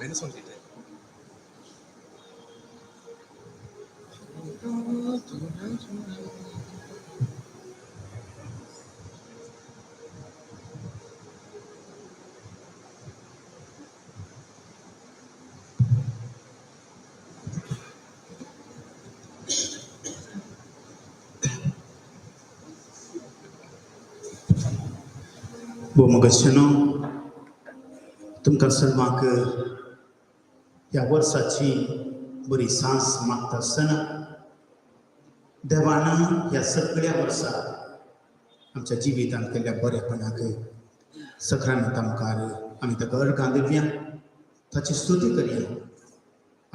Minus one dito. भोमगशनो तुमकां सर्वांक ह्या वर्साची बरी सांस मागता आसतना देवान ह्या सगळ्या वर्सा आमच्या जिवितांत केल्ल्या बरेपणाक सक्रांत मुखार आमी ताका अर्घां दिवया, ताची स्तुती करया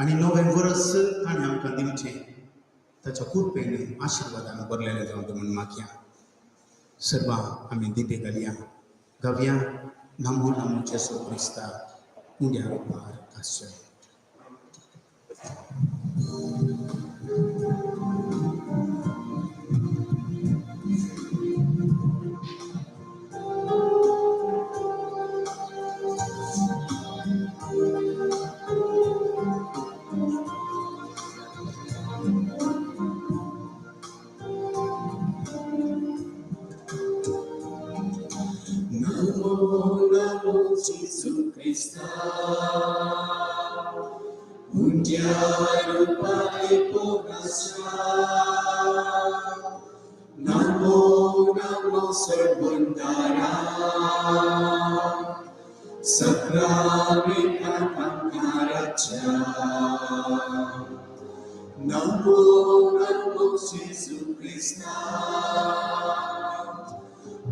आनी नवें वर्स ताणें आमकां दिवचें ताच्या कृपेन आशिर्वादान भरलेलें जावं म्हूण मागया. सर्वां आमी दिपे घालया, गावया नमो नमो जेसू क्रिस्ता उंड्या रुपार आसचें. Namo, namo Gesù Cristo, un diario pariponasya. Namo, namo Sarvandara, Sacramenta Pankaracha. Namo, namo Gesù Cristo,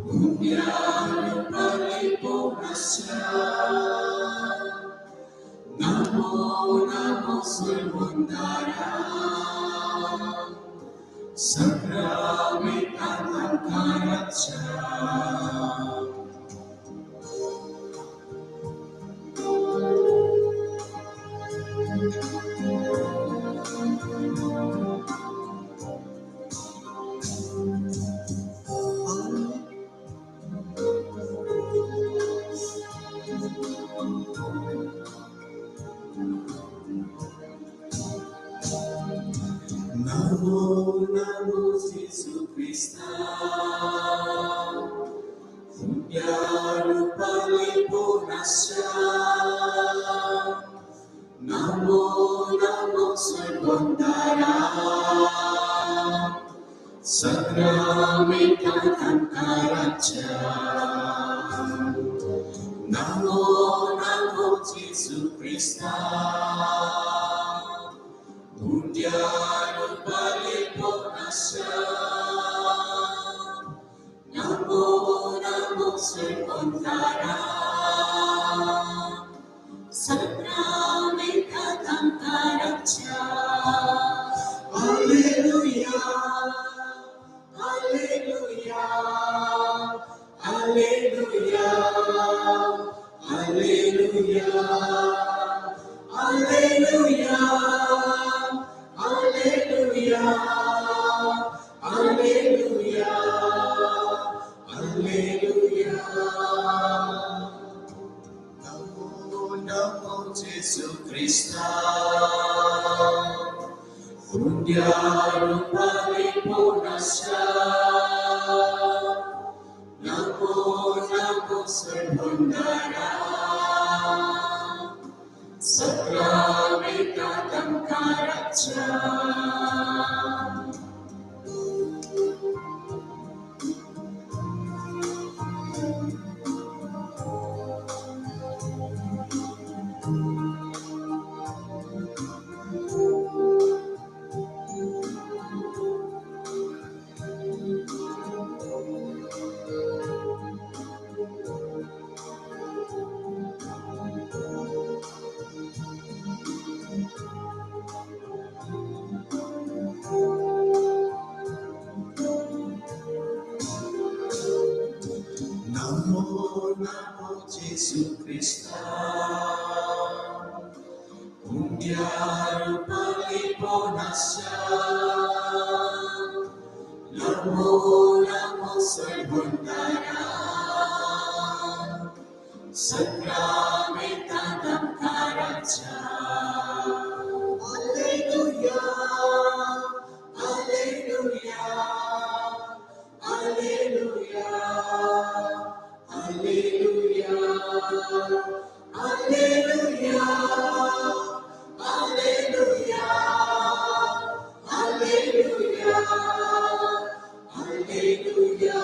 un diario pariponasya. Namo, namo Sarvandara, Sacramenta Pankaracha. Namo, namo Gesù Cristo, Unyaru pariponasya. Namo, namo Sarvandara, Sacramenta Pankaracha. Namo, namo Gesù Cristo, Unyaru pariponasya. Namo, namo Sarvandara, Sacramenta Pankaracha. Alleluia, alleluia, alleluia, alleluia, alleluia, alleluia, alleluia, alleluia. Namo, namo Gesù Cristo, Unyaru pariponasya. Namo, सर्वंदारा सक्रामेंता तांकां. Namo Namo Jesu Krista, उंड्या Rupali पोनास्या. Namo Namo सर्वंदारा सक्रामेंता तांकां. Alleluia, Alleluia, Alleluia, Alleluia, Alleluia, Alleluia, Alleluia, Alleluia.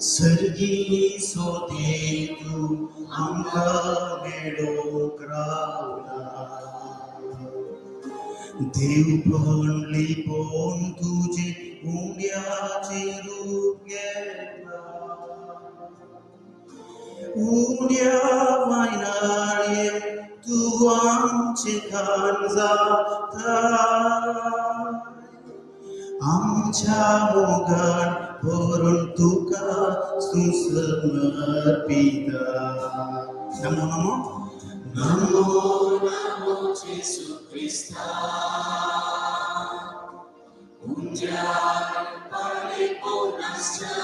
सर्गी सोदेतू आमकां मेळोंक रावला, देवपण लिपोवन तुजें उंड्याचें रूप घेतलां. उंड्या वायनार येवन तूं आमचें खाण जाता, आमच्या मोगान भरून तुका तूं समर्पिता. नमो नमो नमो नमो जेसू क्रिस्ता, उंड्या रुपाली पोनास्या.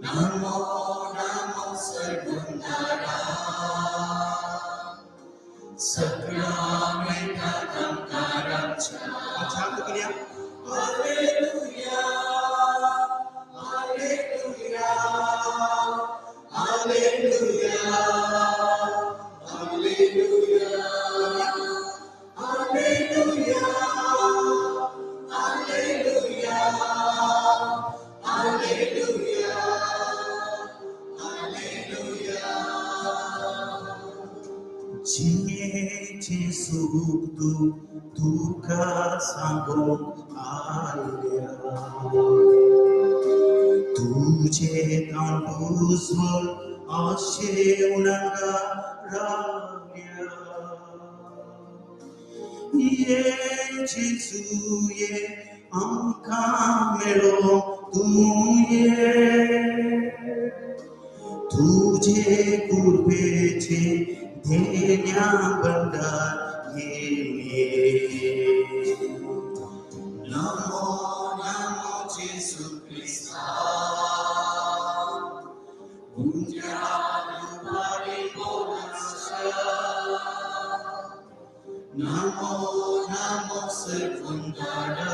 नमो नमो सर्वंदारा सक्रामेंता तांकां. आमच्या करूया. Alleluia, Alleluia, Alleluia, Alleluia, Alleluia, Alleluia, Alleluia, Alleluia. जिणेचें सूख दूख तुका सांगूंक आयल्या, तुजें तांबूजवळ आशेवन हांगा रावल्या. ये जेजू ये, आमकां मेळोंक तूं ये, तुजे कृपेचें देण्या भंडार घेवन ये. नमो नमो जेसू क्रिस्ता, उंड्या रुपाली पोनास्या. नमो नमो सर्वंदारा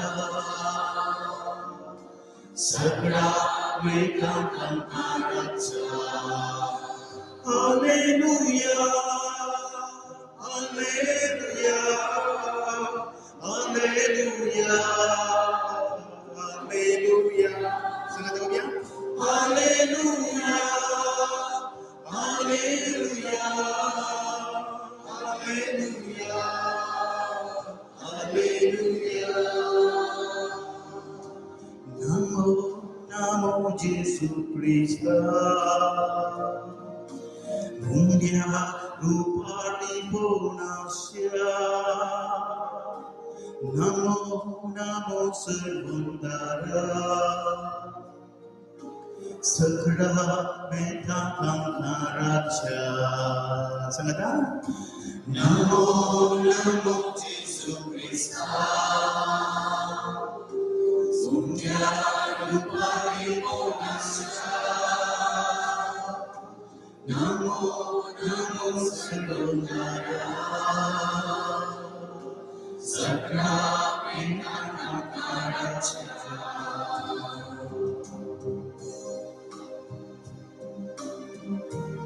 सक्रामेंता तांकां. Alleluia, Alleluia, Alleluia, Alleluia. सांगात करूया. Alleluia, Alleluia, Alleluia, Alleluia. Namo Namo Jesu Krista, उंड्या Rupali पोनास्या. Namo Namo सर्वंदारा सक्रामेंता तांकां. सांगाता. नमो नमो जेसू क्रिस्ता, उंड्या रुपाली पोनास्या. नमो नमो सर्वंदारा सक्रामेंता तांकां.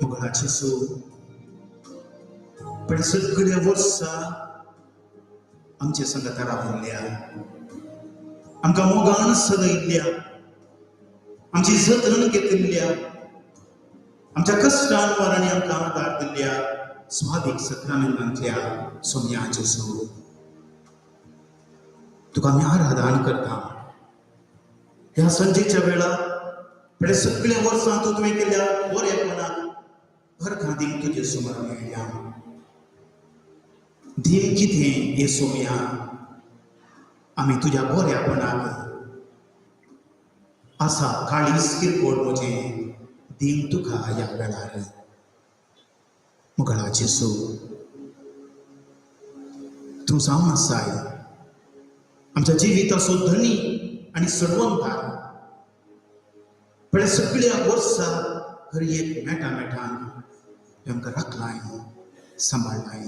मुगळा जेजू, पण सगळ्या वर्सां आमच्या संगता रावल्या, आमकां मोगान सदयल्ल्या, आमची जतन घेतिल्ल्या, आमच्या कश्टांवर आनी आमकां आदार दिल्ल्या स्वादीक सक्रामेंतांतल्या सोम्या जेजू, तुका आमी आराधन करता. ह्या संजेच्या वेळार पळय सगळ्या वर्सां तूं तुवें केल्ल्या बरेपणाक अर्घां दिवंक तुजे समोर मेळ्ळ्या. दीन कितें हे सोम्या, आमी तुज्या बऱ्यापणाक आसा काळीज किरकोळ म्हजें दीन तुका ह्या वेळार. मुगळा जेजू, तूं जावन आसाय आमच्या जिविताचो धनी आनी सडवंतार. पळय सगळ्या वर्सा हर एक मेटा मेटान आमकां राखलाय, सांबाळ्ळाय.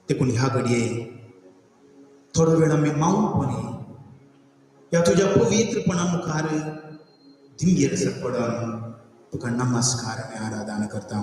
देखून ह्या घडये थोडो वेळ आमी मावपणी ह्या तुज्या पवित्रपणा मुखार दिंगेर पडून तुका नमस्कार आनी आराधना करता.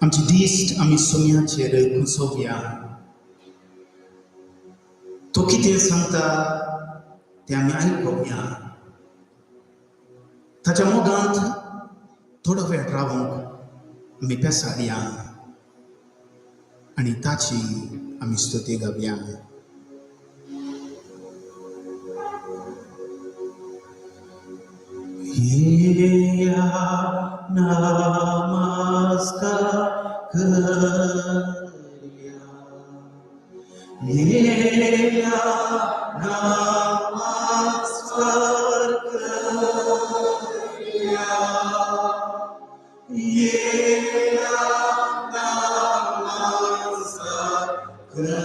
आमची दिश्ट आमी सोम्याचेर कुसोवया. तो कितें सांगता तें आमी आयकुया. ताच्या मोगांत थोडो वेळ रावंक आमी पेसाडया आनी ताची आमी स्तुती गावया. येया नमस्कार करया, येया नमस्कार करया, येया नमस्कार करया. येया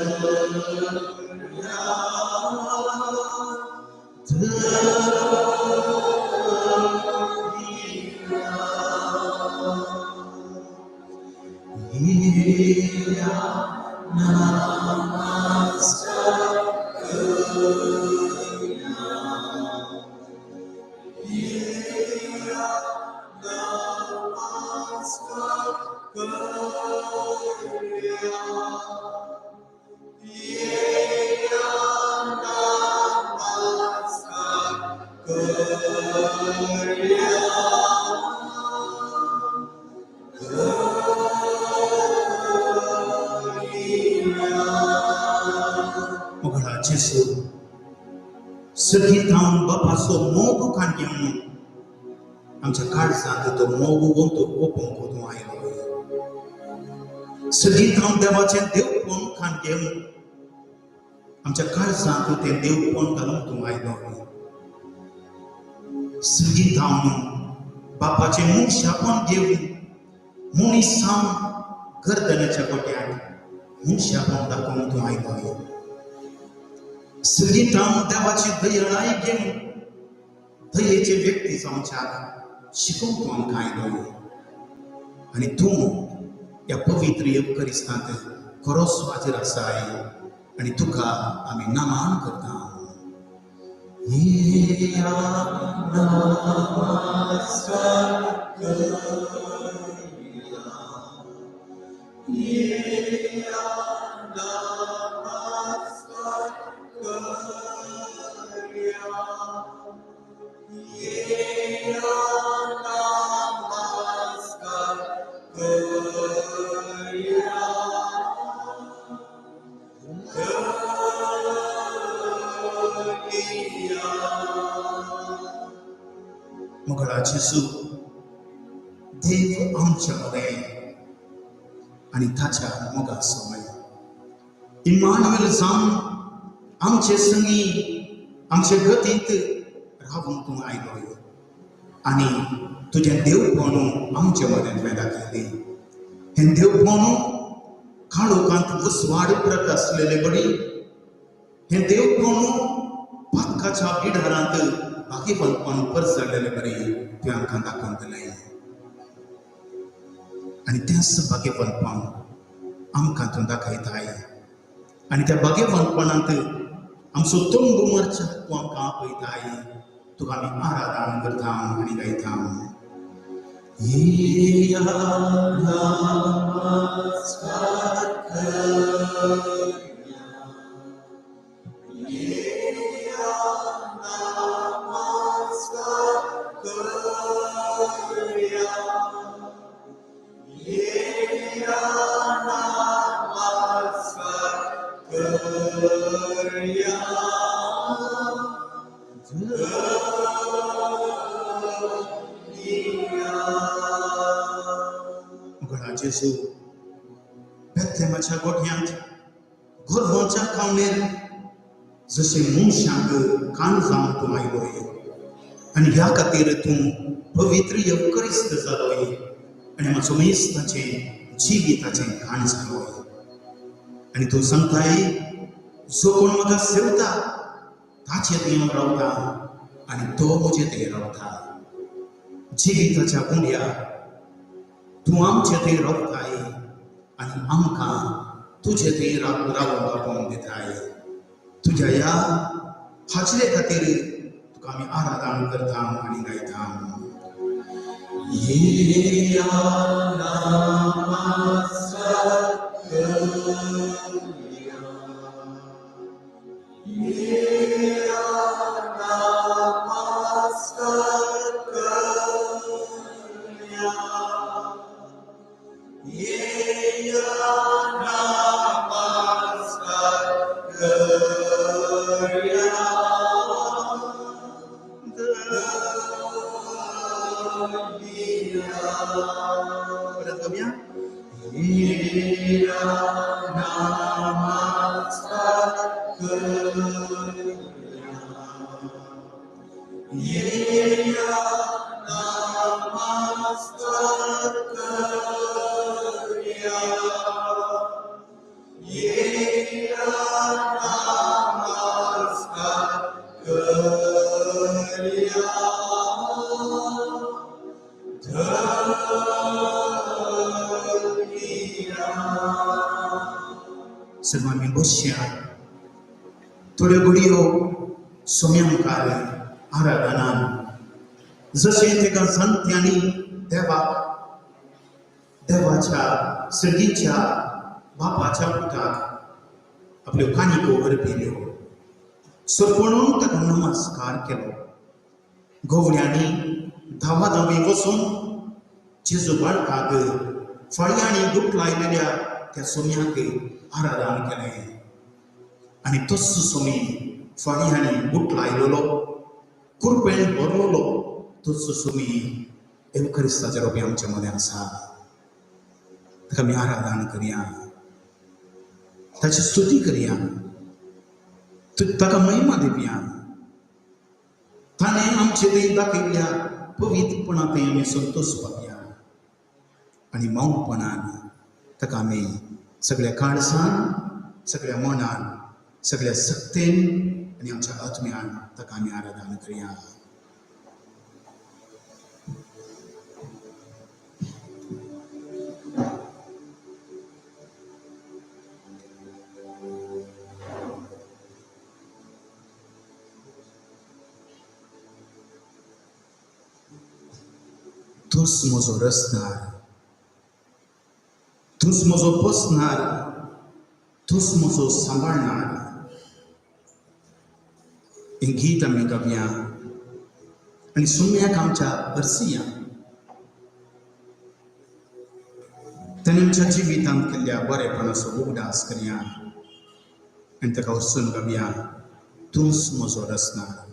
नमस्कार करया, येया नमस्कार करया, येया नमस्कार करया. मोगळा जेजू, सगळीं थावन बापाचो मोग काडून आमच्या काळजांत तो मोग ओपूंक तूं आयलो. सगळीं थावन देवाचें देवपण काडून आमच्या काळजांत तें देवपण घालूंक तूं आयलो. सगळीं थावन बापाचें मनशापण घेवन मनीस जावन गर्दनेच्या गोट्याक मनशापण दाखोवंक तूं आयलो. सगळीं थावन देवाची दयळाय घेवन दयेचे व्यक्ती जावच्याक शिकोवंक तूं आमकां आयलो. आनी तूं ह्या पवित्र येवकरिस्तांत खरोच हाजीर आसाय आनी तुका आमी नमन करता. येया नमस्कार करया, येया नमस्कार करया, येया नमस्कार करया. मोगळा जेजू, देव आमच्या मदें आनी ताच्या मोगा समय इम्मानुएल जावन आमचे संगी आमचे गतींत रावूंक तूं आयलोय आनी तुजें देवपण आमचे मदें तुवें दाखयलें. हें देवपण काळोखांत उजवाड प्रकासलेले बरी, हें देवपण पातकाच्या बिडारांत भागीवंतपण परजळलेले बरी तुवें आमकां दाखोवन दिलें. आनी तेंच भाग्यवंतपण आमकां तूं दाखयताय आनी त्या भाग्यवंतपणांत आमचो तंबू मरच्या तूं आमकां आपयताय. तुका आमी आराधन करता आनी गायता. येया नमस्कार करया, येया नमस्कार करया, येया नमस्कार करया. मुगळा जेजू बेथलेमाच्या गोठ्यांत गोरवांच्या खावणेर जशें मनशांक कान जावन तूं आयलोय आनी ह्या खातीर तूं पवित्र येवकरिस्त जालोय आनी म्हजो मेस्ताचें जिविताचें काण जालोय. आनी तूं सांगताय जो कोण म्हाका सेवता ताचे थंय हांव रावता आनी तो म्हजे थंय रावता. जिविताच्या गुंड्या तूं आमचे थंय रावताय आनी आमकां तुजे थंय रावूंक आपोवन दिताय. तुज्या ह्या हाजरे खातीर तुका आमी आराधन करता आनी गायता. येया नमस्कार करया, येया नमस्कार करया, येया नमस्कार करया. परत गावया. येया नमस्कार करया, येया नमस्कार करया, येया नमस्कार करया. सर्व आमी बसया थोड्यो घडयो सोम्या मुखार आराधनान जशें तेका जाणट्यांनी देवाक देवाच्या सर्गीच्या बापाच्या पुताक आपल्यो कानिको अर्पिल्यो सरपणून ताका नमस्कार केलो. गवळ्यांनी धांवा धांवी वचून जेजू बाळकाक फळयांनी गुटलायलेल्या त्या सोम्याक आराधन केलें आनी तोच सोमी फळयांनी गुटलायलेलो कुरपेण भरलेलो तोच सोमी येवक्रिस्ताचे रोपे आमच्या मदें आसा. ताका आमी आराधन करया, ताची स्तुती करया, ताका महिमा दिवया. ताणें आमचे थंय दाखयल्ल्या पवित्रपणा थंय आमी संतोश पावया आनी मौनपणान ताका आमी सगळ्या काळजान, सगळ्या मनान, सगळ्या सक्तेन आनी आमच्या आत्म्यान ताका आमी आराधन करया. तूंच म्हजो रचणार, तूंच म्हजो पोसणार, तूंच म्हजो सांबाळणार. हें गीत आमी गावया आनी सुम्याक आमच्या अर्सिया ताणें आमच्या जिवितांत केल्ल्या बरेपणाचो उगडास करया आनी ताका वचून गावया, तूंच म्हजो रचणार.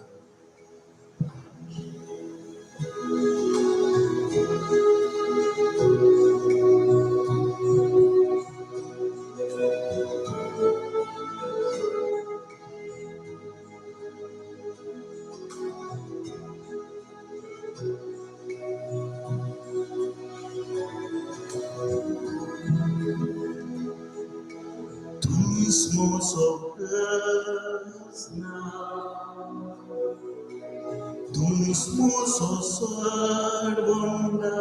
तूंच म्हजो रचना, तूंच म्हजो सरबंदा,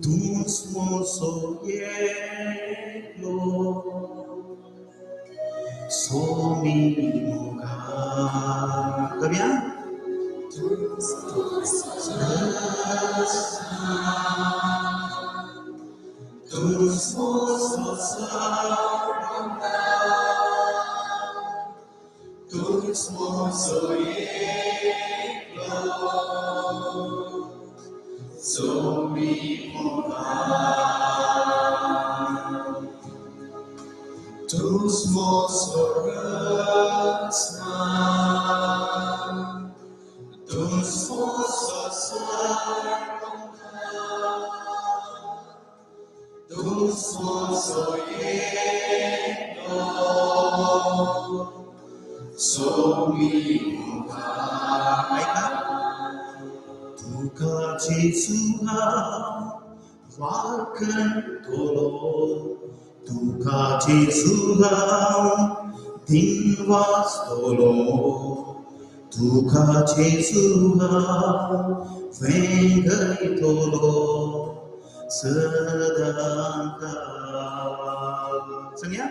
तूंच म्हजो एकलो स्वामी मोगा. गावया. तूंच म्हजो रचना, तूंच म्हजो सरबंदा, तूंच म्हजो एकलो स्वामी मोगा. तूंच म्हजो रचना, तूंच म्हजो सरबंदा, तूंच म्हजो एकलो स्वामी मोगा. आयका. तुका जेजू हांव वाळखतलो, तुका जेजू हांव दिनवासतलो, तुका जेजू हांव वेंगयतलो सदांकाळ. सांगया.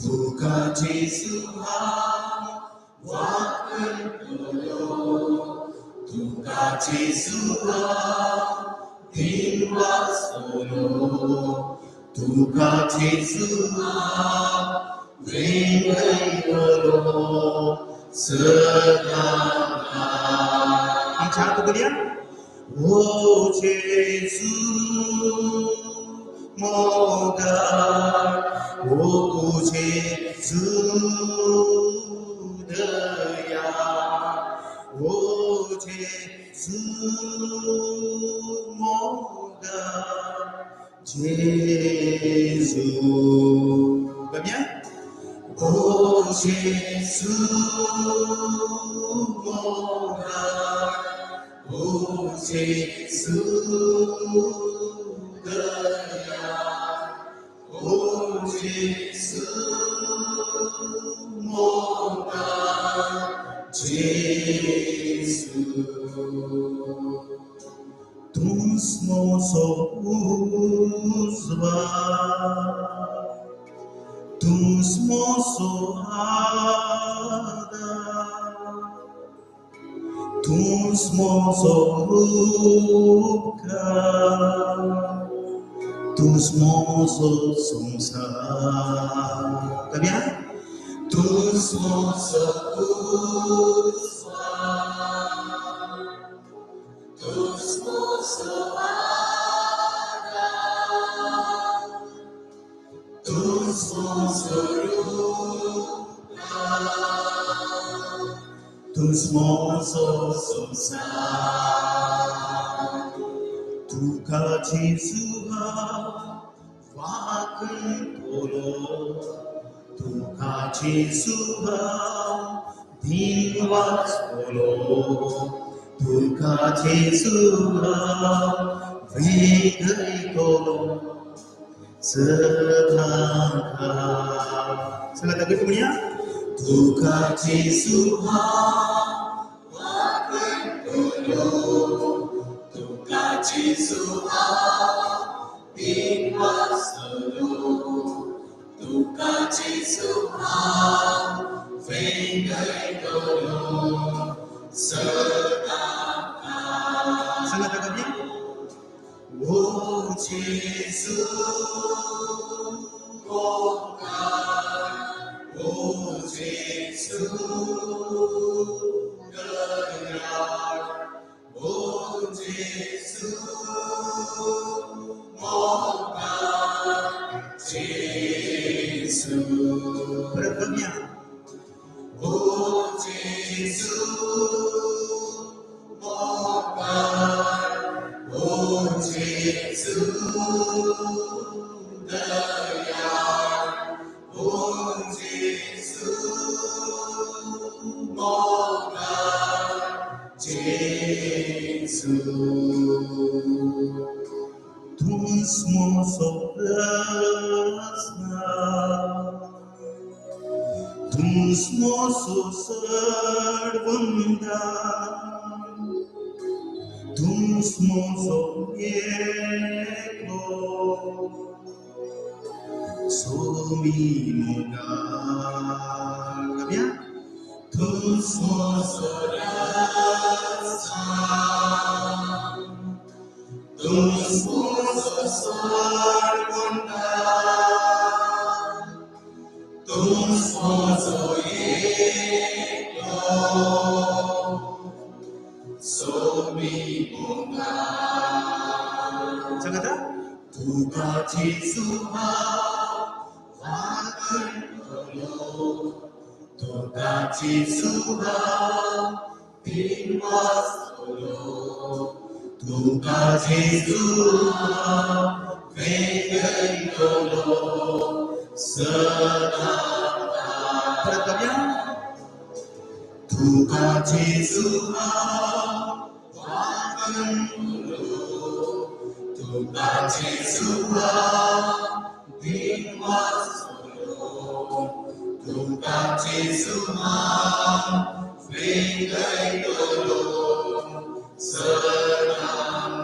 तुका जेजू हांव वाळखतलो, तुका जेजू हांव दिनवासतलो, तुका जेजू हांव वेंगयतलो सदांकाळ. आमच्या हात उगडया. ओ जेजू मोगाळ, ओ जेजू दयाळ, ओ जेजू मोगाळ जेजू. गावया. ओ जेजू मोगाळ, ओ जेजू दयाळ, ओ जेजू मोगाळ जेजू. तूंच म्हजो उजवाड, तूंच म्हजो आदार, तूंच म्हजो उपकार, तूंच म्हजो संवसार. गावया. तूंच म्हजो उजवाड, तूंच म्हजो आदार, तूंच म्हजो उपकार, तूंच म्हजो संवसार. तुका जेजू हांव वाळखतलो, तुका जेजू हांव दिनवासतलो, तुका जेजू हांव वेंगयतलो सदांकाळ. चला घट्ट म्हणया. तुका जेजू हांव वाळखतलो, तुका जेजू हांव दिनवासतलो, तुका जेजू हांव वेंगयतलो सदांकाळ. सांगा गावया. ओ जेजू मोगाळ, ओ जेजू दयाळ, ओ जेजू मोगाळ जेजू. परत गावया. ओ जेजू मोगाळ, ओ जेजू दयाळ, ओ जेजू मोगाळ जेजू. तूंच म्हजो रचना, Tus mozo servanda, tus mozo yeklo, somi mogal. Gabia? Tus mozo rasa, tus mozo servanda, tus mozo yeklo, somi mogal. सांगता? तुका जेजू वाकणलो, तुका जेजू दिन वाचतलो, तुका जेजू वेगयतलो सदां. परत गावया. तुका जेजू वाकणलो, तुका जेजू दिन वाचतलो, तुका जेजू वेगयतलो सदां.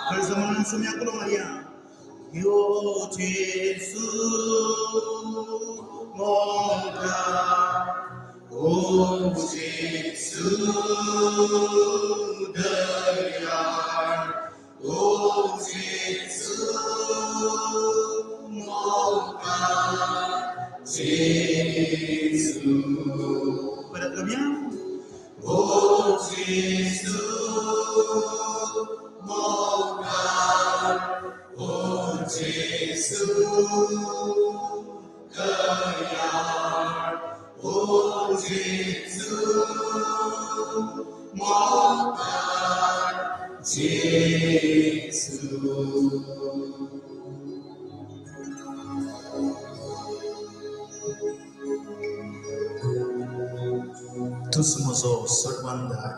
खरें म्हणून सुम्या कुलो मारया. यो जेजू मोगा, ओ जेजू दयाळ, ओ जेजू मोगा जेजू. परत गावया. ओ जेजू मोगा, ओ जेजू दयाळ, ओ जेजू मोगा जेजू. तूच म्हजो सर्वंदार,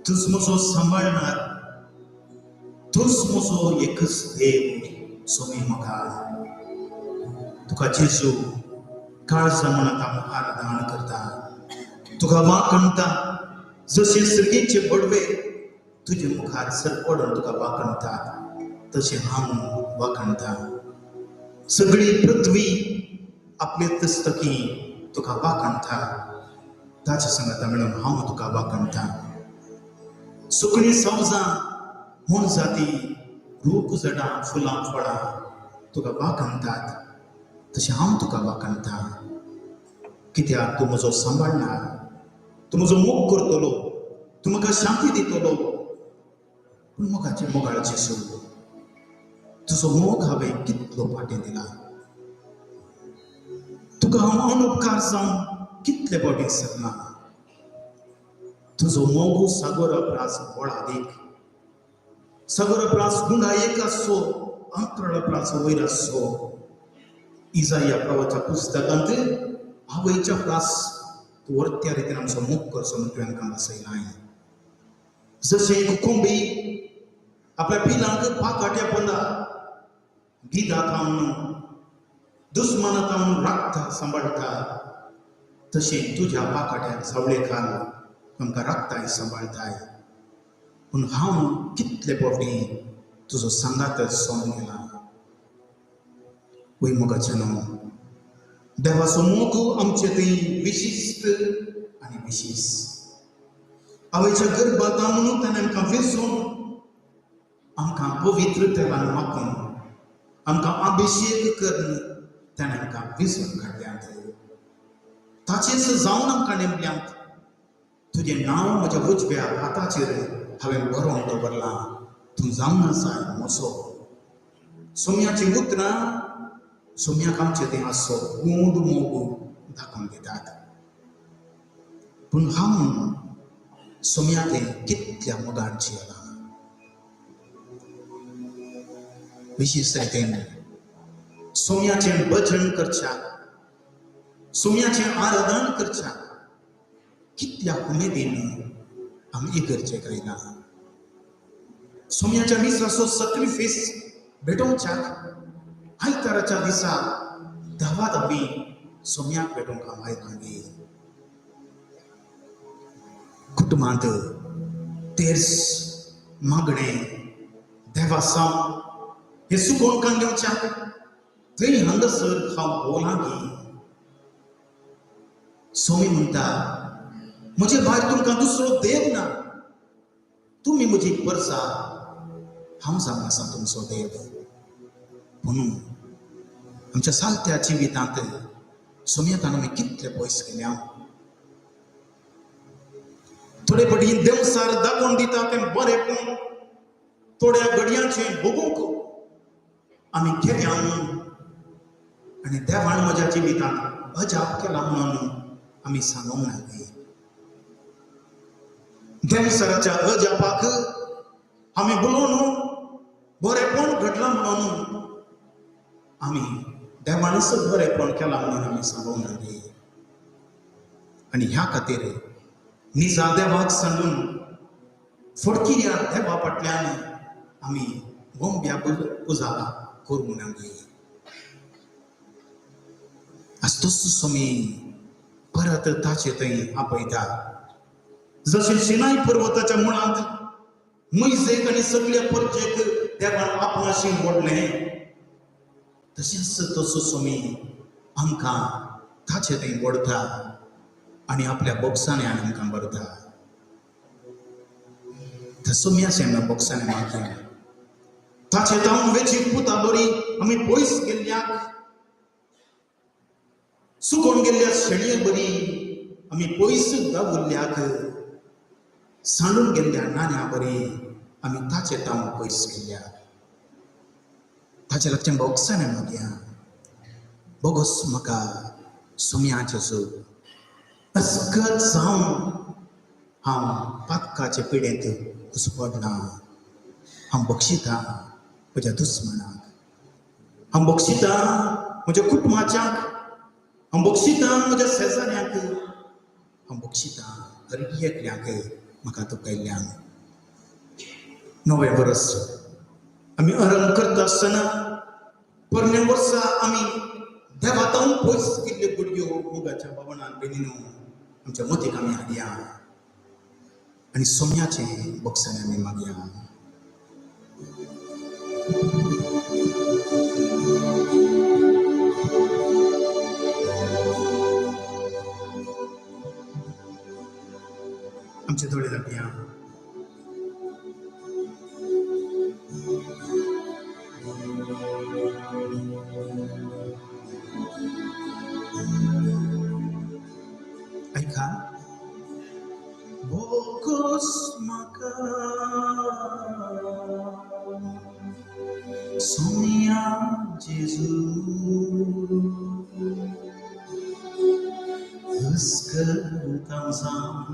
तूच म्हजो सांबाळणार, तूच म्हजो एकच देव सोमी मोगाळ. तुका जेजू काळजा मनात मुखार दान करता, तुका वाकणता जशें सर्गेचे बडवे तुजे मुखार सरपडून तुका वाकणतात तशें हांव वाकणता. सगळी पृथ्वी आपले पुस्तकी तुका वाकणता, ताच्या सांगाता मेळून हांव तुका वाकणता. सुकणीं सवजां म्हूण जाती रूख झाडां फुलां फळां तुका वाकणतात तशें हांव तुका वाकणता. कित्याक तूं म्हजो सांबाळणार, तूं म्हजो मोग करतलो, तूं म्हाका शांती दितलो. पूण मोगाचे मोगाळ जेजू, तुजो मोग हांवें कितलो फाटीं दिला. तुका हांव अनुपकार जावन कितले फावटीं सरना. तुजो मोग सागोरा प्रास व्हडादीक, सागोरा प्रास गुंडा एक आसचो, अंतराळा प्रास वयर आसचो. इजाया प्रवाच्या पुस्तकांत आवयच्या प्रास तूं वर्त्या रितीन आमचो मोग करचो म्हण तुवें आमकां बसयलाय. जशें एक कोंबी आपल्या पिलांक पाकाट्या पोंदा गिदा थावन दुस्माना थावन राखता सांबाळटा, तशें तुज्या पाकाट्याक सावळे खाल आमकां राखताय सांबाळटाय. पूण हांव कितले फावटी तुजो सांगात सोडून गेला. वय मोगाचें न्हू, देवाचो मोग आमचे थंय विशिश्ट आनी विशेश. आवयच्या गर्भात म्हणून ताणें आमकां वेसून आमकां पवित्र तेलान माखून आमकां अभिशेक करून ताणें आमकां वेसून काडल्यात. ताचेच जावन आमकां नेमल्यात. तुजें नांव म्हज्या उजव्या हाताचेर हांवें बरोवन दवरलां, तूं जावन आसाय म्हजो. सोम्याचीं उतरां सोम्याक आमचें तें आसचो गूढ मोग दाखोवन दितात. पूण हांव सोम्या तें कितल्या मोगान जियेलां. विशेश रितीन सोम्याचें भजन करच्याक, सोम्याचें आराधन करच्याक कितल्या उमेदीन आमी इगर्जेक आयला. सोम्याच्या मिसाचो सक्रिफीस भेटोवच्याक आयताराच्या दिसा धांवा धांवी सोम्याक भेटोवंक हांव आयलां. कुटुंबांत तेर्स मागणें देवासांव हें सुकोवन घेवच्याक थंय हांगासर हांव भोवलां. सोमी म्हणटा, म्हजे भायर तुमकां दुसरो देव ना, तुमी म्हजी परसा, हांव जावन आसा तुमचो देव. म्हणून आमच्या सालत्या जिवितांत सोमयेतान आमी कितले पयस गेल्या. थोडे फावटी देवसार दाखोवन दिता तें बरें, पूण थोड्या घडयांचें भोगूंक आमी गेल्या आनी देवान म्हज्या जिवितांत अजाप केला म्हणून आमी सांगूंक ना. देवसराच्या अजापाक आमी बोलोवन बरेंपण घडलां म्हणून आमी देवानच बरेंपण केलां म्हणून आमी सांगूंक ना. आनी ह्या खातीर निजा देवाक सांगून फडकिऱ्या देवा फाटल्यान आमी गोंब्या पुजा करूंक ना. आज तसो स्वामी परत ताचे थंय आपयता. जशें सिनाय पर्वताच्या मुळांत मैजेक आनी सगल्या परजेक देवान आपणाशी ओडलें, तशेंच तसो स्वामी आमकां ताचे थंय ओडता आनी आपल्या बोक्सांनी आमकां भरता. त्या सोम्याचे आमी बोक्सांनी मागया. ताचे तावन वेची पुता बरी आमी पयस गेल्ल्याक, सुकोवन गेल्ल्या शेळये बरी आमी पयस दावुल्ल्याक, सांडून गेल्ल्या नाण्या बरी आमी ताचे तावन पयस गेल्ल्या. ताचे लागचें बोक्सांनी मागया. बोगस म्हाका सोम्याचें सूख अस्कत जावन हांव पातकाचे पिडेंत घुसपडना. हांव बक्षितां म्हज्या दुस्मनाक, हांव बक्षितां म्हज्या कुटुंबाच्याक, हांव बक्षितां म्हज्या शेजाऱ्यांक, हांव बक्षितां हर एकल्याक म्हाका दुखयल्ल्यान. नवें वर्स आमी अरंभ करता आसतना पोरण्या वर्सा आमी देवातावन पयस गेल्ल्यो घडयो मोगाच्या भवनान बेगिनो आमच्या मतीक आमी हाडया आनी सोम्याचें बक्षांनी आमी मागया. आमचे दोळे धांपया. ऐका. बोगस म्हाका सोम्या जेजू, हुस्कतां जावन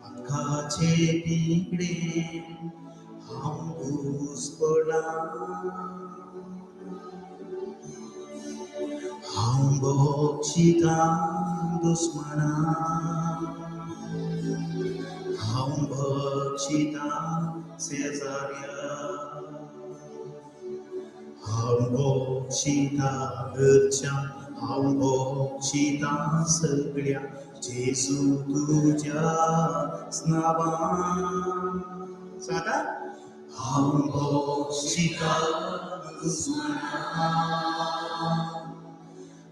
पातकाचे पिगडे हांव घुसपडलां. हांव बक्षितां दुस्मनाक, हांव बक्षितां शेजाऱ्याक, हांव बक्षितां घरच्यांक, हांव बक्षितां सगळ्या जेजू तुज्याच नांवान. सांगा. हांव बक्षितां दुस्मनाक,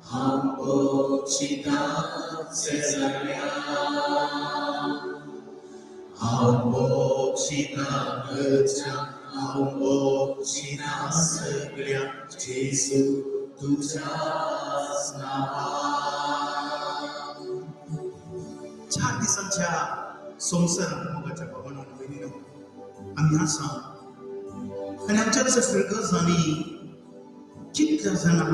हांव बक्षितां शेजाऱ्याक, हांव बक्षितां घरच्यांक, हांव बक्षितां सगळ्या जेजू तुज्याच नांवान. 4 दिसांच्या संवसारांत मोगाच्या भवनान भयणीनो आमी आसा आनी आमच्याच फिरगजांनी कितल्या जाणां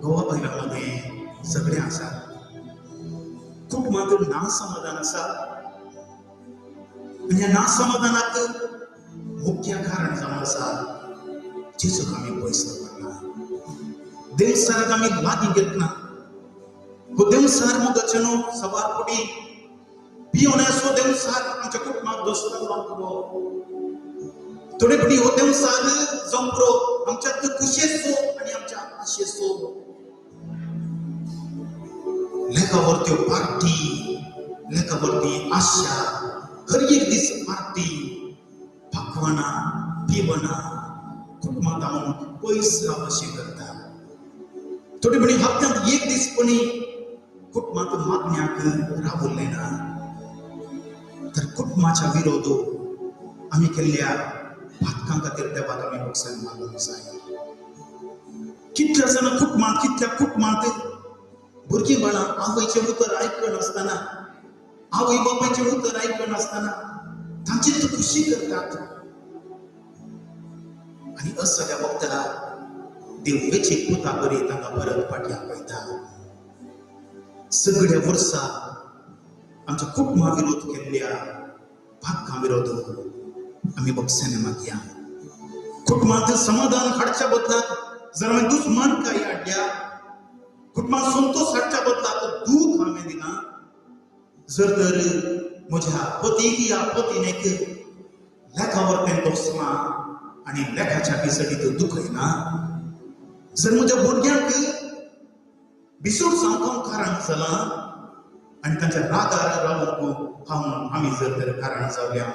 गोवा बायलां मदें सगळें आसा. कुटुंबांत ना समाधान आसा आनी ह्या ना समाधानाक मुख्य कारण जावन आसा जेजूक आमी पयस दवरना, देवसाराक आमी लागीं घेतना. हो देवसार मोगाचे न्हू सवार पटी पियोन असो देवसार आमच्या कुटुंबाक दोस्तान जावंक पुरो. थोडे फावटी हो देवसार जावंक पुरो आमच्या खुशेचो आनी आमच्या आशेचो. लेखावरत्यो पार्टी, लेखावरती आशा, हर एक दीस पार्टी, पाकवना पिवना, कुटुंबांत हांव पयस राव अशें करता. थोडी पणी हप्त्यांत एक दीस पणी कुटुंबांत मागण्याक रावल्लें ना तर कुटुंबाच्या विरोध आमी केल्ल्या पातकां खातीर देवाक आमी भोगसण मागूंक जाय. कितल्या जाणां कुटुंबांत, कितल्या कुटुंबांत भुरगीं बाळां आवयचें उतर आयकनासतना, आवय बापायचें उतर आयकनासतना तांची खुशी करतात. आनी असल्या वक्ता देव वेचीक पुता बरी तांकां परत फाटी आपयता. सगळ्या वर्सा आमच्या कुटुंबा विरोध केल्ल्या पातकां विरोध आमी भोगसणे मागया. कुटुंबांत समाधान हाडच्या बदलाक जर आमी दुस्मानकाय हाडल्या, कुटुंबांत संतोष हाडच्या बदलाक दूख हांवें दिलां, जर तर म्हज्या पतीक या पतीनेक लेखावर तें दोसलां आनी लेखाच्या पिसडीत दुखयना, जर म्हज्या भुरग्यांक बिसूट जावंक कारण जालां आनी तांच्या रागार रावंक हांव आमी जर तर कारण जावया,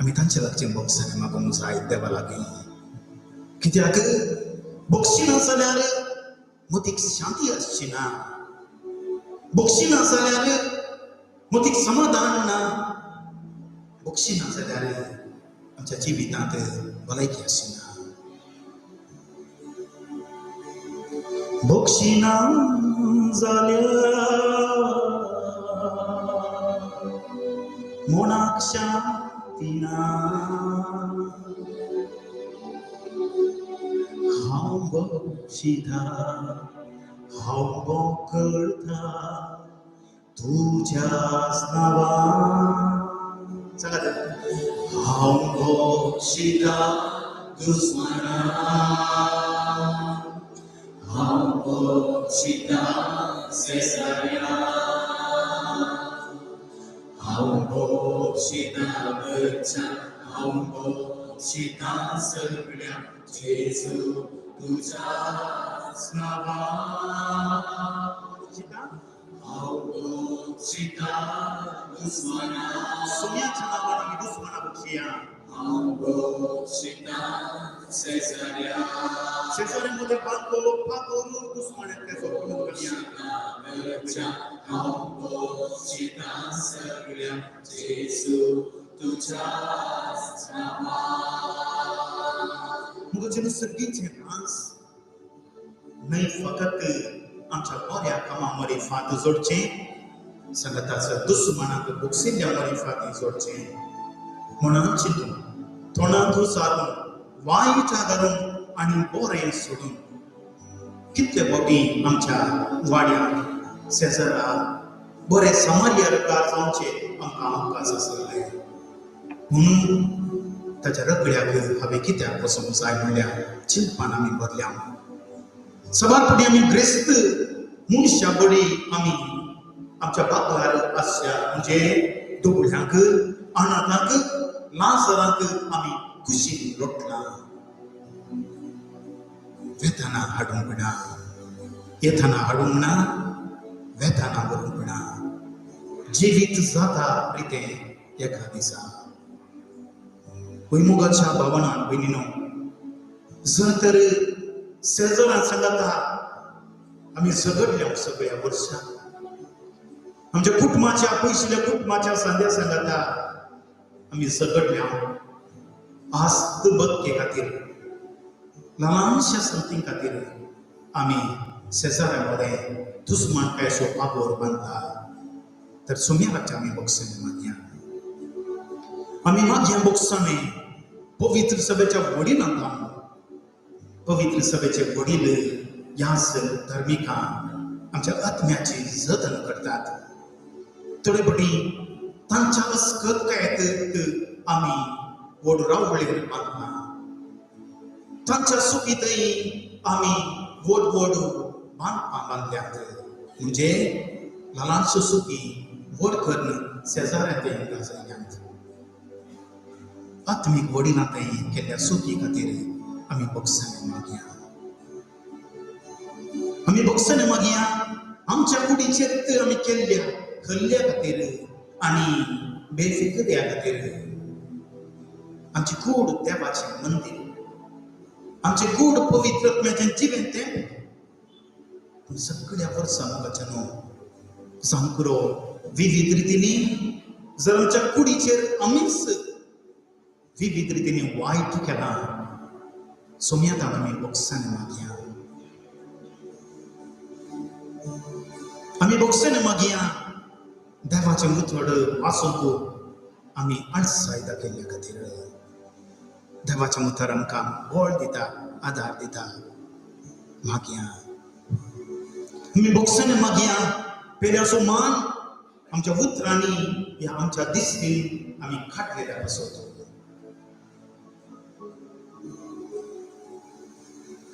आमी तांचे लागचें भोगसणें मागूंक जाय देवा लागीं. कित्याक बक्षी ना जाल्यार मतीक शांती आसची ना, बक्षी ना जाल्यार मतीक समाधान ना, बक्षी ना जाल्यार आमच्या जिवितांत भलायकी आसची ना. बक्षी ना जाल्यार मनाक शांती ना, हांव बक्षिता, हांव करता तुज्याच नांवान. सांगात, हांव बक्षिता दुस्मना, हांव बक्षिता शेजाऱ्या, हांव बक्षिता घरच्या, हांव बक्षिता सगळ्या जेजू तुज्याच नांवान. हांव बक्षिता दुस्मना, सोम्याच्या नांवान आमी दुस्मना बक्षिया. हांव बक्षिता शेजाऱ्या, शेजाऱ्या मदें बांदलो पातोर दुस्मण्याक तेजो करून घालया. घरच्या, हांव बक्षिता सगळ्या जेजू तुज्याच नांवान. मुगो सर्गीचें रास न्हय फकत आमच्या बऱ्या कामां मरिफात जोडचें, सांगाताच दुस्मनाक भोगसिल्ल्या मरिफाती जोडचें. म्हणून चिंतून, तोंडांत सारून, वायट घालून आनी बरें सोडून कितले फावटी आमच्या वाड्याक शेजरा बरे समार्याकार जावचे आमकां अवकाश आसले. म्हणून ताच्या रगड्याक हांवें कित्याक वचूंक जाय म्हणल्यार चिंतपान आमी भरल्या. सबार फावटी आमी ग्रेस्त मनशा बरी आमी आमच्या बागलार आसच्या म्हणजे दुबळ्यांक, अनाथांक, लाजरांक आमी खुशीन लोटला. वेताना हाडूंक ना, येताना हाडूंक ना, वेताना व्हरूंक ना, जिवीत जाता रितें एका दिसा. भुंयमुगाच्या भावनान भयणीनो, जर तर शेजरां सांगाता आमी झगडल्या सगळ्या वर्सां, आमच्या कुटुंबाच्या पयशिल्ल्या कुटुंबाच्या सांद्या सांगाता आमी झगडल्या आस्त बदके खातीर, ल्हानश्या संती खातीर आमी शेजाऱ्या मदें दुस्मानकायेचो पागोर बांदता तर सुम्याराच्या आमी भोगसणे मागया. आमी मागया भोगसणे पवित्र सभेच्या वडिलांक. पवित्र सभेचे वडील ह्याच धर्मिकां आमच्या आत्म्याची जतन करतात. थोडे फावटी तांच्या अस्कत कायत आमी व्हड रावळेर बांदना, तांच्या चुकीतय आमी व्हड व्हड बांदपां बांदल्यात, म्हणजे ल्हानश्यो चुकी व्हड करून शेजाऱ्या ते गाजयल्यात. आत्मीक वडिलां थंय केल्ल्या चुकी खातीर आमी भोगसणे मागया. आमी भोगसणे मागया आमच्या कुडीचेर आमी केल्ल्या हल्ल्या खातीर आनी बेफिकऱ्या खातीर. आमची कूड देवाचें मंदीर, आमचें कूड पवित्र आत्म्याचें जिवें तें. पूण सगळ्या वर्सां मोगाच्या न्हू सामकुरो विविध रितींनी जर आमच्या कुडीचेर आमीच विविध रितींनी वायट केलां, सोमयातान आमी भोगसणे मागया. आमी भोगसणे मागया देवाचें उतवड वाचूंक आमी आळसाय दाखयल्ल्या खातीर. देवाचें उतर आमकां बळ दिता, आदार दिता. मागया आमी भोगसणे मागया पेल्याचो मान आमच्या उतरांनी ह्या आमच्या दिसतीन आमी काडलेल्या पासत.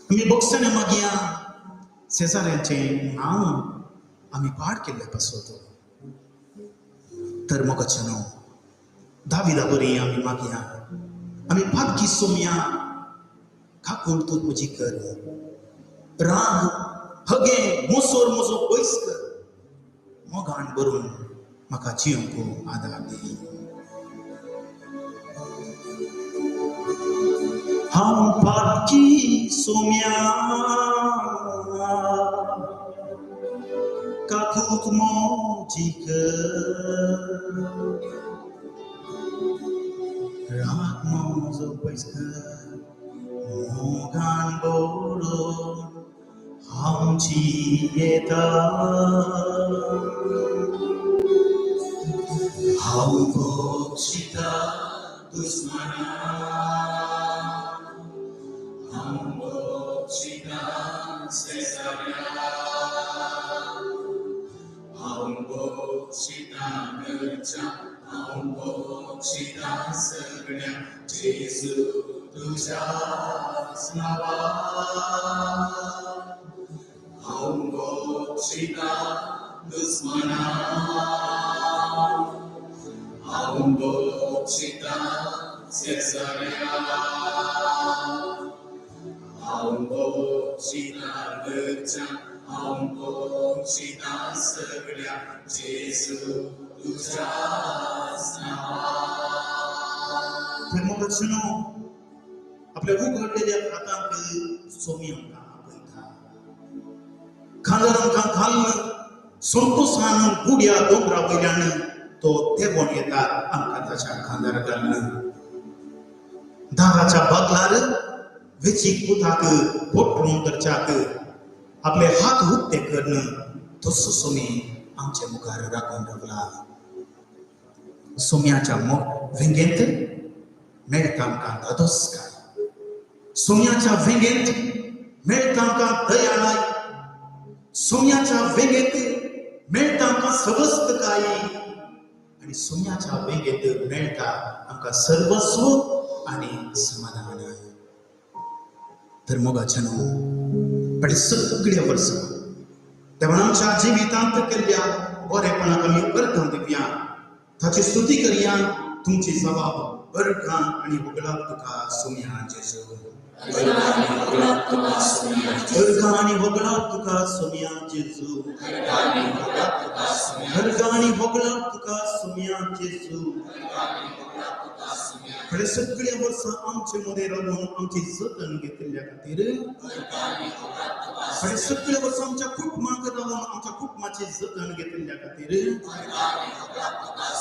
आमी भोगसणे मागया शेजाऱ्यांचें नांव आमी पाड केल्ल्या पासत. तर मोगाचें न्हू दाविदा बरी आमी मागया, आमी पातकी सोमया काकूळ तूं म्हजी कर, राग हगे मोसोर म्हजो पयस कर, मोगान भरून म्हाका जिवंक आदार दी. हांव पातकी सोम्या काकूत मोजी कर, राग म्हजो पयस कर, मोगान भरून हांव जियेता. हांव भोगशिता दुस्मना, हांव भोगशिता शेजाऱ्या, हांव भोगशिता घरच्या, हांव भोगशिता सगळ्या जेजू तुज्याच नांवान. हांव भोगशिता दुस्मना, हांव भोगशिता शेजाऱ्या, हांव भोगशिता घरच्या, हांव भोगशिता सगळ्या जेजू तुज्याच नांवान. तर मोगाचें न्हू आपल्या उगडलेल्या हातांक सोमी आमकां आपयता, खांदार आमकां घालून संतोशान गुड्या दोंगरा वयल्यान तो देंवोन येता आमकां ताच्या खांदार घालून. दाराच्या बागलार वेचीक पुताक पोटरून धरच्याक आपले हात उक्ते करून तसो सोमी आमचे मुखार राखून रावला. सोम्याच्या वेंगेंत मेळटा आमकां धादोसकाय, सोम्याच्या वेंगेंत मेळटा आमकां दयाळाय, सोम्याच्या वेंगेंत मेळटा आमकां सवस्तकाय आनी सोम्याच्या वेंगेंत मेळटा आमकां सर्वस्व आनी समाधान. तर मोगाच्या न्हू पण सगळ्या वर्सां देवान आमच्या जिवितांत केल्ल्या बरेपणाक आमी अर्घां दिवया, ताची स्तुती करया. तुमची जबाब अर्घां आनी होगळाप तुका सोम्या जेजू, अर्घां आनी होगळाप तुका सोम्या जेजू, अर्घां आनी होगळाप तुका सोम्या जेजू. फुडें सगळ्या वर्सां आमचे मदें रावन आमची जतन घेतिल्ल्या खातीर, फुडें सगळ्या वर्सां आमच्या कुटुंबाक रावन आमच्या कुटुंबाची जतन घेतिल्ल्या खातीर,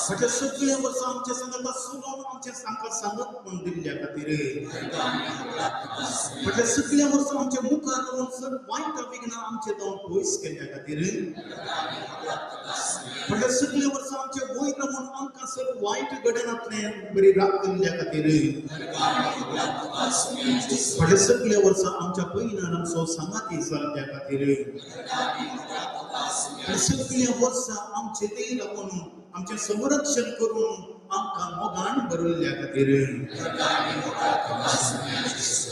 फाटल्या सगळ्या वर्सां आमच्या सांगाता चलोवन आमच्या आमकां सांगत दिल्ल्या खातीर, फाटल्या सगळ्या वर्सां आमच्या मुखार रावन सर वायट विघ्नां आमचे जावन पयस केल्ल्या खातीर, फाटल्या सगळ्या वर्सां आमच्या वयर रावन आमकां सर वायट घडनातलें बरी राखिल्ल्या खातीर, फाटल्या सगळ्या वर्सां आमच्या पयल्यान आमचो सांगाती जाल्ल्या खातीर, सगळ्या वर्सां आमचे ते रावन आमचें संरक्षण करून आमकां मोगान भरिल्ल्या खातीर,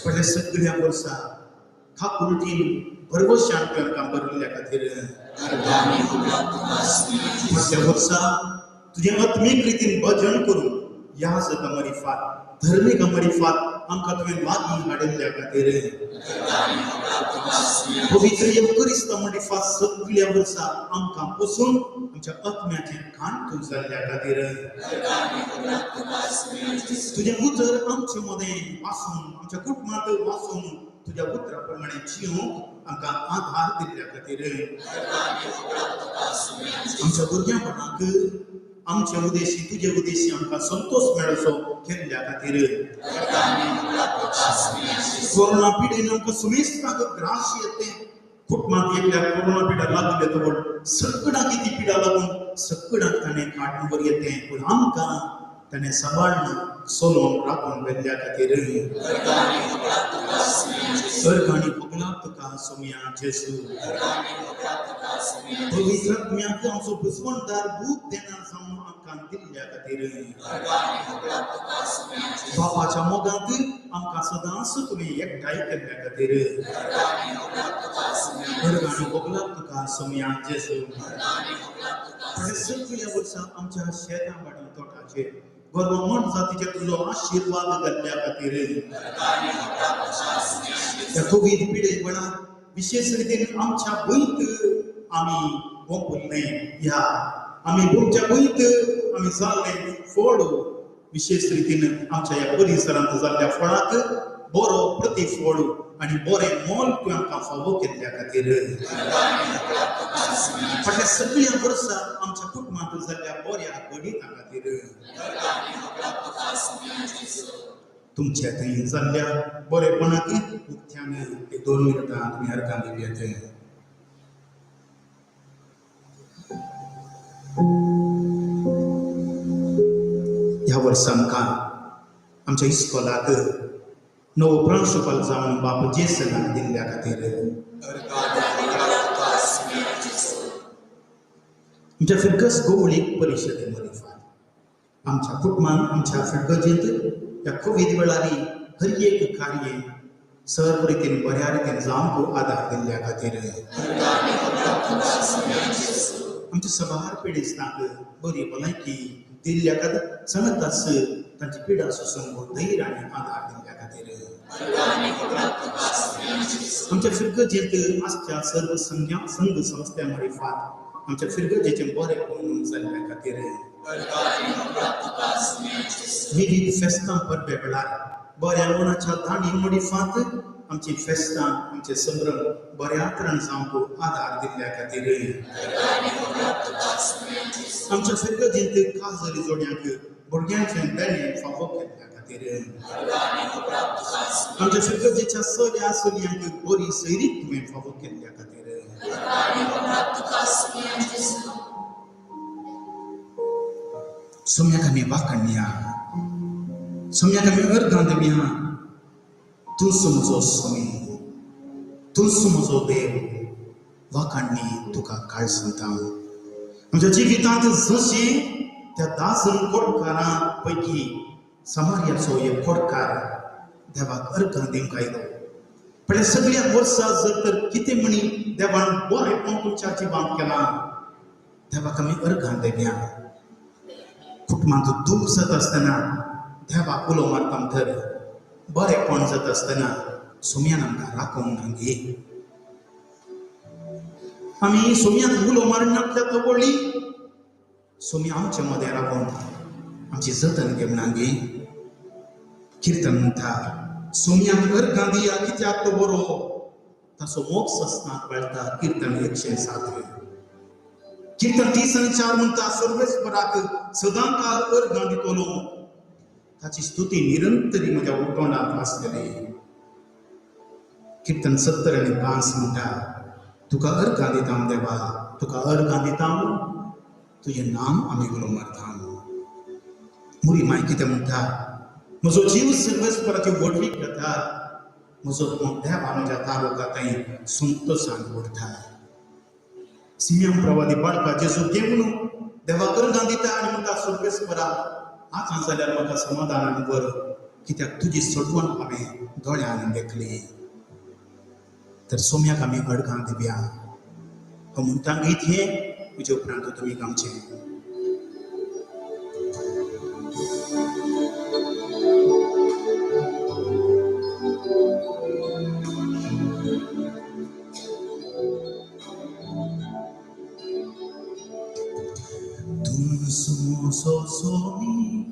फाटल्या सगळ्या वर्सां खाकुलटीन भरवशान आमकां भरिल्ल्या खातीर, फाटल्या वर्सा तुजें आत्मीक रितीन भजन करून ह्या जगा मरिफात धर्मीक मरिफात आमकां तुवें लागीं हाडिल्ल्या खातीर. पवित्र येवकरिस्ता मडिफा सगळ्या वर्सा आमकां पोसून आमच्या आत्म्याचें खाण तूं जाल्ल्या खातीर. तुजें उतर आमचे मदें वासून आमच्या कुटुंबांत वासून तुज्या उतरा प्रमाणे जिवंक आमकां आधार दिल्ल्या खातीर. आमच्या भुरग्यांपणाक आमचे उद्देशी तुजे उद्देशी आमकां संतोष मेळचो केल्ल्या खातीर. कोरोना पिडेन आमकां सुमेस्ताक ग्रास येते कुटुंबांत एकल्या कोरोना पिडा लागले तर सगळ्यांक ती पिडा लागून सगळ्यांक ताणें काडून वर येते पूण आमकां ताणें सांबाळून सोलोवन राखून व्हेल्ल्या खातीर. सर्ग आनी भोगला तुका सोम्या जेजू. पवित्र आत्म्याक आमचो बुजवणदार भूत देणार जावन आमकां दिल्ल्या खातीर. बापाच्या मोगांत आमकां सदांच तुवें एकठांय केल्ल्या खातीर. अर्ग आनी भोगला तुका सोम्या जेजू. सगळ्या वर्सा आमच्या शेतां वाड्यां तोटाचेर गोरवां मन जातीचेर तुजो आशिर्वाद घाल्ल्या खातीर. त्या कोवीड पिडे वेळार विशेष रितीन आमच्या गोंयत आमी गोंपुल्ले ह्या आमी आमच्या गोंयत आमी जाल्ले फळ विशेष रितीन आमच्या ह्या परिसरांत जाल्ल्या फळाक बरो प्रतिफळ आनी बरें मोल तुवें आमकां फावो केल्ल्या खातीर. फाटल्या सगळ्या वर्सा आमच्या कुटुंबांत जाल्ल्या बऱ्या गणिता खातीर. तुमच्या थंय जाल्ल्या बरेपणाक मुख्यान एक 2 मिनटां तुमी अर्गां दिवयात. ह्या वर्सा आमकां आमच्या इस्कोलाक नवो प्रांशुपाल जावन बाप जेसनाक दिल्ल्या खातीर. आमच्या फिरगस गोवळीक परिशदे मरिफात आमच्या कुटुंबान आमच्या फिरगजेंत ह्या कोवीड वेळारी हर एक कार्य सर्व रितीन बऱ्या रितीन जावंक आदार दिल्ल्या खातीर. आमच्या सभार पिडेस्तांक बरी भलायकी दिल्ल्या खातीर सणतास तांची पिडा सोसूंक धैर्य आनी आदार दिल्ल्या खातीर. आमच्या फिरगजेंत आसच्या सर्व संज्ञा संघ संस्थ्या मारिफात आमच्या फिरगजेचें बरें जाल्ल्या खातीर. विविध फेस्तां परबे वेळार बऱ्या मनाच्या दाणी मडिफात आमची फेस्तां आमचे संभ्रम बऱ्या तरेन जावंक आदार दिल्ल्या खातीर. आमच्या फिरगजेंत काजरी जोड्यांक भुरग्यांचें देणें फावो केल्ल्या खातीर. आमच्या फिरगजेच्या चल्या चलयांक बरी सैरीक तुवें फावो केल्ल्या खातीर. सोम्याक आमी वाखाणया, सोम्याक आमी अर्गां दिवया. तूंच म्हजो स्वामी, तूंच म्हजो देव, वाखाणणी तुका काळसंता. आमच्या जिवितांत जशें त्या दासन कोटकारां पैकी समार्याचो एक कोटकार देवाक अर्गां दिवंक आयलो. पण सगळ्या वर्सा जर तर कितें म्हणी देवान बरेंपण तुमच्या जिवांत केलां, देवाक आमी अर्गां दिवया. कुटुंबांत दूख जाता आसतना देवाक उलो मारता तर बरेंपण जाता आसतना सोम्यान आमकां राखोवंक ना गे. आमी सोम्याक उलो मारनातल्या तवळी सोमी आमचे मदें रावोन आमची जतन घेवना गे. किर्तन म्हणटा सोम्याक अर्गां दिया कित्याक तो बरो ताचो मोग सस्नाक मेळटा. किर्तन 107. किर्तन 34 म्हणटा सर्वेस्पराक सदां काल अर्गां दितलो, ताची स्तुती निरंतरी म्हज्या तोंडांत आसतली. किर्तन 75 म्हणटा तुका अर्गां दिता देवा, तुका अर्गां दिता, तुजें नाम आमी उलो मारता. मुरी माय कितें म्हणटा म्हजो जीव सर्वेस्पराची व्हडवीक जाता, म्हजो देवा म्हज्या तारुका थंय संतोशान उरता. सिमियम प्रवादी बाळका जेजू घेवन देवा अर्गां दिता आनी म्हणटा सर्वेस्परा आतां जाल्यार म्हाका समाधानान वर, कित्याक तुजी सोडवण हांवें दोळ्यान देखली. तर सोम्याक आमी अर्गां दिवया. हांव म्हणटा गीत हें म्हजे उपरांत तुमी गावचें. सोमी,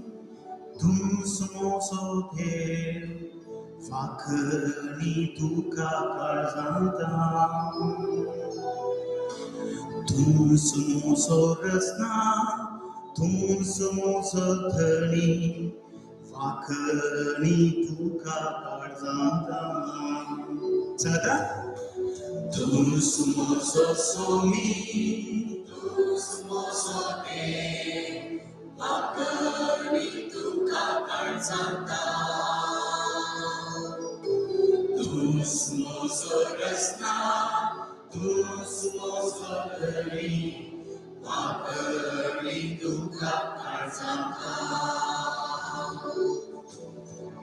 तूंच म्हजो देव, फाखणी तुका काळजांत. तूंच म्हजो रचना, तूंच म्हजो धणी, फाखणी तुका काळजांत. सांगता तूंच म्हजो सोमी, तूंच म्हजो देव, वाकणी तुका काळजांत. तूंच म्हजो रचना, तूंच म्हजो धणी, वाकणी तुका काळजांत.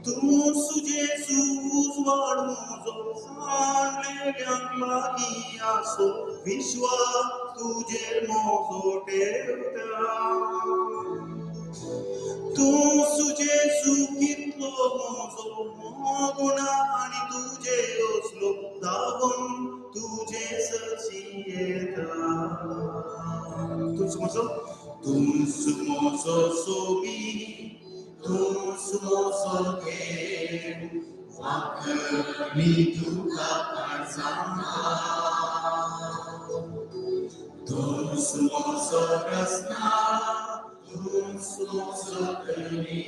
तूंच जेजू उजवाड म्हजो, सांडलेल्यांक लागीं आसो, विश्वास तुजेर म्हजो ठेवता. तूंच जेजू कितलो म्हजो मोगुणा आनी तुजे असलो धांवून तुजे सरशी येता. तूंच म्हजो, तूंच म्हजो सोमी, तूंच म्हजो देव, वाकणी तुका काळजांत. तूंच म्हजो रचना, तूंच म्हजो धणी,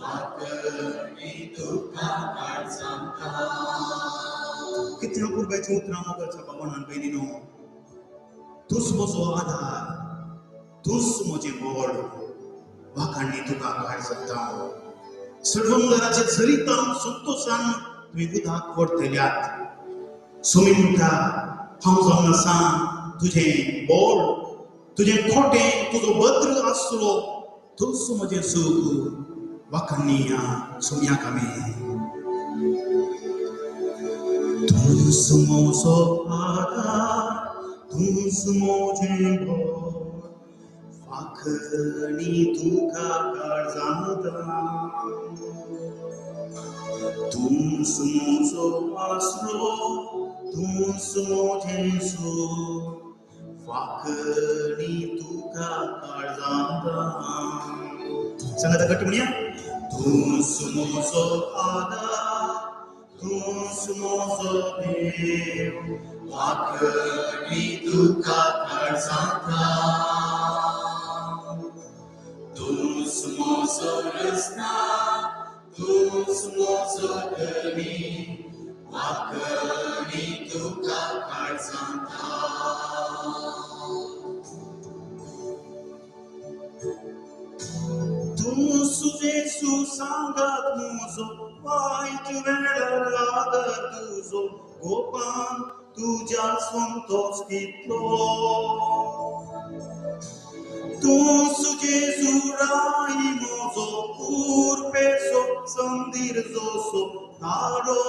वाकणी तुका काळजांत. कितल्या कुरब्याचीं उतरां मोगाच्या भावान भयणीनो. तूंच म्हजो आदार, तूंच म्हजें बळ, वाखाणी तुका काळजांत. सर्वंगराचे सरितान संतोशान तुमी उदक व्हरतल्यात. सोमी म्हणटा, हांव जावन आसा तुजें बळ, तुजें खोटें, तुजो भद्र आसलो, तूंच म्हजें सूख. वाखाणी ह्या सोम्याक आमी. तूंच म्हजो आदार, तूंच म्हजें बळ, फाखणी तुका काळजांत. तूंच म्हजो आसरो, तूंच म्हजें सूख, फाखणी तुका काळजांत. सांगात घट्ट म्हणया. तूंच म्हजो आदार, तूंच म्हजो देव, वाकणी तुका काळजांत. तूंच म्हजो रचना, तूंच म्हजो धणी, वाकणी तुका काळजांत. तूंच जेजू सांगात म्हजो, वायट वेळार आदर तुजो, गोपान तुज्या संतोष कितलो. तूंच जेजू राय म्हजो, उर्बेचो संदीर जसो, तारो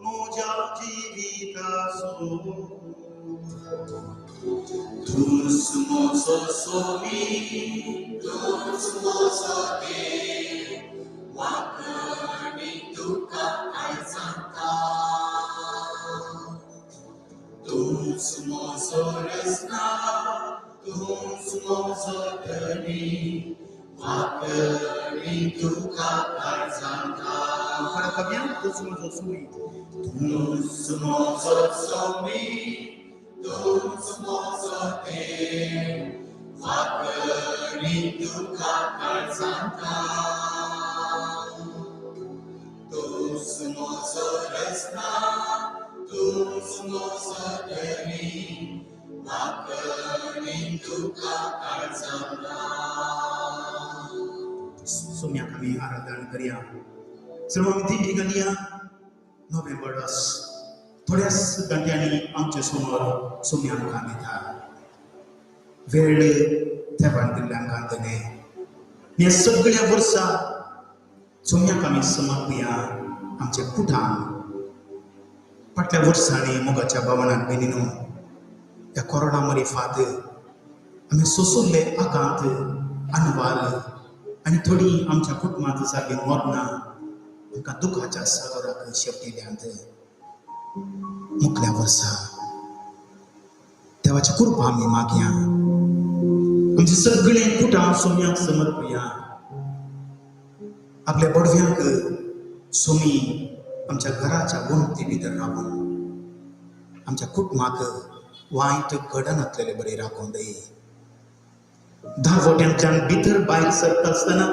म्हज्या जिविताचो. तूंच म्हजो सोमी, तूंच म्हजो देव, वाकणी तुका काळजांत. तूंच म्हजो रचना, तूंच म्हजो धणी, वाकणी तुका काळजांत. परत कव्या. तूंच म्हजो सोमी, तूंच म्हजो सोमी, तूंच म्हजो देव, वाकणी तुका काळजांत. तूंच म्हजो रचना, तूंच म्हजो धणी, वाकणी तुका काळजांत. सोम्याक आमी आराधन करया. सर्व आमी दिंडी घालया. नोव्हेंबर थोड्याच घंट्यांनी आमचे समोर सोम्याक आमी येता. वेळ देवान दिल्ल्या आमकां दिलें. ह्या सगळ्या वर्सा सोम्याक आमी समर्पया आमच्या कुटान. फाटल्या वर्सांनी मोगाच्या भावनान भयणीनो, ह्या कोरोना मरिफात आमी सोंसुल्ले आकांत अनवाल आनी थोडीं आमच्या कुटुंबांत जाल्लीं मरणां आमकां दुखाच्या सागराक शेवटिल्यांत. मुखल्या वर्सा देवाची कृपा आमी मागया. आमचे सगळे कुटां सोम्याक समर्पया. आपल्या बडव्यांक सोमी आमच्या घराच्या वणती भितर रावून आमच्या कुटुंबाक वायट घडनातलेले बरें राखून दी. दारवट्यांतल्यान भितर भायर सरता आसतना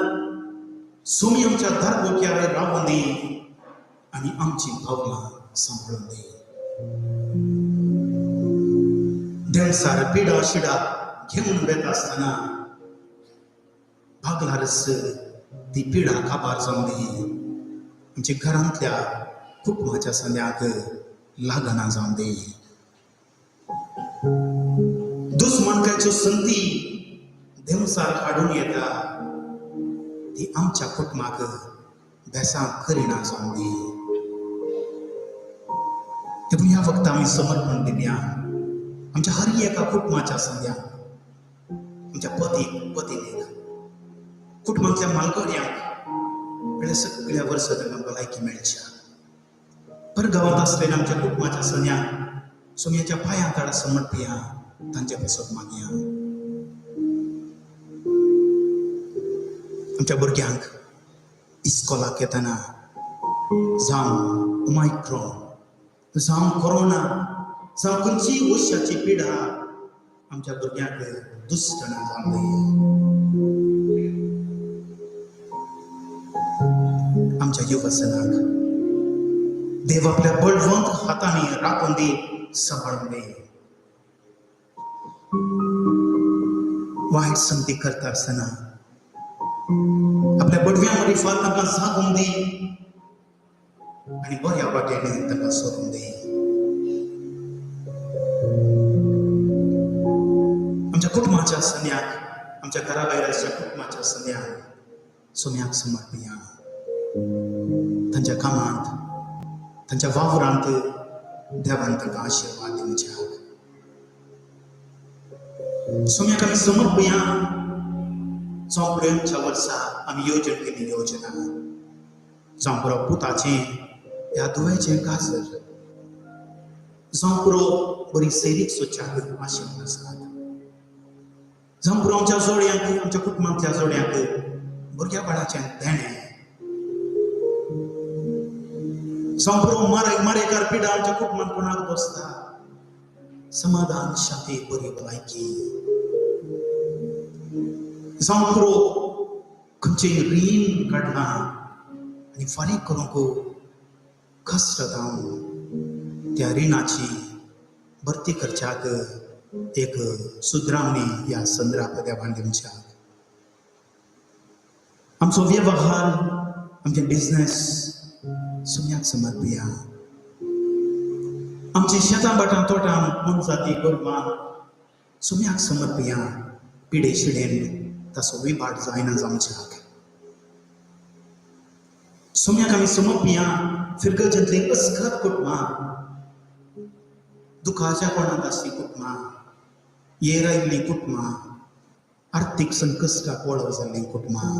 सोमी आमच्या दारवट्यार रावून दी आनी आमची पावलां सांबाळून दी. देंवसार पिडा शिडा घेवन वेता आसतना भागलारच ती पिडा काबार जावन दी. आमच्या घरांतल्या कुटुंबाच्या संद्याक लागना जावन दी. दुस्मानकायच्यो संदी देंवसार हाडून येता ती आमच्या कुटुंबाक बेसां करिना जावन दी. देखून ह्या वखदां आमी समर्पण दिवया आमच्या हर एका कुटुंबाच्या संद्याक, आमच्या पतीक पतिनीक, कुटुंबांतल्या मालगड्यांक म्हळ्यार सगळ्या वर्सा तांकां भलायकी मेळच्या. परगांवांत आसलेल्या आमच्या कुटुंबाच्या संद्याक सोम्याच्या पांयां ताडा समर्पया, तांचे पासत मागया. आमच्या भुरग्यांक इस्कोलाक येतना जावं ओमायक्रॉन, जावं कोरोना, जावं खंयचीय वशाची पिडा आमच्या भुरग्यांक दुश्टणा जावं दी. आमच्या युवसनाक देव आपल्या बळवंत हातांनी राखून दी, सांबाळून दी. वायट संगती करता आसतना आपल्या बडव्या मारिफात तांकां जागून दी आनी बऱ्या वाटेन तांकां सोडून दी. आमच्या कुटुंबाच्या संद्याक, आमच्या घरा भायराच्या कुटुंबाच्या संद्याक सोम्याक समर्पया. तांच्या कामांत, तांच्या वावरांत देवान तांकां आशिर्वाद दिवच्या. सोम्याक आमी समर्पया. जावं प्रेमच्या वर्सा आमी योजन केली योजना, जावं पुरो पुताचें ह्या धुवेचें काजर, जावं पुरो बरी सैरीक सोच्याक आशिर्वाद आसात, जावं पुरो आमच्या जोड्यांक, आमच्या कुटुंबांतल्या जोड्यांक भुरग्या बाळाचें देणें, जावं पुरो मारेकार पिडा आमच्या कुटुंबांत कोणाक बसता, समाधान, शांती, बरी भलायकी, जावं पुरो खंयचें रीण काडलां आनी फारीक करूंक कश्ट जावन त्या रिणाची भरती करच्याक एक सुद्रावणी ह्या संद्राप देवान दिवच्याक. आमचो वेव्हार, आमचें बिजनेस सोम्याक समर्पया. आमची शेतां भाटां तोटां मोनजाती गोरवां सोम्याक समर्पया. पिडे शिडेन ताचो विभाट जायना जावच्याक. सोम्याक आमी समर्पया. फिरगजेंतलीं अस्खत कुटुंबां, दुखाच्या कोणांत आसलीं कुटुंबां, येर आयिल्लीं कुटुंबां, आर्थीक संकश्टाक वळख जाल्लीं कुटुंबां,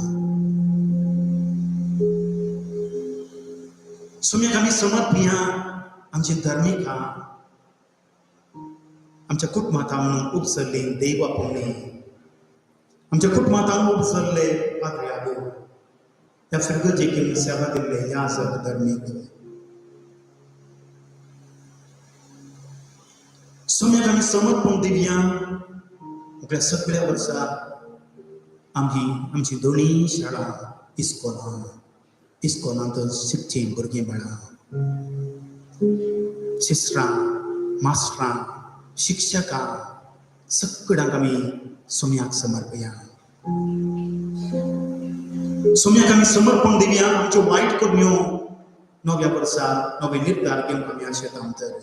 सोम्याक आमी समर्पया. आमची धार्मिकां, आमच्या कुटुंबांत म्हणून उपसरलीं देवा पुण्य, आमच्या कुटुंबांत उपसरले पाद्रे आबो, ह्या फिरगजेक सेवा दिल्ले याजक धार्मीक. सोम्याक आमी समर्पण दिवया. आपल्या सगळ्या वर्सा आमची आमची दोनूय शाळा इस्कोलां, इस्कोलांत शिकचीं भुरगीं बाळां, सिस्टरां, मास्टरां, शिक्षकां सगळ्यांक आमी सोम्याक समर्पया. सोम्याक आमी समर्पण दिवया. आमच्यो वायट करण्यो नव्या वर्सा नवे निर्धार घेवन आमी आशेता तर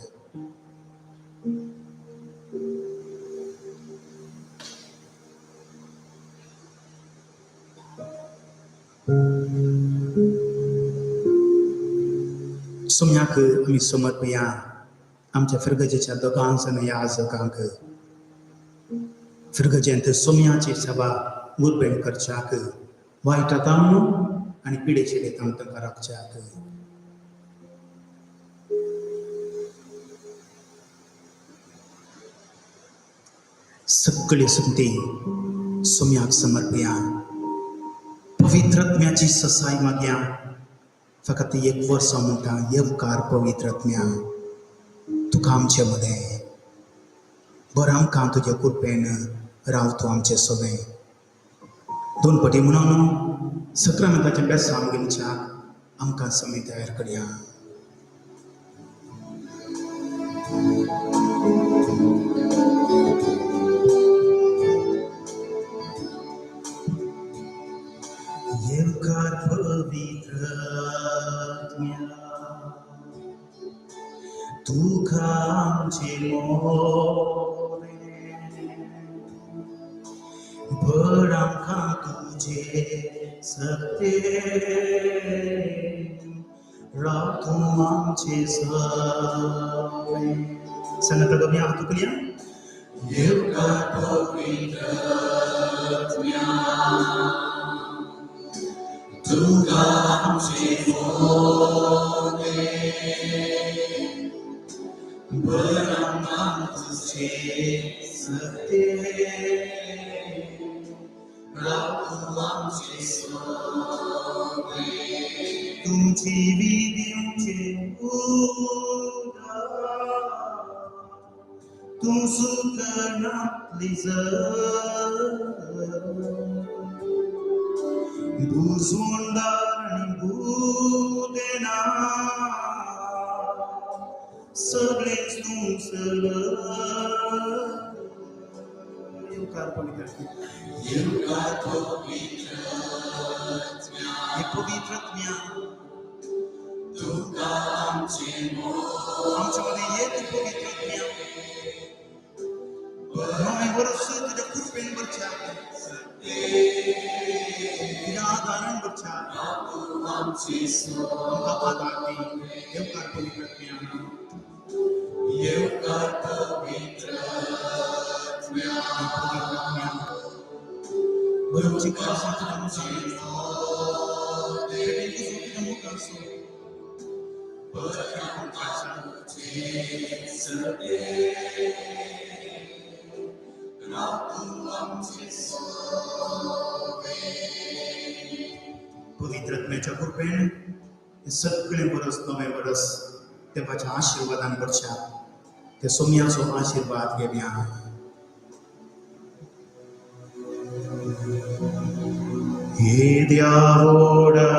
सोम्याक आमी समर्पया. आमच्या फिरगजेच्या दोगांच याजकांक फिरगजेंत सोम्याची सेवा उर्बेण करच्याक, वायट तावन आनी पिडे शिडे तांकां राखच्याक. सगळे सुमती सोम्याक समर्पया, पवित्रत्म्याची ससाय मागया. फकत एक वर्स हांव म्हणटा, येवकार पवित्रत्म्या, तुका आमचे मदें बरें, आमकां तुजे कृपेन राव तूं आमचे सोबें. दोन पटी म्हणून सक्रामेंताचें बेसांव घेवच्याक आमकां समय तयार करया. येवकार पवित्रत्म्या, तुका आमचे मोरे, भर आमकां तुजे सत्ते, राव तूं आमचे सवे. सांगात गम्या हात उखलया. येवकार पवित्रत्म्या, तुका आमचे मोरे, भर आमकां तुजे सत्ते, राव तूं आमचे सोबे. तुमची विदिवचे उदक, तूं सुकनातली जर, भुजवंदार आनी भूदेना, सगळेंच तूं चलय. येवकार पवित्रत्म्या, येवकार पवित्रत्म्या, हे पवित्रत्म्या, तुका आमचे मोरे, आमच्या मध्ये ये तूं पवित्रत्म्या. नवें वर्स तुज्या कृपेन भरच्या, तुज्या आदारान भरच्या, राव तूं आमचे सोबे. आमकां आदार दी. येवकार पवित्रत्म्या, येवकार पवित्रत्म्या, पवित्रत्म्या, बरोबरची काळजां तुज्या मुखार, बेगीन तुज्या मुखार सो. तुझे सत्ते, राव तूं आमचे सोबे. पवित्रत्म्याच्या कृपेन हें सगळें वर्स नवें वर्स देवाच्या आशिर्वादान भरच्या, त्या सोम्याचो आशिर्वाद घेवया. हे देवोडा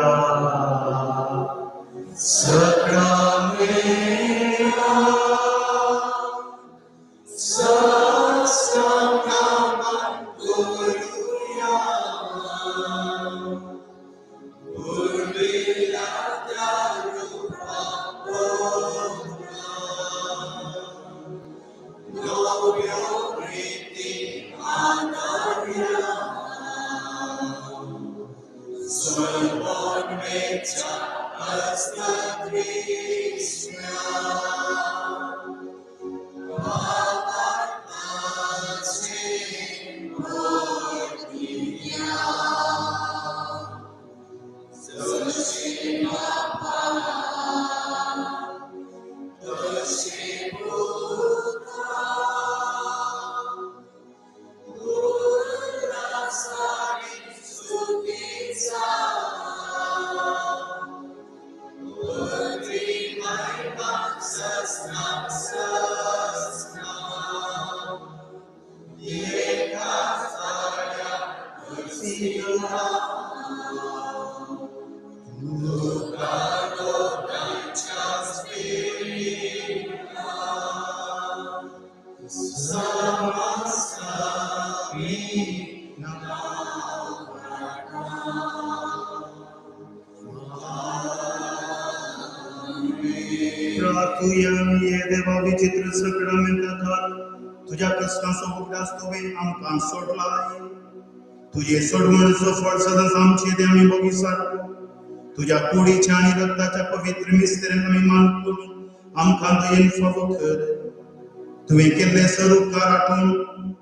सगळा सत्संगमान करुया, उर्मिला त्या रूपा नव्यो प्रीती आदार्या, सर्वोन्मेच्या हस्तदृष्ट्या, भावार्थाचे वर्तिया. जशे बापा तशे पुत्रा, उल्हासाने स्तुतीचा, पृथ्वी महिमा सस्ना सस्ना, एका साऱ्या तुळशीला, तुका लोकांच्या स्पिरिटा, समसामी प्रार्थुया. ये देवा विचित्र सगळं तुझ्या कष्टांचो उगडास तुवें आमकां सोडलाय. तुजे सोडवणचो फळ सदांच आमचे ते आमी बगीसार. तुज्या कुडीच्या आनी रक्ताच्या पवित्र मिस्तेरान आमी मान करून आमकां दयेन फावो कर. तुवें केल्ले सर उपकार आठोवन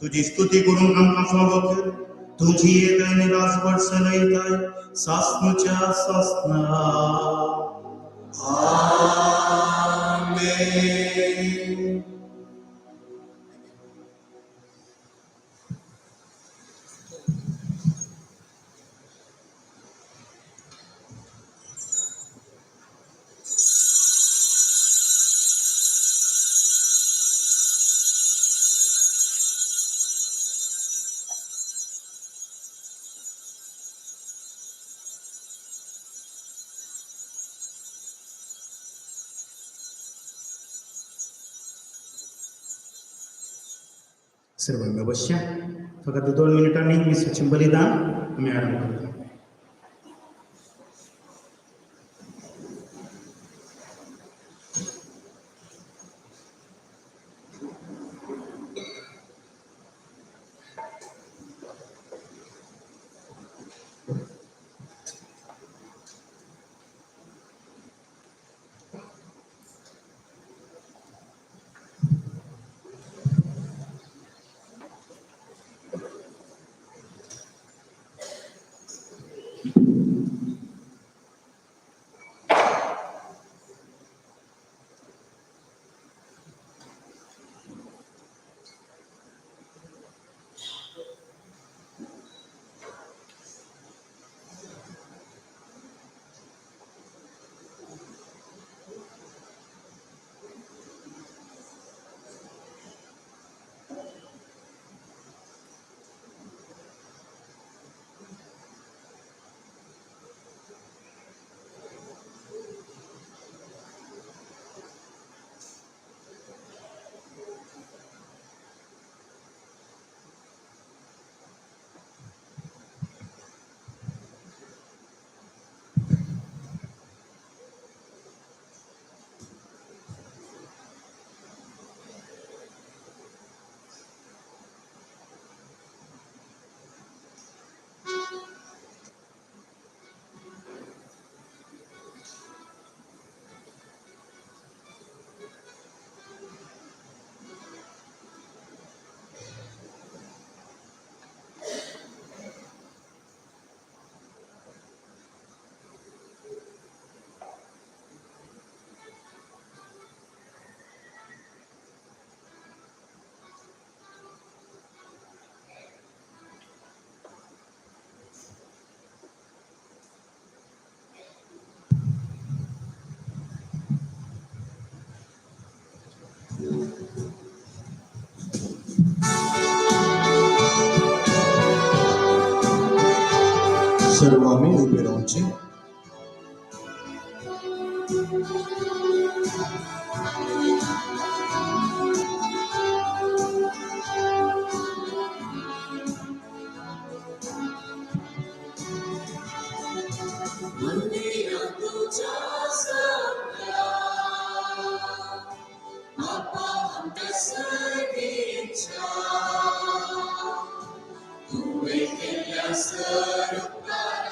तुजी स्तुती करूंक आमकां फावो कर. तुजी येताय आनी राजवट चलयताय सासनुच्या सासना. आमेन. सर्वांनी बसया. फकत 2 मिनटांनी मिसाचें बलिदान आमी आरंभ करता. सर्वांनी उबे रावचें. तुवें केल्ल्या सरकारा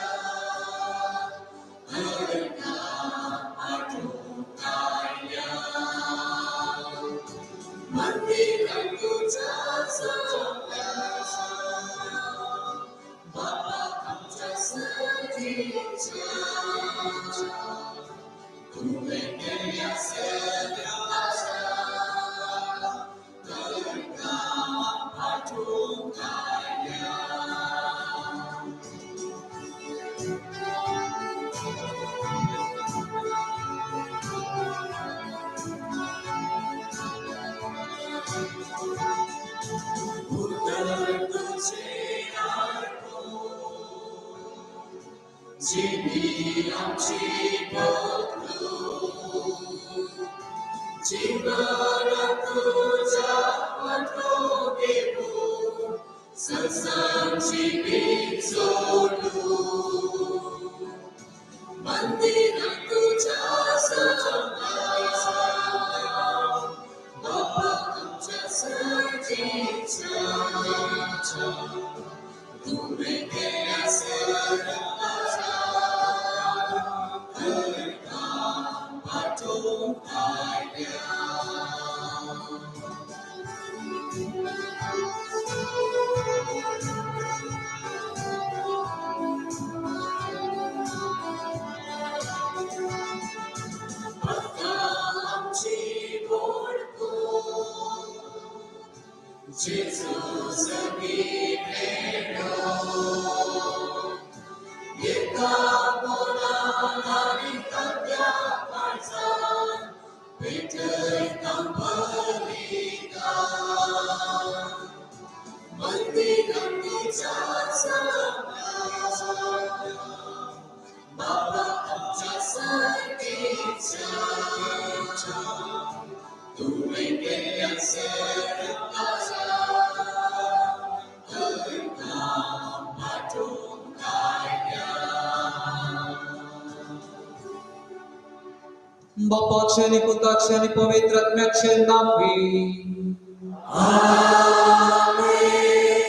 बापाचे आनी पुताचे आनी पवित्र आत्म्याचे नांवी.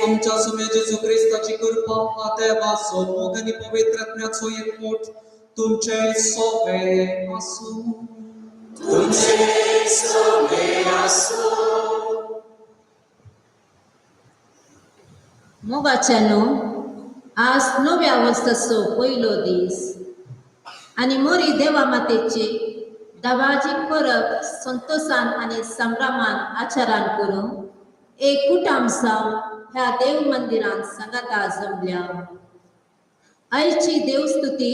आमच्या सुम्या जेजू क्रिस्ताची कृपा, देवाचो मोग आनी पवित्र आत्म्याचो एकमोट तुमचे सोबे आसूं. तुमचे सोबे आसूं. मोगाच्यानो, आज नव्या वर्साचो पयलो दीस आनी मोरी देवा मातेची दबाजीक परब संतोसान आनी संभ्रमान आचारान करून एक कुटाम जावन ह्या देव मंदिरांत सांगाता जमल्या. आयची देवस्तुती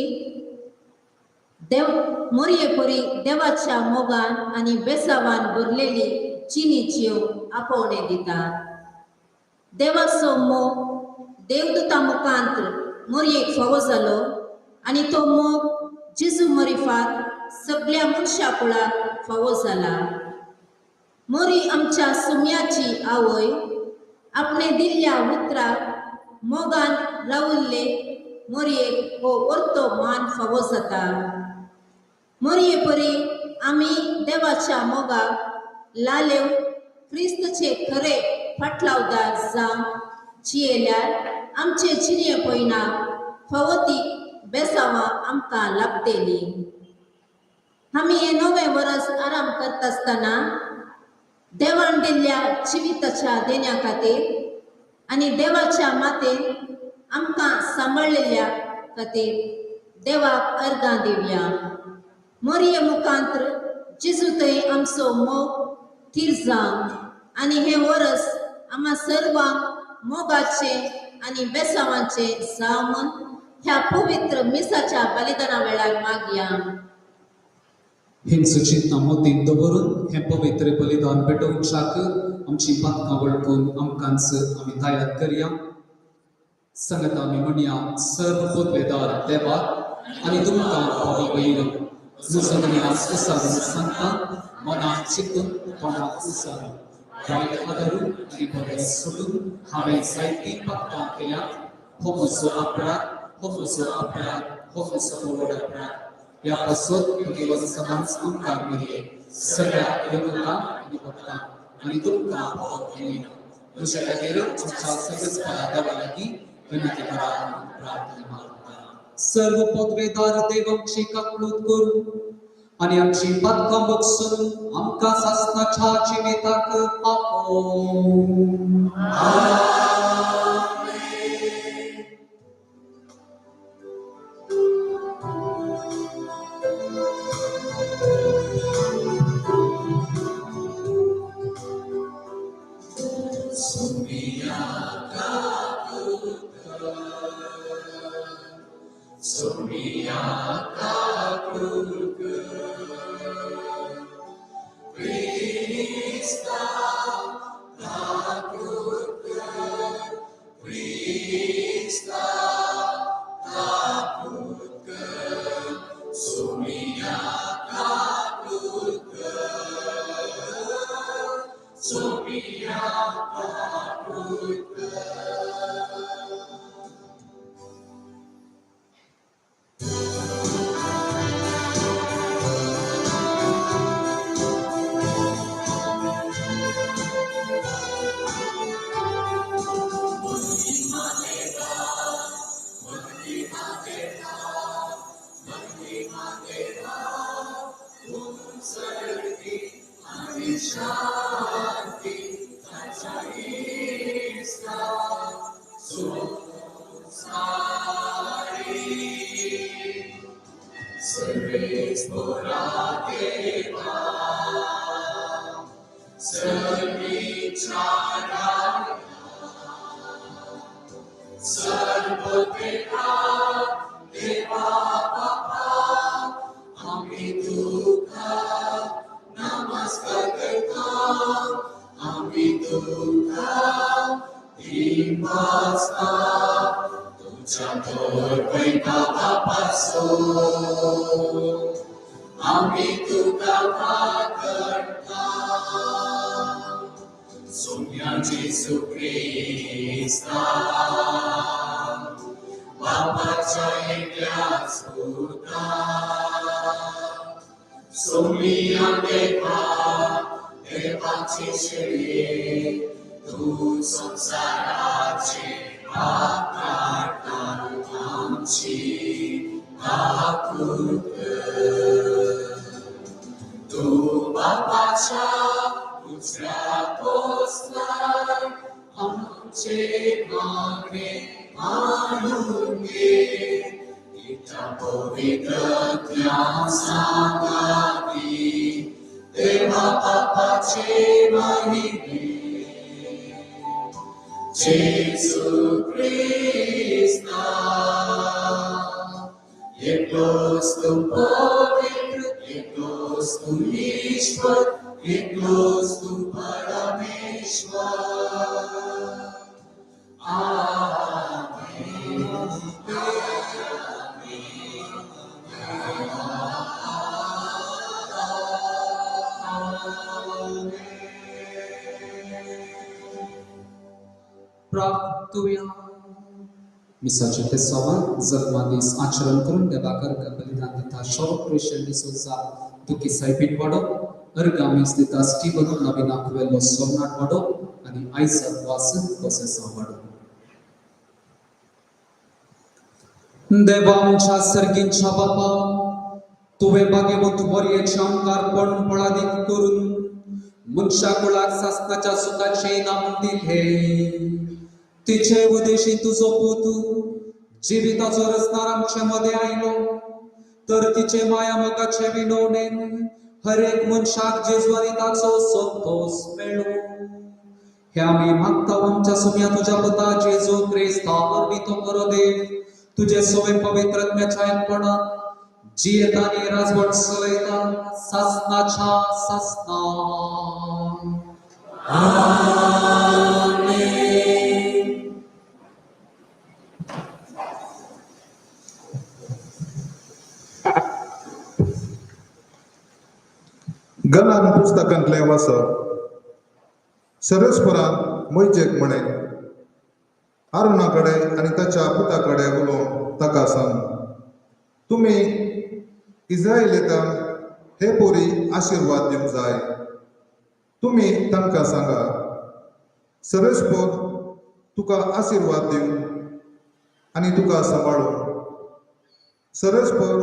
देव मोरये परी देवाच्या मोगान आनी बेसावान भरलेली जिणेच्यो आपोवणे दितात. देवाचो मोग देवदूता मुखांत मोरयेक फावो जालो आनी तो मोग जेजू मरिफात सगळ्या मनशा कुळाक फावो जाला. मोरी आमच्या सुम्याची आवय आपणे दिल्ल्या उतराक मोगान रावल्ले मोरयेक हो परतो मान फावो जाता. मोरये परी आमी देवाच्या मोगाक लालेव क्रिस्तचे खरे फाटलावदार जावन जियेल्यार आमचे जिणे पयणाक फावो ती बेसावां आमकां लाभतेली. आमी हें नवें वरस आराम करता आसतना देवान दिल्ल्या जिविताच्या देण्या खातीर आनी देवाच्या मातेन आमकां सांबाळिल्ल्या खातीर देवाक अर्गां दिवया. मोरये मुखांत्र जेजू थंय आमचो मोग थीर जावं आनी हें वरस आम्हा सर्वांक मोगाचें आनी बेसावांचें जावं म्हूण ह्या पवित्र मिसाच्या बलिदाना वेळार मागया. हिंसू मोतीन दवरून हें पवित्र बलिदान पेटोवच्याक आमची पातकां वळखून आमकांच आमी तयार करया. संगत आमी म्हणया, सर्व पोतवेदार देवाक आनी तुमकां भावा भयण, म्हजो उसारून सांगता, मनाक चिंतून तोंडाक उसारून, वायट आदारून आनी बरें सोडून हांवें जायतीं पातकां केल्यात. हो म्हजो अपराध, हो म्हजो अपराध, हो म्हजो व्हड अपराध. ह्या पासत तुगेलो सदांच आमकां मरये, सगळ्या देवतांक आनी भक्तांक आनी तुमकां भाव भयणीं, म्हज्या खातीर तुमच्या सगळ्याच देवा लागीं विनंती करा प्रार्थना मागता. सर्व पदवेदार देव आमची काकळूत करूं आनी आमची पातकां बगसून आमकां सासणाच्या जिविताक पावोवं. सोमिया देवा देवाचे शेळये तूं संवसाराचे पाप काडटा आमची काकूट कर. तूं बापाच्या उजव्या बसलाय आमचे मागणे मानून घे. तिच्या पवित्रत्या सांगाती देवा बापाचे महिमे. जेजू क्रिस्ता एकलोच तूं पवित्र, एकलोच तूं ईश्वर, एकलोच तूं परमेश्वर. आमेन. प्राप्तुया मिसाचे ते सवाल जगमा दीस आचरण करून देवाकर बलिदान दिता शॉर्ट क्रिश्चन डिसोजा दुखी सायबीन वाडो अर्गा मीस दिता स्टीवन नवीना कुवेल्लो सोमनाथ वाडो आनी आयजक वास कोसेसा वाडो. देवा आमच्या सर्गींच्या बापा, तुवें भाग्यवंत मोरयेचें आमकार फळादीक करून मनशा कुळाक सासणाच्या सुखाचें इनाम दिलें. तिचे उदेशी तुजो पूत जिविताचो रचणार आमचे मदें आयलो, तर तिचे माया मोगाचे विनवणेन हर एक मनशाक जेजू आनी ताचो संतोस मेळूं. हे आमी मागता आमच्या सोम्या तुज्या पुता जेजू क्रिस्ता वरवीं, तो खरो देव, तुजे सोवे पवित्र आत्म्याच्या एकपणान जियेता आनी राजवट चलयता सासनाच्या सासना. आमेन. गलान पुस्तकांतलें वाचप. सरस्परान मोयजेक म्हणें, आरुणा कडेन आनी ताच्या पुता कडेन उलोवन ताका सांग, तुमी इस्रायलितांक हे पोरी आशिर्वाद दिवंक जाय. तुमी तांकां सांगा, सरस्पर तुका आशिर्वाद दिवं आनी तुका सांबाळूं. सरस्पर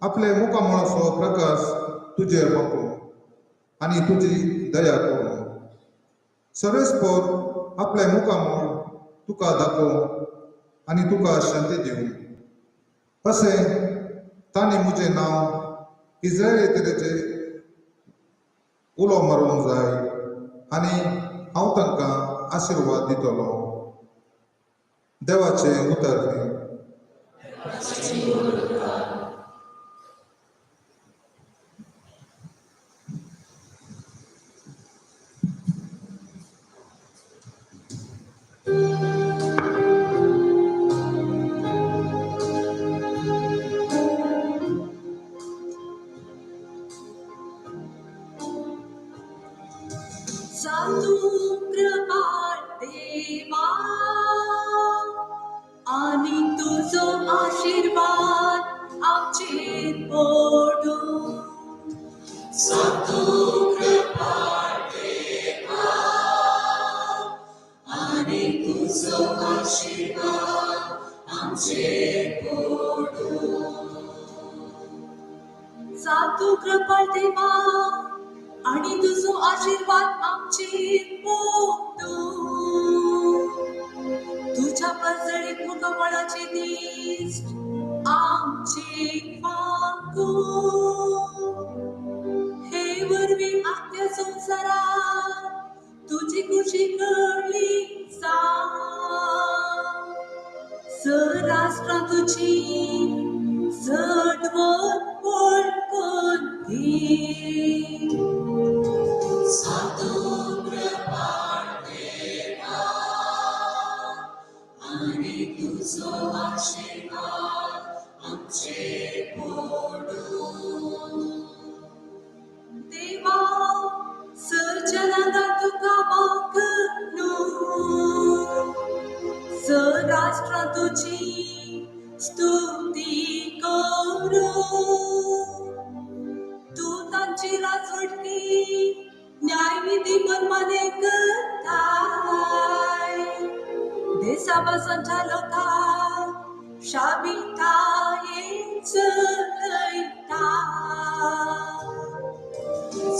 आपले मुखामळाचो प्रकाश तुजेर फांकूं आनी तुजी दया करूं. सरस्पर आपलें मुखामळ तुका दाखोवं आनी तुका शांती दिवं. अशें तांणी म्हजें नांव इस्रायलीचेर उलो मारूंक जाय आनी हांव तांकां आशिर्वाद दितलो. देवाचें उतर हें. जातू कृपाळ देवा आनी तुजो आशिर्वाद आमचेर पडूं. जातू कृपाळ देवा आनी तुजो आशिर्वाद आमचेर पडूं. जातू कृपाळ देवा आनी तुजो आशिर्वाद आमचेर पडूं. तुज्या परजळीत मुखामळाचे दिश्ट आमचेर फांकूं. हे वरवीं आख्ख्या संवसारात तुजी खुशी कळ्ळी जावं. सराष्ट्रां तुजी चडवत वळखून घे. जातू कृपाळ देवा आनी तुजो आशिर्वाद आमचेर पडूं. देवा सर्जनांगा तुका वागणू, सराष्ट्रां तुजी स्तुती करूं. साबाजांच्या लोकांक शाबितायेन चलयता.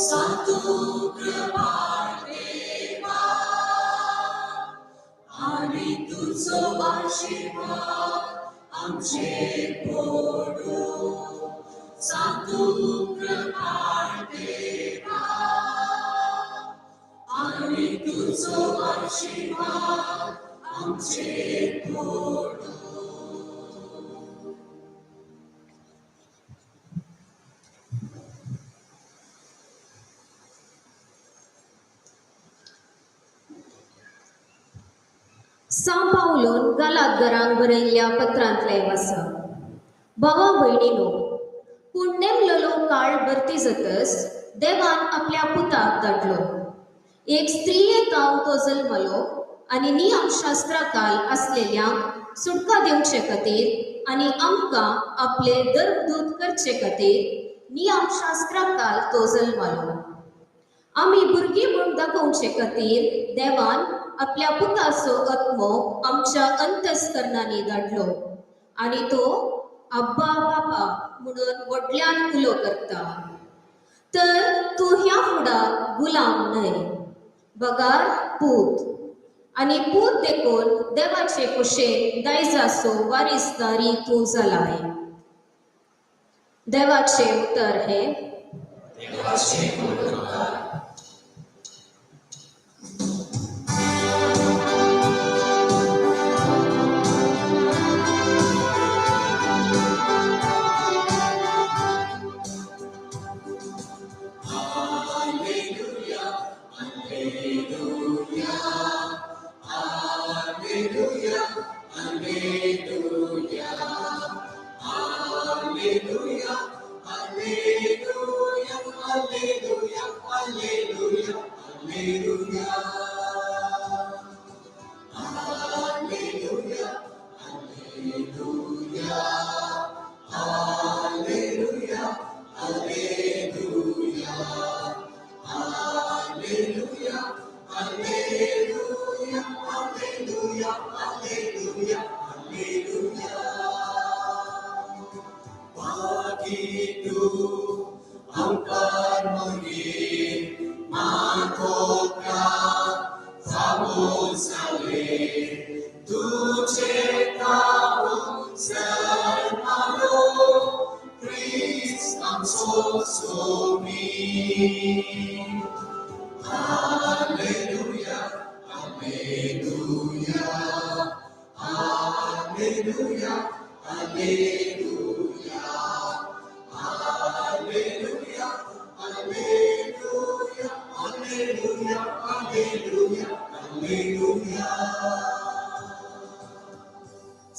सांतू कृपाळ देवा, आनी तुजो आशिर्वाद आमचेर पडूं. सांतू कृपाळ देवा, आनी तुजो आशिर्वाद आमचेर पडूं. सां पावलोन गालात बरयल्ल्या पत्रांतलें आसा. भावा भयणीनो, पूण नेमलेलो काळ भरती जातच देवान आपल्या पुताक धाडलो. एक स्त्रिये ताव तो जल्मलो आनी नियमशास्त्रा काल आसलेल्यांक सुटका दिवचे खातीर आनी आमकां आपले धर्मदूत करचे खातीर नियमशास्त्रा काल तो जल्मलो. आमी भुरगीं म्हूण दाखोवचे खातीर देवान आपल्या पुताचो आत्मो आमच्या अंतस्करणांनी धाडलो आनी तो अब्बा बापा म्हणून व्हडल्यान उलो करता. तर तूं ह्या फुडाक गुलाम न्हय, बगार पूत, आनी पूत देखून देवाचे कुशेन दायजाचो वारीसदारी तूं जालाय. देवाचें उतर हें.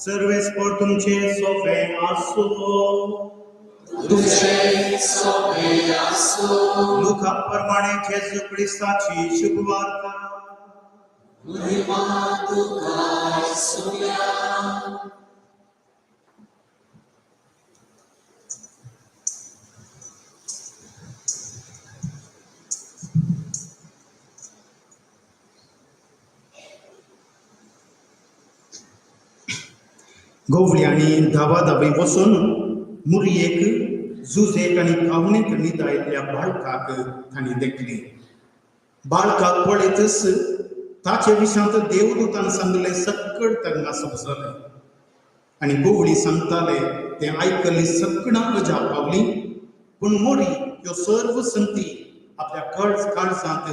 सर्वेस्पर तुमचे सोफे आसो. तुझे सोबे आसो. लुका प्रमाणे जेजू क्रिस्ताची शुभवार्ता. महिमा तुका सुया. गोवली आनी धावा धावी वचून मुरयेक जुजेक आनी कावणेक न्हिदायिल्ल्या बाळकाक तांणी देखली. बाळकाक पळयतच ताचे विशांत देवदूतान सांगले सक्कड तांकां समजलें आनी गोवळी सांगताले तें आयकल्ली सगळां अजाप पावली. पूण मोरी ह्यो सर्व संती आपल्या काळजांत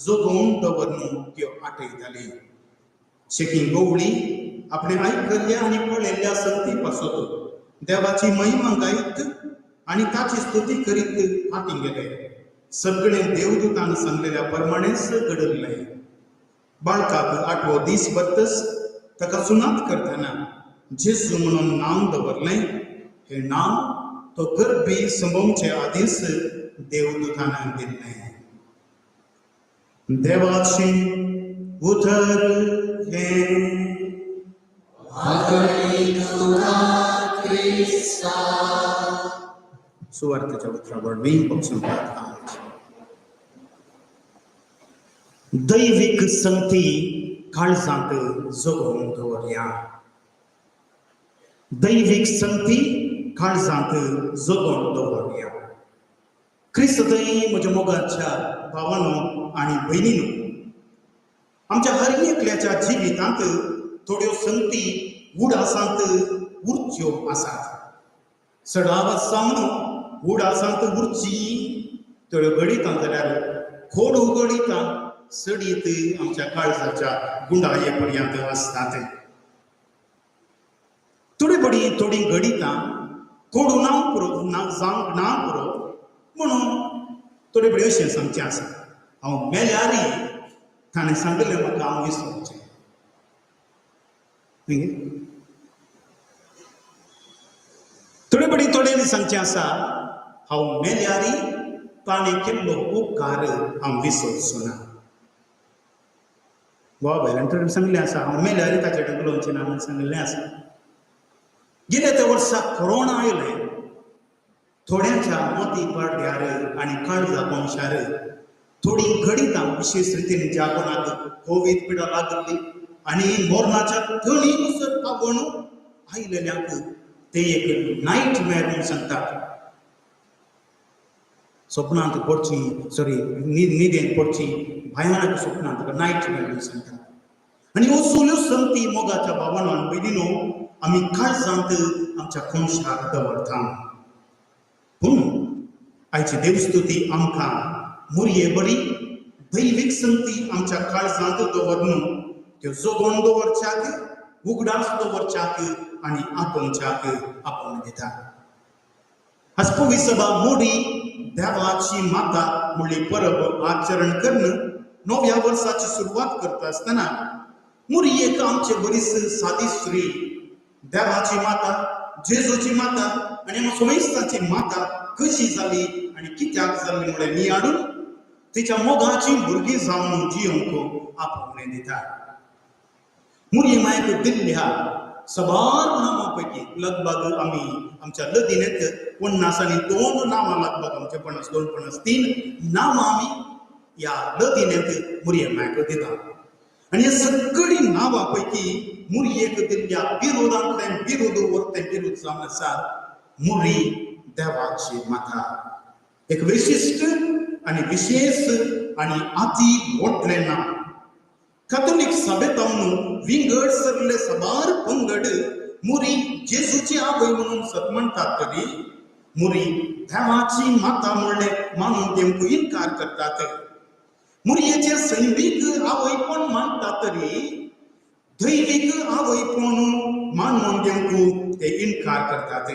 जगोवन दवरून त्यो आठयताली. शेकी गोवळी आपणे आयकल्ल्या आनी पळयल्ल्या संती पासत देवाची महिमा गायत आनी ताची स्तुती करीत फाटीं गेले. सगळें देवदूतान सांगलेल्या प्रमाणेच घडल्लें. बाळकाक आठवो दीस भरतच ताका सुनात करतना जेजू म्हणून नांव दवरलें. हें नांव तो गर्भी संभोवचे आदींच देवदूतान दिल्लें. देवाचें उतर हें. क्रिस्ता. सुवार्थेच्या उतरा वरवीं बक्षणपात आज दैवीक संगती काळजांत जगोवन दवरया. दैवीक संगती काळजांत जगोवन दवरया. क्रिस्त थंय म्हज्या मोगाच्या भावानो आनी भयणीनो, आमच्या हर एकल्याच्या जिवितांत थोड्यो संगती उडासांत उरच्यो आसात. सडावत जावन उडासांत उरची थोड्यो घडितां जाल्यार खोड उगडितां सडीत आमच्या काळजाच्या गुंडाये पर्यंत आसतात. थोडी बडी थोडी घडितां कोडू ना पुरो ना जावंक ना पुरो म्हणून थोडे बडी अशें सांगचें आसा, हांव मेल्यार ताणें सांगिल्लें म्हाका हांव विसरचें. थोडे बडी थोड्यांनी सांगचें आसा, हांव मेल्यार ताणें केल्लो उपकार हांव विसरचो ना. गोवा भायल्यान थोडे सांगिल्लें आसा, हांव मेल्यार ताचे कडेन उलोवचें ना म्हणून सांगिल्लें आसा. गेल्या त्या वर्सा कोरोना आयलें, थोड्यांच्या मती पडल्यार आनी काळजा कोनशार थोडी घडितां विशेश रितीन ज्या कोणाक कोवीड पिडा लागली आनी मरणाच्या थंडी मुसर पावोवन आयिल्ल्यांक ते एक नायट मॅर म्हूण सांगतात. सपनांत पडची, सॉरी न्हिदेंत पडची भयानक सपनांत ताका नायट मॅर म्हूण सांगतात. आनी ह्यो सगल्यो संगती मोगाच्या भावानो आनी भयणीनो आमी काळजांत आमच्या कोनशाक दवरता. पूण आयची देवस्तुती आमकां मुरये बरी दैवीक संगती आमच्या काळजांत दवरून त्यो जगोवन दवरच्याक, उगडास दवरच्याक आनी आपोवच्याक आपोवन दिता. आज पवी सभा मोडी देवाची माता म्हणली परब आचरण करून नव्या वर्साची सुरवात करता आसतना मुरयेक आमचे बरीच सादी स्त्री देवाची माता, जेजूची माता आनी सोमेस्ताची माता कशी जाली आनी कित्याक जाली म्हणलें नियाळून तिच्या मोगाची भुरगीं जावन जियोंक आपोवणें दिता. मुरये मायक दिल्ल्या सबार नांवां पैकी लगभग आमी आमच्या लदीनेत 50 आनी 2 नांवां लगभग आमचे 52 53 नांवां आमी ह्या लदीनेत मुरये मायक दिता. आनी ह्या सगळीं नांवां पैकी मुरयेक दिल्ल्या विरोधांतल्यान विरोध वरतें विरोध जावन आसा मुरी देवाची माता. एक विशिश्ट आनी विशेश आनी अती व्हडलें नांव. कातोलीक सभेतावन विंगड सरले सबार पंगड मुरी जेजूची आवय म्हणून सत म्हणटात तरी मुरी देवाची माता म्हणलें मानून तेमकां इनकार करतात. मुरयेचें सैमीक आवयपण मानतात तरी दैवीक आवयपण मानून तेमकां ते इनकार करतात.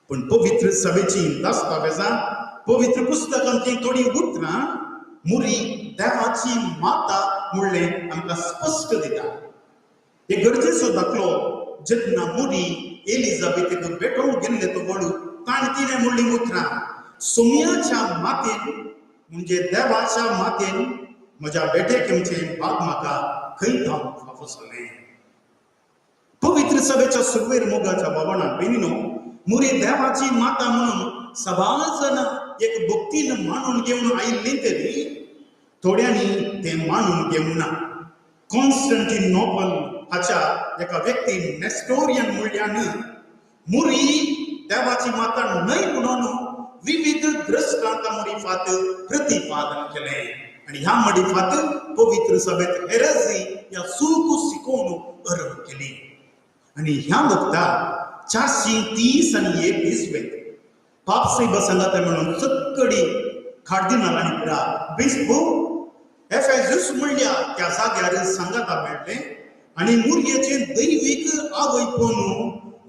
पूण पवित्र सभेची दस्तावेजां, पवित्र पुस्तकांतलीं थोडीं उतरां मुरी देवाची माता म्हणलें आमकां स्पश्ट दिता. एक गरजेचो दाखलो, जेन्ना मुरी एलिझाबेथीक भेटोवंक गेल्ले तो वळू ताणें तिणें म्हणलीं उतरां, सोम्याच्या मातेन म्हणजे देवाच्या मातेन म्हज्या बेटेक येवचें भाग म्हाका खंय धांव फावो जालें. पवित्र सभेच्या सुरवेर मोगाच्या भावनान भयणीनो मुरी देवाची माता म्हणून सबार जाणां एक भक्तीन मानून घेवन आयिल्लीं तरी थोड्यांनी तें मानून घेवंक ना. कॉन्स्टंटिनोपल हाच्या एका व्यक्तीन नेस्टोरियन म्हणल्यान मुरी देवाची माता न्हय म्हणून विविध दृश्टांता मडिफात प्रतिपादन केलें आनी ह्या मडिफात पवित्र सभेत हेरजी ह्या चूक शिकोवन अरब केली. आनी ह्या वखदा 430 आनी 1 इसवेंत पापसाहेबा सांगाता म्हणून सक्कडी कार्दिनाल आनी पुरा बिस्प एफेजस म्हणल्या त्या जाग्यार सांगाता मेळ्ळें आनी मुरयेचें दैवीक आवयपण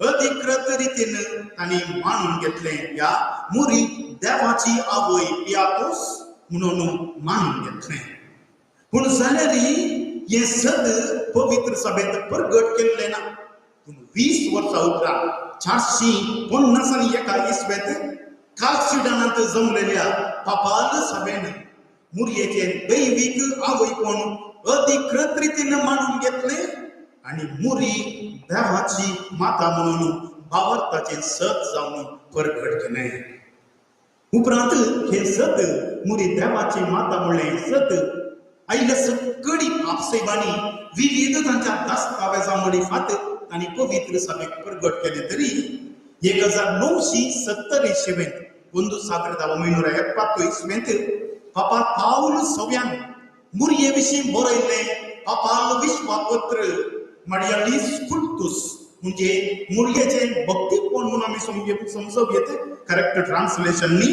अधिकृत रितीन तांणी मानून घेतलें. ह्या मुरी देवाची आवय पियातोस म्हणून मानून घेतलें. पूण जाल्यार हें सद पवित्र सभेंत प्रगट केल्लें ना. पूण 20 वर्सां उपरांत 450 आनी 1 इसवेंत कालसिडानांत जमलेल्या पापाल सभेन मुरयेचें दैवीक आवयपण अधिकृत रितीन मानून घेतलें आनी मुरी देवाची माता म्हणून भावार्थाचें सत जावन प्रगट केलें. उपरांत हें सत मुरी देवाची माता म्हणलें सत आयिल्ल्या सगळी पापसाहेबांनी विविध तांच्या दस्तावेजां मडिफात तांणी पवित्र सभेक प्रगट केले तरी 1970 इस्वेंत 1970 इस्वेंत पापा पावल सव्यान मुरये विशीं बरयल्लें पापाल विश्वापत्र मडयालीस कुल्तूस म्हणजे मुरयेचें भक्तीपण म्हणून आमी समजूं येत, करेक्ट ट्रान्सलेशन न्ही.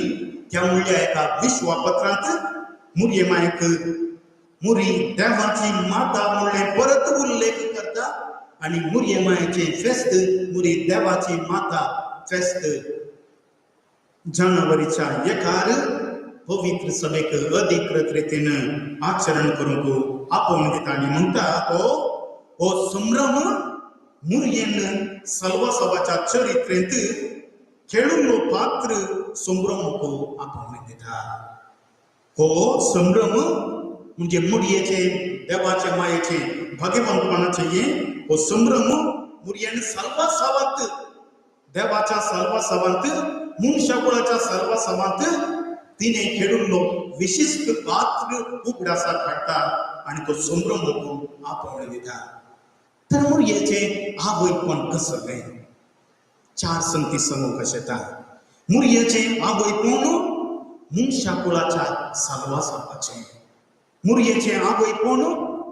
त्या म्हणल्या एका विश्वापत्रांत मुरये मायक मुरी देवाची माता म्हणलें परत उल्लेख करता आनी मुरये मायेचें फेस्त मुरी देवाची माता फेस्त जानेवारीच्या एकार पवित्र सभेक अधिकृत रितीन आचरण करूंक आपोवन दिता आनी म्हणटा हो हो संभ्रम मुरयेन सल्वासवाच्या चरित्रेंत खेळिल्लो पात्र संभ्रमक आपोवन दिता. हो संभ्रम म्हणजे मुरयेचें देवाचे मायेचें भाग्यवंतपणाचें हें हो संभ्रम मुरयेन सल्वासावांत देवाच्या सल्वासावांत मनशाकुळाच्या सल्वासावांत तिणे खेळिल्लो विशिश्ट पात्र उगडासाक हाडटा आनी तो संभ्रम आपोवणें दिता. तर मुरयेचें आवयपण कसलें चार संगती सांगूंक कशें येता. मुरयेचें आवयपण मनशाकुळाच्या साल्वासावाचें, मुरयेचें आवयपण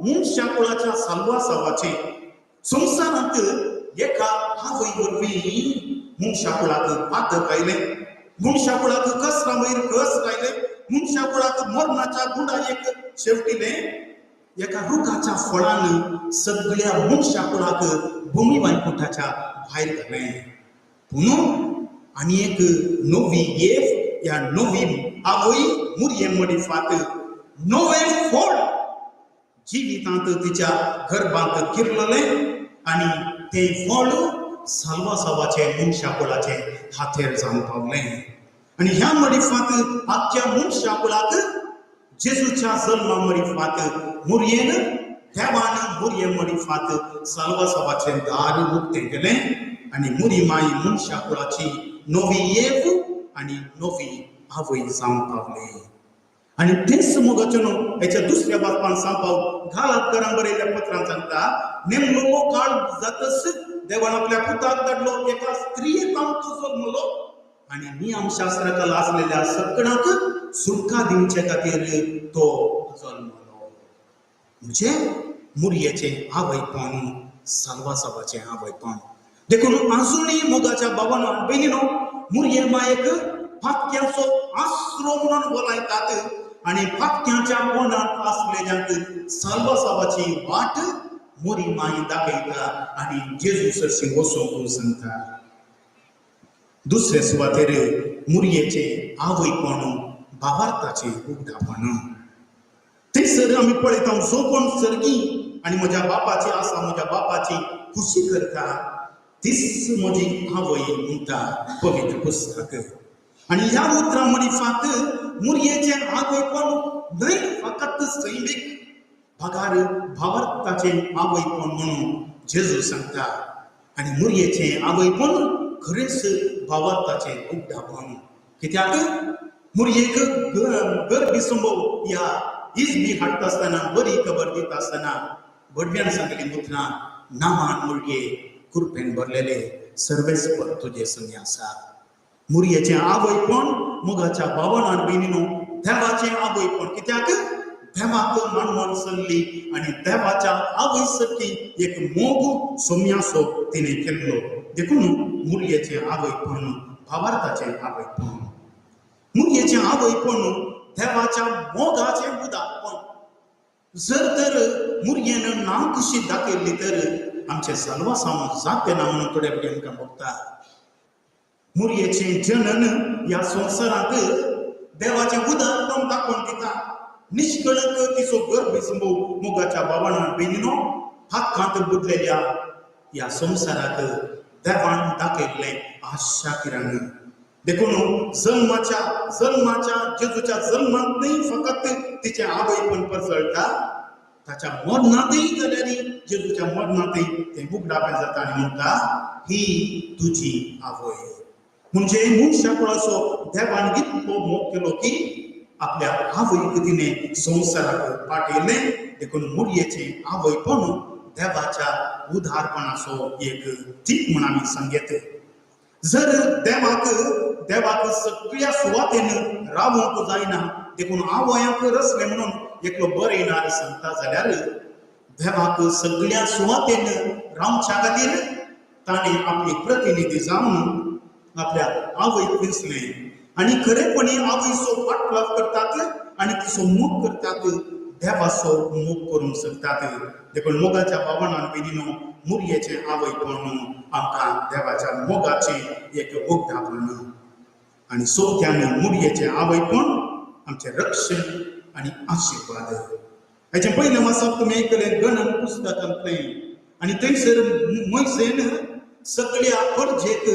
मनशाकुळाच्या साल्वासावाचें. संवसारांत एका आवय वरवीं मनशाकुळाक पातक आयलें, मनशाकुळाक कसरा वयर कस आयलें, मनशाकुळाक मरणाच्या गुंडायेक शेवटिलें. एका रुखाच्या फळान सगळ्या मनशाकुळाक भूमी वैकुंठाच्या भायर घालें. पूण आनी एक नवी एफ ह्या नवी आवय मुरये मडिफात नवें फळ जिवितांत तिच्या गर्भांत किरलें आनी तें फळ साल्वासावाचें मनशाकुळाचें हातेर जावन पावलें. आनी ह्या मडिफात आख्ख्या मनशाकुळाक जेजूच्या जल्मा मडिफात मुरयेन देवान मुरये मडिफात साल्वासावाचें दार उक्तें केलें आनी मुरी माई मनशाकुळाची नवी एव आनी नवी आवय जावन पावली. आनी तेच मोगाचें न्हू हेच्या दुसऱ्या वाचपान सांपाव गालातकारान बरयल्ल्या पत्रान सांगता नेमलो काळ जातच देवान आपल्या पुताक धाडलो, एका स्त्रियेक आमचो जल्मलो आनी नियमशास्त्रा आसलेल्या सगळ्यांक सुटका दिवचे खातीर तो जल्मलो. म्हणजे मुरयेचें आवयपण साल्वासावाचें आवयपण. देखून आजुनूय मोगाच्या भावानो भयणीनो मुरये मायेक पातक्यांचो आसरो म्हणून बोलायतात आनी पातक्यांच्या पोंडांत आसलेल्यांक साल्वासावाची वाट मोरी माई दाखयता आनी जेजू सरशी वचोंक सांगता. दुसरे सुवातेर मुरयेचें आवयपण भावार्थाचें उगडापण. थंयसर आमी पळयता जो कोण सर्गी आनी म्हज्या बापाची आसा म्हज्या बापाची खुशी करता तीच म्हजी आवय म्हणटा पवित्र पुस्तक. आनी ह्या उतरां मडिफात मुरयेचें आवयपण न्हय फकत सैमीक भागार भावार्थाचें आवयपण म्हणून जेजू सांगता आनी मुरयेचें आवयपण खरेंच भावार्थाचें उगडापण. कित्याक मुरयेक गर्भी संभव ह्या इजबी हाडटा आसतना बरी खबर दिता आसतना भडव्यान सांगली उतरां नामान मुरये कुरपेन भरलेले सर्वेस्पर तुजे संगी आसा. मुरयेचें आवयपण मोगाच्या भावान आनी भयणीनो देवाचें आवयपण. कित्याक देवाक मानवण चल्ली आनी देवाच्या आवय सारकी एक मोग सोम्यासो तिणें केल्लो. देखून मुरयेचें आवयपण भावार्थाचें आवयपण. मुरयेचें आवयपण देवाच्या मोगाचें उदारपण. जर तर मुरयेन ना खुशी दाखयल्ली तर आमचें साल्वासांव जातें ना म्हणून थोडे भुरगे आमकां भोगता. मुरयेचें जनन ह्या संवसारांत देवाचें उदारपण दाखोवन दिता. निष्कळंक तिचो गर्भ संभव मोगाच्या भावान भयणीनो हातांत बुडलेल्या ह्या संवसाराक देवान दाखयल्लें आशा किरण. देखून जल्माच्या जल्माच्या जेजूच्या जल्मांत न्हय फकत तिचें आवयपण परजळटा, ताच्या मरणांतय जाल्यार जेजूच्या मरणांतय तें उगडापें जाता आनी म्हणटा ही तुजी आवय. म्हणजे मनशाकुळाचो देवान इतलो मोग केलो की आपल्या आवयक तिणें संवसाराक पाठयलें. देखून मुरयेचें आवयपण देवाच्या उदारपणाचो एक तीक म्हूण आमी सांगयत. जर देवाक देवाक सगळ्या सुवातेन रावंक जायना देखून आवयांक रचलें म्हणून एकलो बरयणार सांगता जाल्यार देवाक सगळ्या सुवातेन रावच्या खातीर ताणें आपली प्रतिनिधी जावन आपल्या आवयक विंचलें. आनी खरेपणी आवयचो पाठलाव करतात आनी तिचो मोग करतात, देवाचो मोग करूंक शकतात. देखून मोगाच्या भावनान भयणीनो, मुरयेचें आवयपण आमकां देवाच्या मोगाचें एक उगडापण आनी सोवत्यान मुरयेचें आवयपण आमचें रक्षण आनी आशिर्वाद. हेचें पयलें वाचप तुमी आयकलें गणन पुस्तकांतलें आनी थंयसर मोयसेन सगळ्या परजेक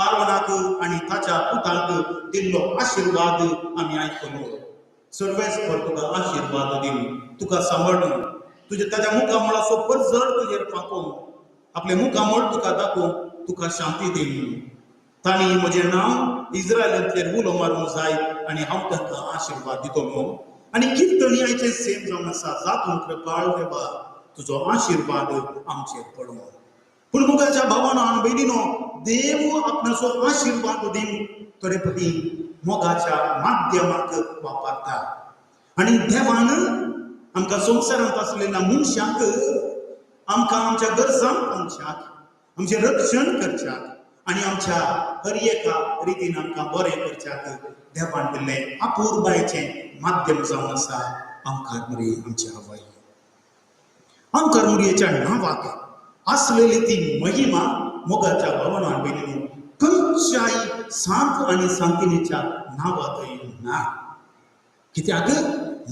आरोनाक आनी ताच्या पुतांक दिल्लो आशिर्वाद आमी आयकलो. सर्वेस्पर तुका आशिर्वाद दिवं, तुका सांबाळूं, तुज्या ताच्या मुखामळाचो परजळ तुजेर फांकोवं, आपलें मुखामळ तुका दाखोवं, तुका शांती दिवं. तांणी म्हजें नांव इस्रायलांतल्यान उलो मारूंक जाय आनी हांव तांकां आशिर्वाद दितलो. आनी किर्तनी आयचें सेम जावन आसा, जातूंत कृपाळ देवा तुजो आशिर्वाद आमचेर पडूं. पूण मोगाच्या भावानो आनी भयणीनो, देव आपणाचो आशिर्वाद दिवं थोडे पटी मोगाच्या माध्यमाक वापरता. आनी देवान आमकां संवसारांत आसलेल्या मनशांक आमकां आमच्या गरजांक पावच्याक, आमचें रक्षण करच्याक आनी आमच्या हर एका रितीन आमकां बरें करच्याक देवान दिल्लें अपुरबायेचें माध्यम जावन आसा आमकार मुरी आमची आवय. आमकार मुरयेच्या नांवाक आसलेली ती महिमा मोगाच्या भावनान भयणीनो खंयच्याय सांत आनी सांतिनीच्या नांवांतय ना. कित्याक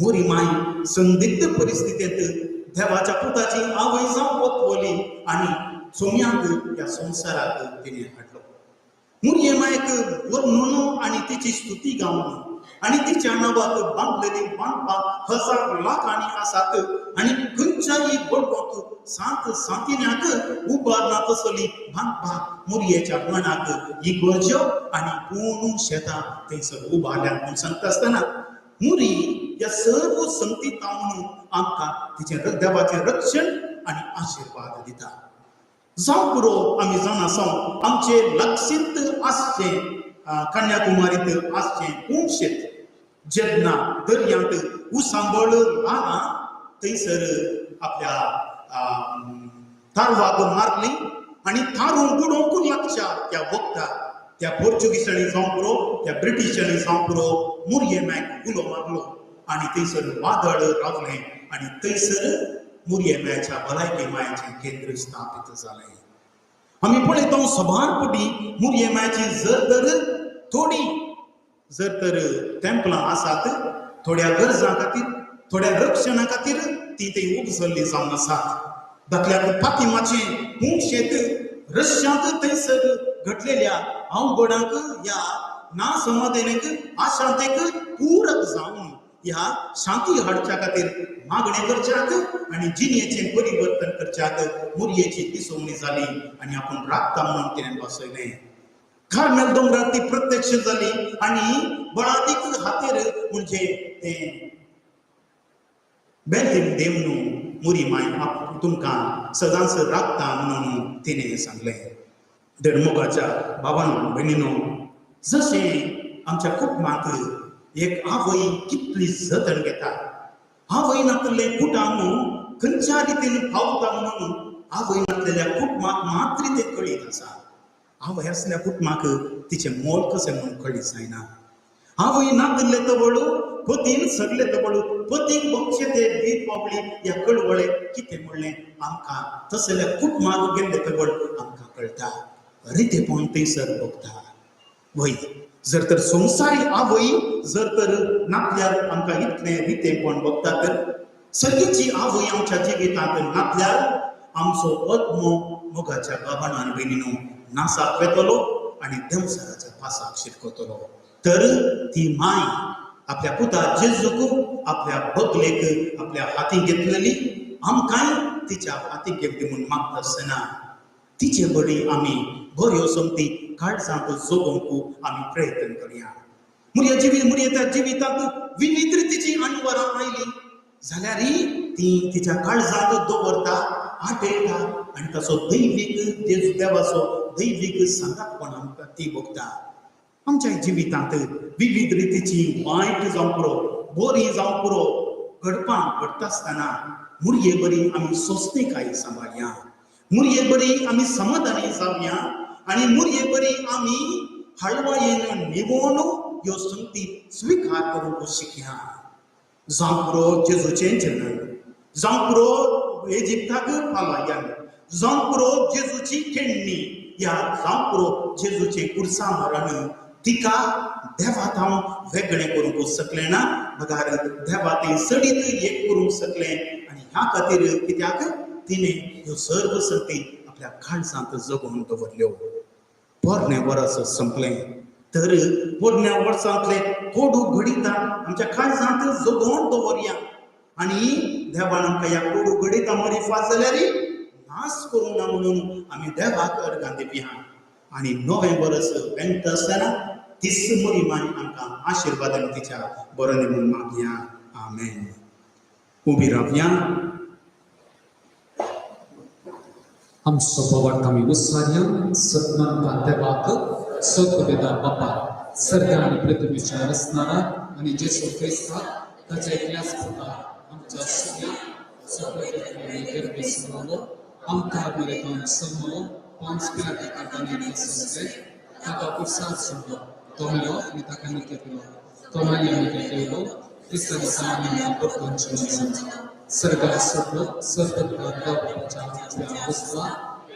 मोरी माय संदिग्ध परिस्थितींत देवाच्या पुताची आवय जावन वतवली आनी सोम्याक ह्या संवसाराक तिणें हाडलो. मुरये मायक वर्णून आनी तिची स्तुती गावन आनी तिच्या नांवाक बांदलेली बांदपाक हजार लाखांनी आसात आनी खंयच्याय बडवत सांत सांतिन्याक उबारना तसली बांदपाक मुरयेच्या मनाक इगर्ज्यो आनी कोण शेतां थंयसर उबारल्यात म्हूण सांगता आसतना मुरी ह्या सर्व संगती तावन आमकां तिचें देवाचें रक्षण आनी आशिर्वाद दिता. जावं पुरो आमी जाणा आसाव आमचे लक्षीत आसचें कन्याकुमारीत आसचें पूण शेत जेन्ना दर्यांत उसांबळ ल्हान थंयसर आपल्या तारवाक मारली आनी तारू बुडोवंक लागच्या त्या वखदार त्या पोर्चुगीसांनी जावं पुरो त्या ब्रिटिशांनी जावं पुरो मुरये मायक उलो मारलो आनी थंयसर वादळ रावलें आनी थंयसर मुरये मायाच्या भलायकी मायाचें केंद्र स्थापीत जालें. आमी पळयता सबार पटी मुरये मायाची जर तर थोडी जर तर तेंपलां आसात थोड्या गरजां खातीर थोड्या रक्षणा खातीर ती थंय उपजल्ली जावन आसात. धाकल्याक फातिमाचें पूण शेत रश्यांत थंयसर घडलेल्या अवघडांक ह्या ना समाधानेक आशांतेक पूरक जावन ह्या शांती हाडच्या खातीर मागणें करच्याक आनी जिणेचें परिवर्तन करच्याक मुरयेची दिसवणी जाली आनी आपूण राखता म्हणून तिणें बसयलें. कार्मेल दोंगरार ती प्रत्यक्ष जाली आनी बळादीक हातेर म्हणजे तें बेलदीम देव न्हू मुरी माय तुमकां सदांच राखता म्हणून तिणें सांगलें. धर्मोगाच्या बाबानो भयणीनो, जशें आमच्या कुटुंबांत एक आवय कितली जतन घेता, आवय नातलें कुटाम खंयच्या रितीन पावता म्हणून आवय नातलेल्या कुटुंबाक मात्र तें कळीत आसा. आवय आसल्या कुटुंबाक तिचें मोल कशें म्हणून कळीत जायना. आवय नातले तवळ पतीन सगले तवळ पतीन भोगचे ते वीर पावली ह्या कळवळे कितें म्हणलें आमकां तसल्या कुटुंबाक गेल्ले तवळ आमकां कळटा, रितेपण थंयसर भोगता. वय जर तर संवसारी आवय जर तर नातल्यार आमकां इतलें रितेपण भोगता तर सगळीची आवय आमच्या जिवितांत नातल्यार आमचो आत्मो मोगाच्या बाबान आनी भयणीनो नासाक वेतलो आनी देंवचाराच्या पासाक शिरकतलो. तर ती माय आपल्या पुता जेजूक आपल्या बगलेक आपल्या हाती घेतलेली आमकांय तिच्या हाती घेवची म्हूण मागता आसतना तिचे बरी आमी बऱ्यो संगती काळजांत जगोवंक आमी प्रयत्न करया. मुरया जिवीत मुरयेच्या जिवितांत विविध रितीची अणवरां आयली जाल्यार ती तिच्या काळजांत दवरता, आठयता आनी ताचो दैवीक देवाचो दैवीक सांगातपण आमकां ती भोगता. आमच्या जिवितांत विविध रितीची वायट जावं पुरो, बरी जावं पुरो घडपां घडटा आसतना मुरये बरी आमी सोंसणीकाय सांबाळया, मुरये बरी आमी समाधानी जावया आनी मुरये बरी आमी हळवायेन निवोन ह्यो संगती स्विकार करूंक शिकया. जावं पुरो जेजूचें जनन, जावं पुरो इजिप्ताक पालायन, जावं पुरो जेजूची खेळणी, ह्या जावं पुरो जेजूचें कुर्सा मरण तिका देवा हांव वेगळें करूंक शकलें ना, बगार देवा तें सडीत एक करूंक शकलें. आनी ह्या खातीर कित्याक तिणें ह्यो सर्व संगती आपल्या काळजांत जगोवन दवरल्यो. पोरणें वर्स संपलें तर पोरण्या वर्सांतले कोडू घडितां आमच्या काळजांत जगोवन दवरया आनी देवान आमकां ह्या कोडू घडितां मरिफात जाल्यार नाश करूंक ना म्हणून आमी देवाक अर्गां दिवया. आनी नवें वर्स वेंगता आसतना तीच मरिमान आमकां आशिर्वाद आनी तिच्या बरो म्हूण मागया. आमेन. उबी रावया. आमचो बोवाळ आमी उसारया. सतमंता देवाक, सतवेदा बापा, सर्ग आनी पृथ्वीच्या रचणारा आनी जेसू क्रिस्ताक ताच्या एकल्याच पुताक आमच्या सुग्या सगळे सुरलो आमकां मरेतान समलो पांच पिलाटा कारदानी सोंसले ताका पुरसाद सोडलो, तो मेलो आनी ताका नित्य केलो, तो मागीर नित्य केलो क्रिस्ता दिसा आमी परतून जिवन सर्गार सोडलो, सर्वत्र बापाच्या उजव्या बसला,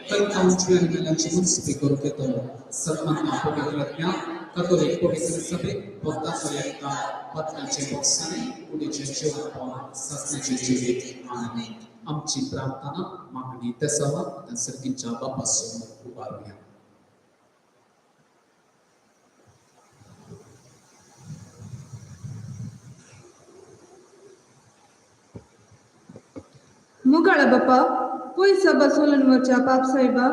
तांकां उजव्या मेल्यांची मुन्सिपी करूंक येतलो. सत्मंता पवित्र आत्म्या, कातोलीक पवित्र सभेक, भक्ताचो एकता, पातकांचे बोगसाणे, कुडीचें जिवनपण, सासण्याचें जिवीत. आमेन. आमची प्रार्थना मागणी तेसावा आतां सर्गीच्या बापा समोर उबारुया. मुगाळा बापा, पयस सभा सोलनवरच्या पाप साहेबा,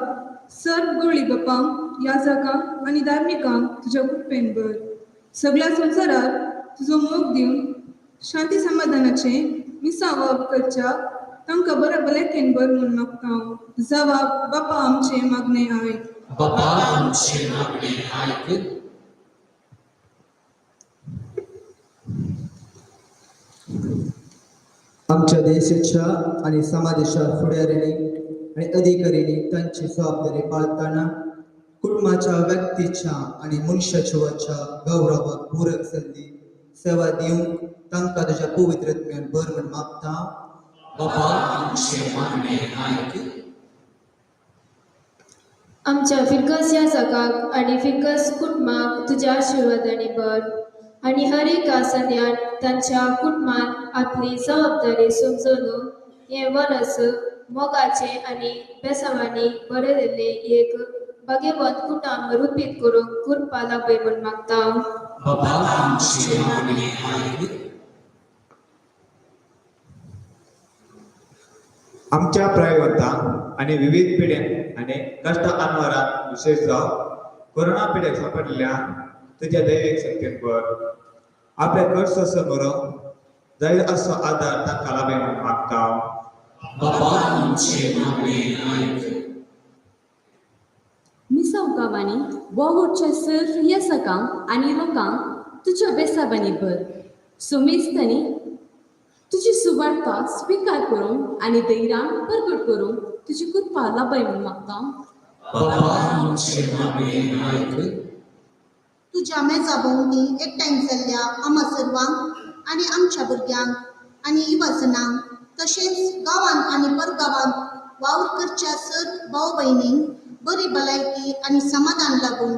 सर्व गोळी बापांक, याजकांक आनी धार्मिकांक तुज्या कृपेन भर. सगळ्या संवसारार तुजो मोग दिवन शांती समाधानाचें मिसावप करच्या तांकां बऱ्या भलायकेन भर म्हूण मागता. जवाब बापा आमचें मागणें आयक. बापा आमचें मागणें आयक. आमच्या देशाच्या आनी समाजाच्या फुडाऱ्यांनी आनी अधिकाऱ्यांनी तांची जबाबदारी पाळतना कुटुंबाच्या व्यक्तीच्या आनी मनशाच्या गौरवाक पूरक जाल्ली सेवा दिवंक तांकां तुज्या पवित्र आत्म्यान भर म्हूण मागता. बापा आमचें मागणें आयक. आमच्या फिरकस ह्या सकाक आनी फिरकस कुटुंबाक तुज्या आशिर्वादांनी भर आनी हर एका संद्यान तांच्या कुटुंबान आपली जबाबदारी समजून हें वरस मोगाचें आनी बेसांवांनी बरयल्लें एक भाग्यवंत कुटुंब रुपीत करूंक कृपा लाभय म्हूण मागता. बाबा आमचें मागणें आयक. आमच्या प्रायवंतांक आनी विविध पिड्यांक आनी कश्ट अनवरात विशेश जावं कोरोना पिड्याक सांपडलेल्या तुज्या दैवीक शक्तीन भर. आपल्या कष्ट सोंसून मरूंक जाय असो आदार तांकां लाभय म्हूण मागता. बाबा आमचें मागणें आयक. मिसाव गांवांनी वावुरच्या सर्व येसकांक आनी लोकांक तुज्या बेसाबांनी भर. सुमेस्तांनी तुजी सुवार्ता स्विकार करूंक आनी धैर्यान परगट करूंक तुजी कृपा लाभय म्हूण मागता. बाबा आमचें मागणें आयक. तुज्या मेजा भोंवती एकठांय जाल्ल्या आमा सर्वांक आनी आमच्या भुरग्यांक आनी युवाजनांक तशेंच गांवांत आनी परगांवांत वावर करच्या सर्व भाव भयणींक बरी भलायकी आनी समाधान लागूं,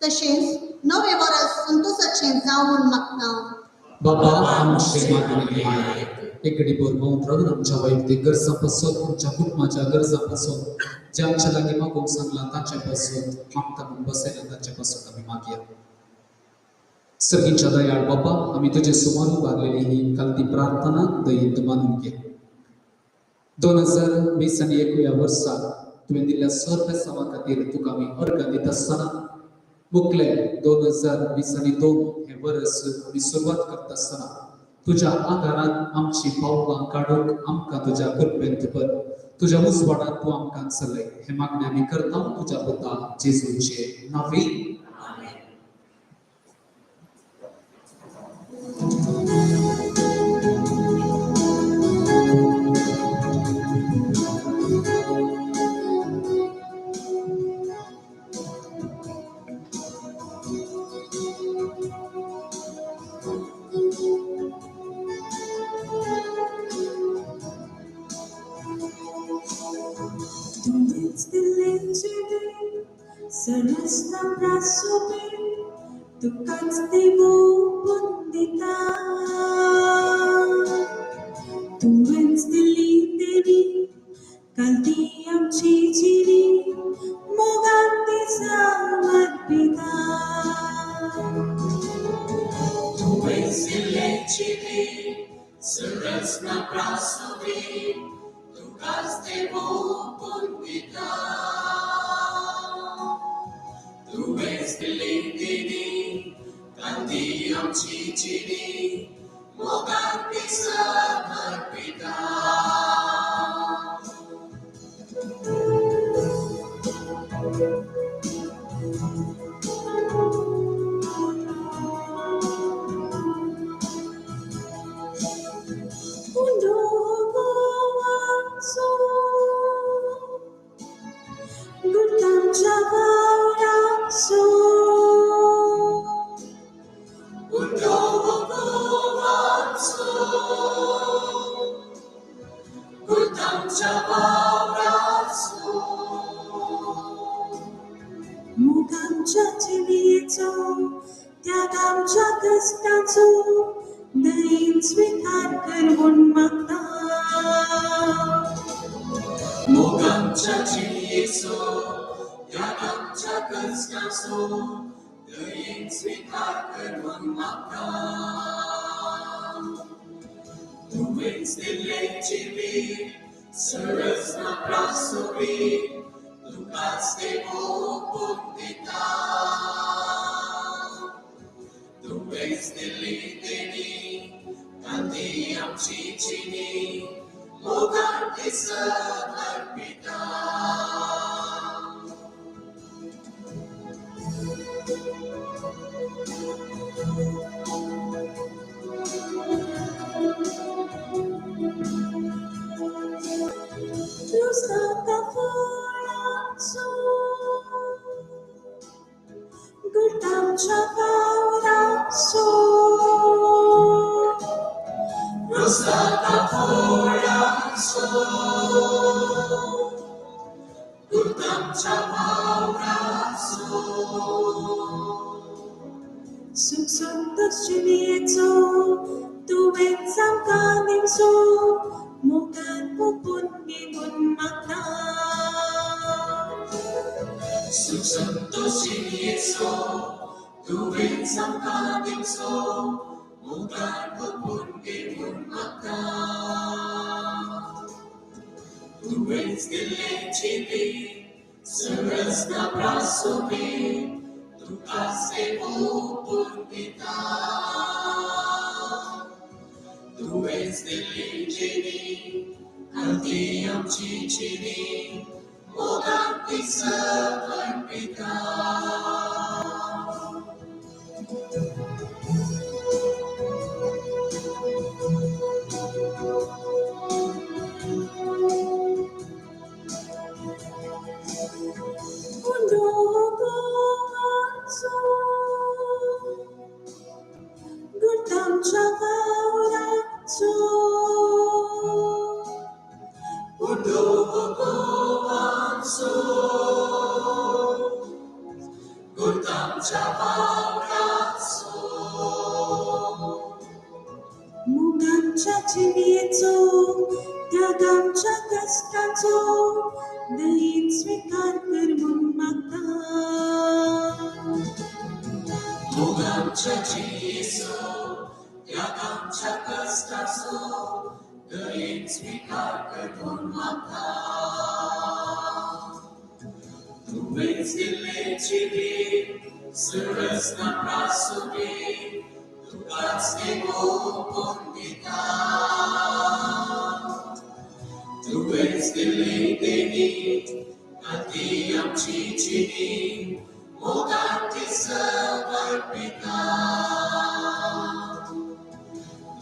तशेंच नवें वर्स संतोशाचें जावं म्हूण मागता. बाबा आमचें मागणें आयक. एक घडी भर मौन रावन आमच्या वैयक्तीक गरजां पासत, आमच्या कुटुंबाच्या गरजां पासत, जे आमच्या लागीं मागूंक सांगलां तांचे पासत, मागता म्हूण बसयलां तांचे पासत आमी मागया. सर्गीच्या दयाळ बाबा, आमी तुजे सुमार उबारलेली ही कालती प्रार्थना दयेंत मानून घे. 2020 आनी 21 वर्सा तुवें दिल्ल्या सर्व बेसांवा खातीर तुका आमी अर्गां दिता आसतना मुखले 2022 हें वर्स आमी सुरवात करता आसतना तुज्या आदारान आमची पावलां काडूंक आमकां तुज्या कृपेंत भर, तुज्या उजवाडांत तूं आमकां चलय। हें मागणें आमी करता तुज्या पुता जेजूचे नांवी। Sarasna prasobe, tukac devo pundita. Tuvenc dili devi, kalti amchi chiri, moganti samarpita. Tuvenc dili chiri, sarasna prasobe, tukac devo pundita. तुवेंच दिली दिली कांती आमची चिरी मोगान ती समर्पिता। मोगांच्या जिणेचो त्यागांच्या कश्टाचो दयेन स्विकार कर म्हूण मागता। मोगांच्या जिणेचो त्यागांच्या कश्टाचो दयेन स्विकार कर म्हूण मागता। तुवेंच दिल्लें जिवीत सरसना प्रासोबीत तुकाच देवो पुंदिता। तुवेंच दिल्ली देणी कांती आमची जिणी मोगान ती समर्पिता। Rostata फळांचो गुड्डांच्या वावराचो, Rostata फळांचो गुड्डांच्या वावराचो, सुख संतोष जिणेचो तुवेंच आमकां दिवचो, मोगान पोपून घेवन मागता। सुख संतोष जिणेचो तुवेंच आमकां दिवचो, मोगान पोपून घेवन मागता। तुवेंच दिल्लें जिवीत सरसना प्रासोबीत तुकाच देवो पुंदिता। तुवेंच दिल्ली जिणी कांती आमची जिणी मोगान ती समर्पिता। गुड्डांच्या वावराचो, उडोवचो गुड्डांच्या वावराचो, मोगांच्या जिणेचो त्यागांच्या कश्टाचो दयेन स्विकार कर म्हूण मागता। मोगांच्या जिणेचो त्यागांच्या कश्टाचो दयेन स्विकार कर म्हूण मागता। तुवेंच दिल्लें जिवीत सरसना प्रासुबी तुकाच देवोपण दिता. तुवेंच दिल्ली देणी ती आमची जिणी मोगान ती समर्पिता.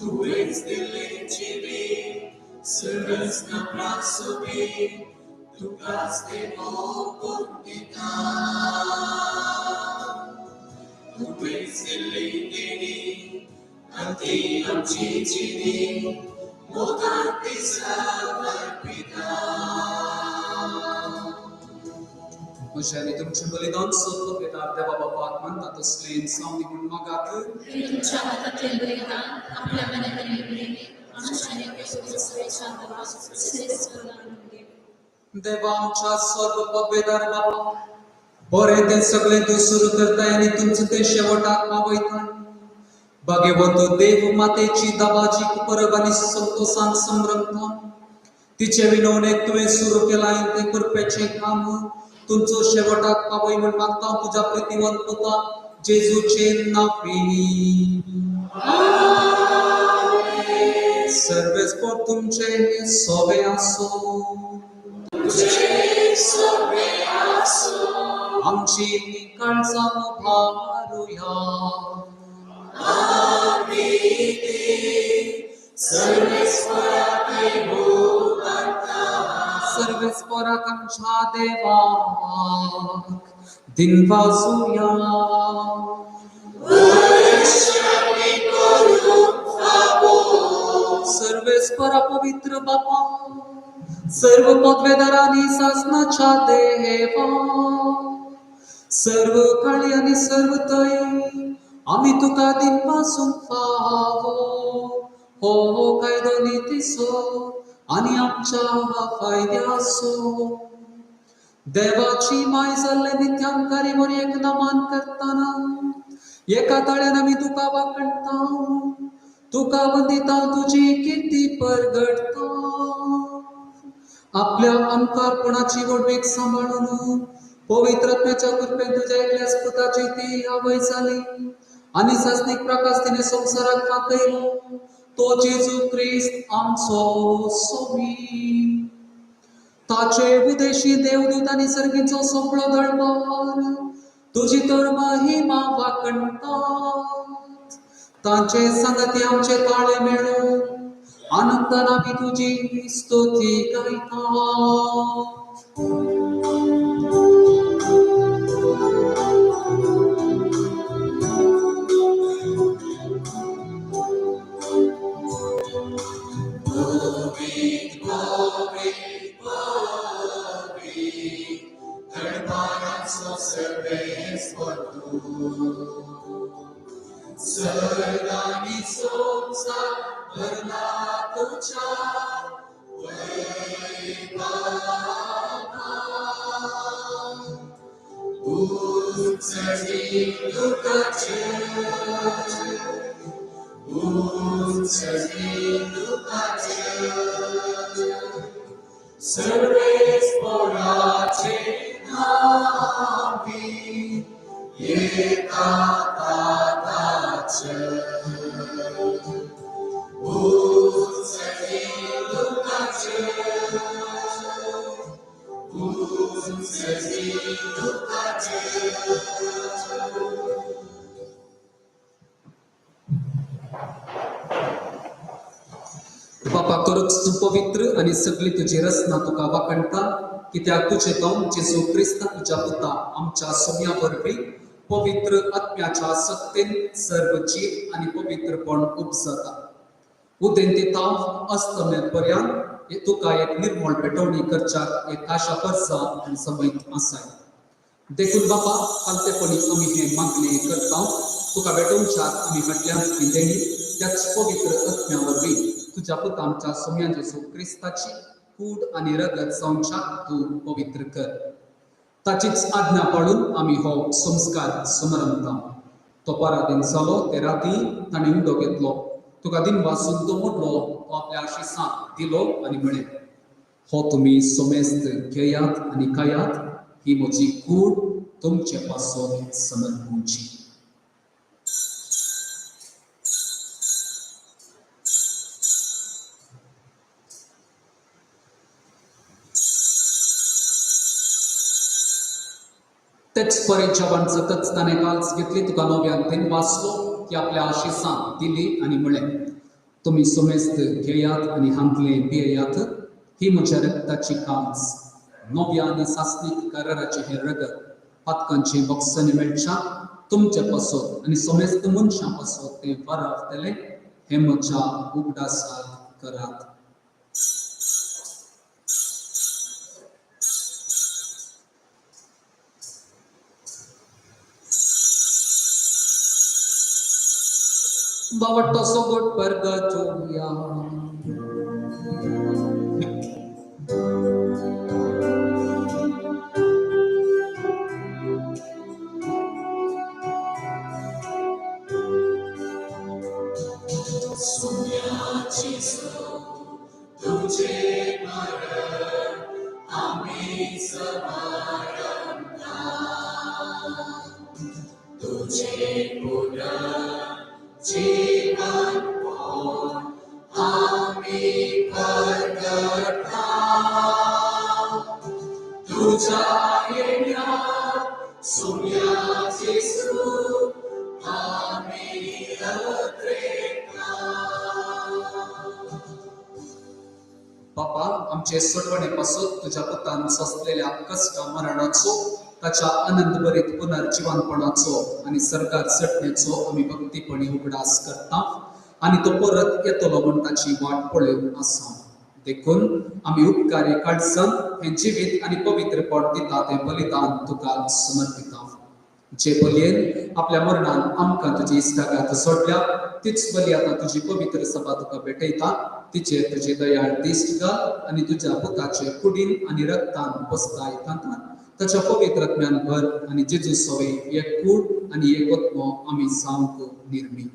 तुवेंच दिल्ली जिणी सरसना प्रासुबी तुकाच देवोपण दिता. तुवेंच दिल्ली देणी ती आमची जिणी मोगान ती समर्पिता. म्हजें आनी तुमचें बलिदान सर्वपेदार देवा बापाक मानता तसलें जावं म्हूण मागात. तुमच्या हातांतलें बलिदान आपल्या मनान आमच्या आनी देवा आमच्या सर्व पवेदार बापा, बरें तें सगळें तूं सुरू करताय आनी तुमचें तें शेवटाक पावयताय. भाग्यवंत देव मातेची दाबाजी परब आनी संतोसान संभ्रमता. तिचे विनवणेक तुवें सुरू केलां तें करपाचें काम तुमचो शेवटाक पावय म्हूण मागता तुज्या प्रितीवंत पुता जेजूचे नांवी. सर्वेस्पर तुमचे सोबे आसो. आमची काळजां उबारुया. सर्वेस्पराक आमच्या देवाक दिनवासुया. सर्वेस्परा पवित्र बापा, सर्व पदवेदारांनी सासनाच्या देवा, सर्व काळी आनी सर्व तय आमी तुका दिनवासूंक फावो हो कायदो नितीचो आनी आमच्या फायद्याचो. देवाची माय जाल्ले नित्यांकारी मोरयेक नमन करतना एका ताळ्यान आमी तुका वाखणता, तुका वंदिता, तुजी किर्ती परगटता. आपल्या अमकारपणाची व्हडवीक सांबाळून पवित्र आत्म्याच्या कृपेन तुज्या एकल्याच पुताची ती आवय जाली आनी सासणीक प्रकाश तिणे संवसाराक फांकयलो, तो जेजू क्रिस्त आमचो सोमी. ताचे उदेशी देवदूत आनी सर्गीचो सगळो दळबार तुजी तर महिमा वाखणतात. तांचे सांगती आमचे ताळे मेळून आनंदान आमी तुजी स्तुती गायता. सर्गानी संसार भरला तुझ्या वैभवान. उंचली तुकाचे, उंचली तुकाचे, सर्वेस्पराचे नावी येता ताताचे. उंचली तुकाचे, उंचली तुकाचे. बापा, करूच तूं पवित्र आनी सगळी तुजी रचना तुका वाखणटा, कित्याक तुजें तोंड जेजू क्रिस्ता तुज्या पुता आमच्या सोम्या वरवीं पवित्र आत्म्याच्या सक्तेन सर्व जीव आनी पवित्रपण उपजता. उदेंती ताव अस्तमे पर्यंत तुका एक निर्मळ पेटवणी करच्याक एक आशा परसा आनी समयत आसाय. देखून बापा, फालतेपणी आमी हें मागणें करता, तुका भेटोवच्याक आमी हाडल्या ती देणी त्याच पवित्र आत्म्या वरवीं तुज्या पुता आमच्या सोम्या जेजू क्रिस्ताची कूड आनी रगत जावच्याक तूं पवित्र कर. ताचीच आज्ञा पाळून आमी हो संस्कार समरमता. तो पराधीन जालो ते राती ताणें उंडो घेतलो, तुका दिनवासून तो मोडलो, तो आपल्या आशिसाक दिलो आनी म्हळें, हो तुमी सोमेस्त घेयात आनी खायात, ही म्हजी कूड तुमचे पासून समर्पूंची. तेच परे जेवण जातच ताणें काल्स घेतली, तुका नव्यान थंय वाचलो ती आपल्या आशिसान दिली आनी म्हळें, तुमी सुमेस्त घेयात आनी हांतलें पियेयात, ही म्हज्या रक्ताची काल्स, नव्या आनी सासणीक कराराचें हें रगत पातकांचें बक्षांनी मेळच्या तुमचे पासत आनी समेस्त मनशां पासत तें वारावतलें, हें म्हज्या उगडासाक करात. बावटो सोगोट परगटोया. तुझे मरण आम्ही समारंभा, तुझे पुनर्जीवन कोण आम्ही प्रगटा, तुझ्या येण्यात सुम्या जेसू आम्ही अत्रेता. बापा, आमचे सोडवणे पासून तुझ्या पुतान सोंसलेल्या कश्ट मरणाचो, ताच्या आनंद भरीत पुनर्जिवनपणाचो आनी सरकार चटणेचो आमी भक्तीपणी उगडास करता आनी तो परत येतलो म्हूण ताची वाट पळोवन आसा. देखून आमी उपकारी काळजान हें जिवीत आनी पवित्रपण दिता तें बलिदान तुका समर्पिता. जे बलयेन आपल्या मरणान आमकां तुजी इश्टागात सोडल्या, तीच बली आतां तुजी पवित्र सभा तुका भेटयता. तिचेर तुजी दयाळ दिश्ट घाल आनी तुज्या पुताचे कुडीन आनी रक्तान बसताय तांकां ताच्या पवित्र आत्म्यान भर आनी जेजू सवे एक कूड आनी एक आत्मो आमी जावंक निर्मी.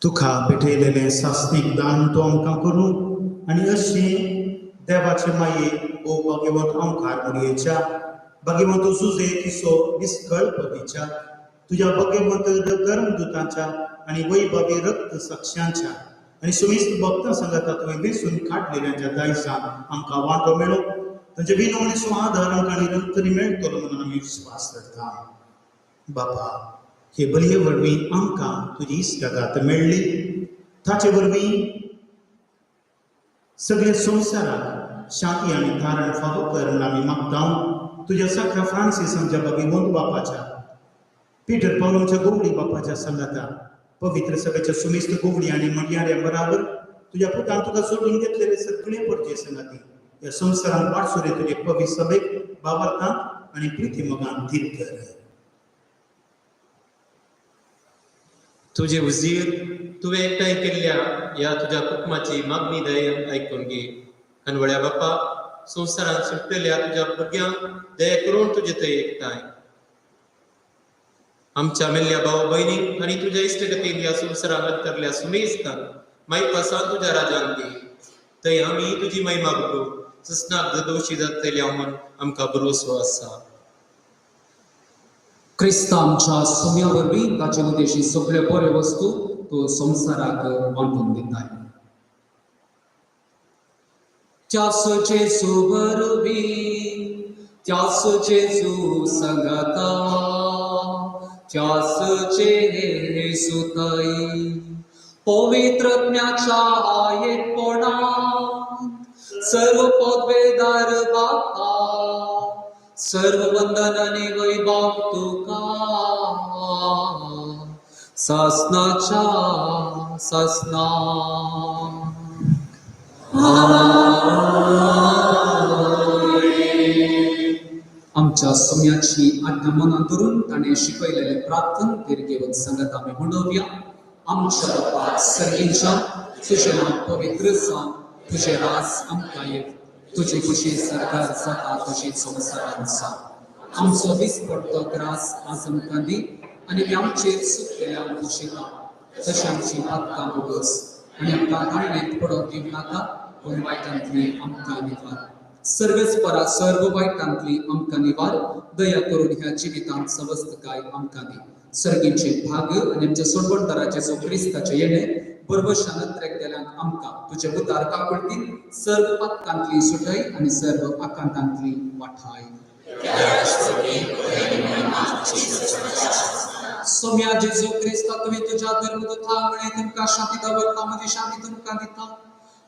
तुका भेटयलेलें सासणीक दान तूं आमकां करूं आनी अशी देवाचे माये ओ भाग्यवंत ओंकार मुरयेच्या, भाग्यवंत जुजे तिसो विस्कळ पदीच्या, तुज्या भाग्यवंत धर्मदूतांच्या आनी वैभवी रक्त साक्षांच्या आनी सुमिस्त भक्तां सांगाता तुवें वेंचून काडलेल्यांच्या दायजान आमकां वांटो मेळो, तांचे विनवणेचो आदार आमकां निरंतरी मेळटलो म्हणून आमी विस्वास धरता. बापा, हे बलये वरवीं आमकां तुजी इश्टागात मेळ्ळी, ताचे वरवीं सगळ्या संवसाराक शांती आनी तारण फावो कर म्हूण आमी मागता. तुज्या साखरा फ्रांसीस आमच्या भाग्यवंत बापाच्या, पीटर पावल आमच्या गोवडी बापाच्या सांगाता, पवित्र सभेच्या सुमिस्त गोवडी आनी मणयाऱ्या बराबर तुज्या पुतान तुका सोडून घेतलेले सगळे परजे सांगाती ह्या संवसारांत वाटसुरे तुजे पवित्र सभेक बाबरतात आनी प्रिती मोगान धीर कर. तुजे उजीर तुवें एकठांय केल्ल्या ह्या तुज्या कुटुंबाची मागणी दयेन आयकून घे. अनवळ्या बापा, संवसारांत सुटलेल्या तुज्या भुरग्यांक दया करून तुजे थंय एकठांय आमच्या मेल्ल्या भाव भयणींक आनी तुज्या इश्टगतीन ह्या संवसारांत अंतरल्या सुमेस्तान मायपासान तुज्या राजान दी. थंय आमी तुजी महिमा करूं ससनाक दोशी जातल्या म्हूण आमकां भरोसो आसा. क्रिस्ता आमच्या सुम्या वरवीं ताचे उद्देशी सगळ्यो बऱ्यो वस्तू तूं संवसाराक वांटून दिताय. त्यास जेजू वरवीं, त्यास जेजू संगता, त्यास जेजू थंय पवित्र आत्म्याच्या एकपणान सर्व पदवेदार बापा, सर्व वंदन आनी वैभव तुका सासनाच्या सासना. आमच्या सम्याची आज्ञा मनात धरून ताणें शिकयलेलें प्रार्थन दीर्घेवन सांगत आमी म्हणोवया. आमच्या बापा सर्गींच्या, तुजें नांव पवित्र जावं, तुजें राज आमकां येवं, तुजी खुशी सरकार जाता तशी संवसारांत जावं. आमचो वीज पडतो ग्रास आज आमकां दी आनी आमी आमचेर चुकलेल्या खुशिता तशें आमची पातकां बोगस आनी आमकां ताळणेंत पडोवंक दिवं नाका, पूण वायटांतली आमकां निवार. सर्वेस्परा सर्व वायटांतली आमकां निवार, दया करून ह्या जिवितांत सवस्तकाय आमकां दी. सर्गीचे भाग आनी आमच्या सोडवणदाराचे जो क्रिस्ताचे येणे बरबशान त्रेकदेल्यांक आमकां तुजे उतार काकुळतीन सर्व पातकांतली सुटय आनी सर्व आकांतांतली वाठाय. सोम्या जेजू क्रिस्ता, तुवें तुज्या धर्मदूता म्हळें, तुमकां शांती दवरता, म्हजी शांती तुमकां दिता.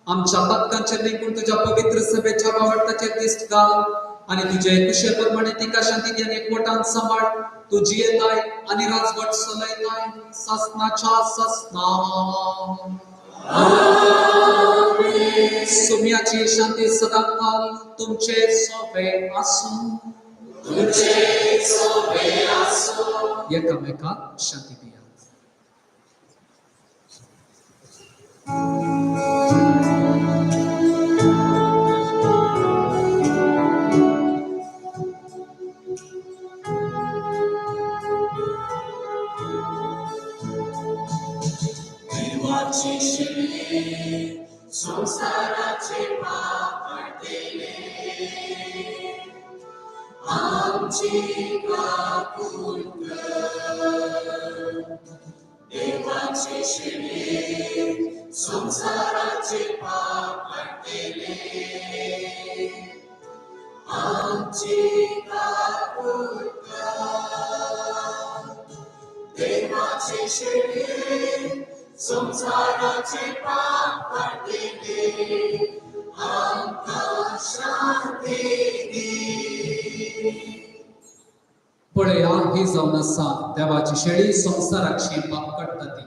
आमच्या पातकांचेर न्ही पूण तुज्या पवित्र सभेच्या वावडताचेर दिश्ट घाल आनी तुजे कुशे प्रमाणे तिका शांती दी आनी एकवटान सांबाळ. तूं जियेताय आनी राजवट चलयताय सासनाच्या सासना. सोम्याची शांती सदांकाल तुमचे सोबे आसूं. तुमचे सोबे आसूं. एकामेकाक शांती दियात. देवाची शिडी संसाराचे पाप काडटले, आमची काकूळ कर. देवाची शिडी संसाराचे पाप काडटले, आमची काकूळ कर. देवाची शिडी संसाराचे पाप काडटले, आमकां शांती दी. पळया, ही जावन आसा देवाची शेळी, संवसाराची पाप काडटा ती.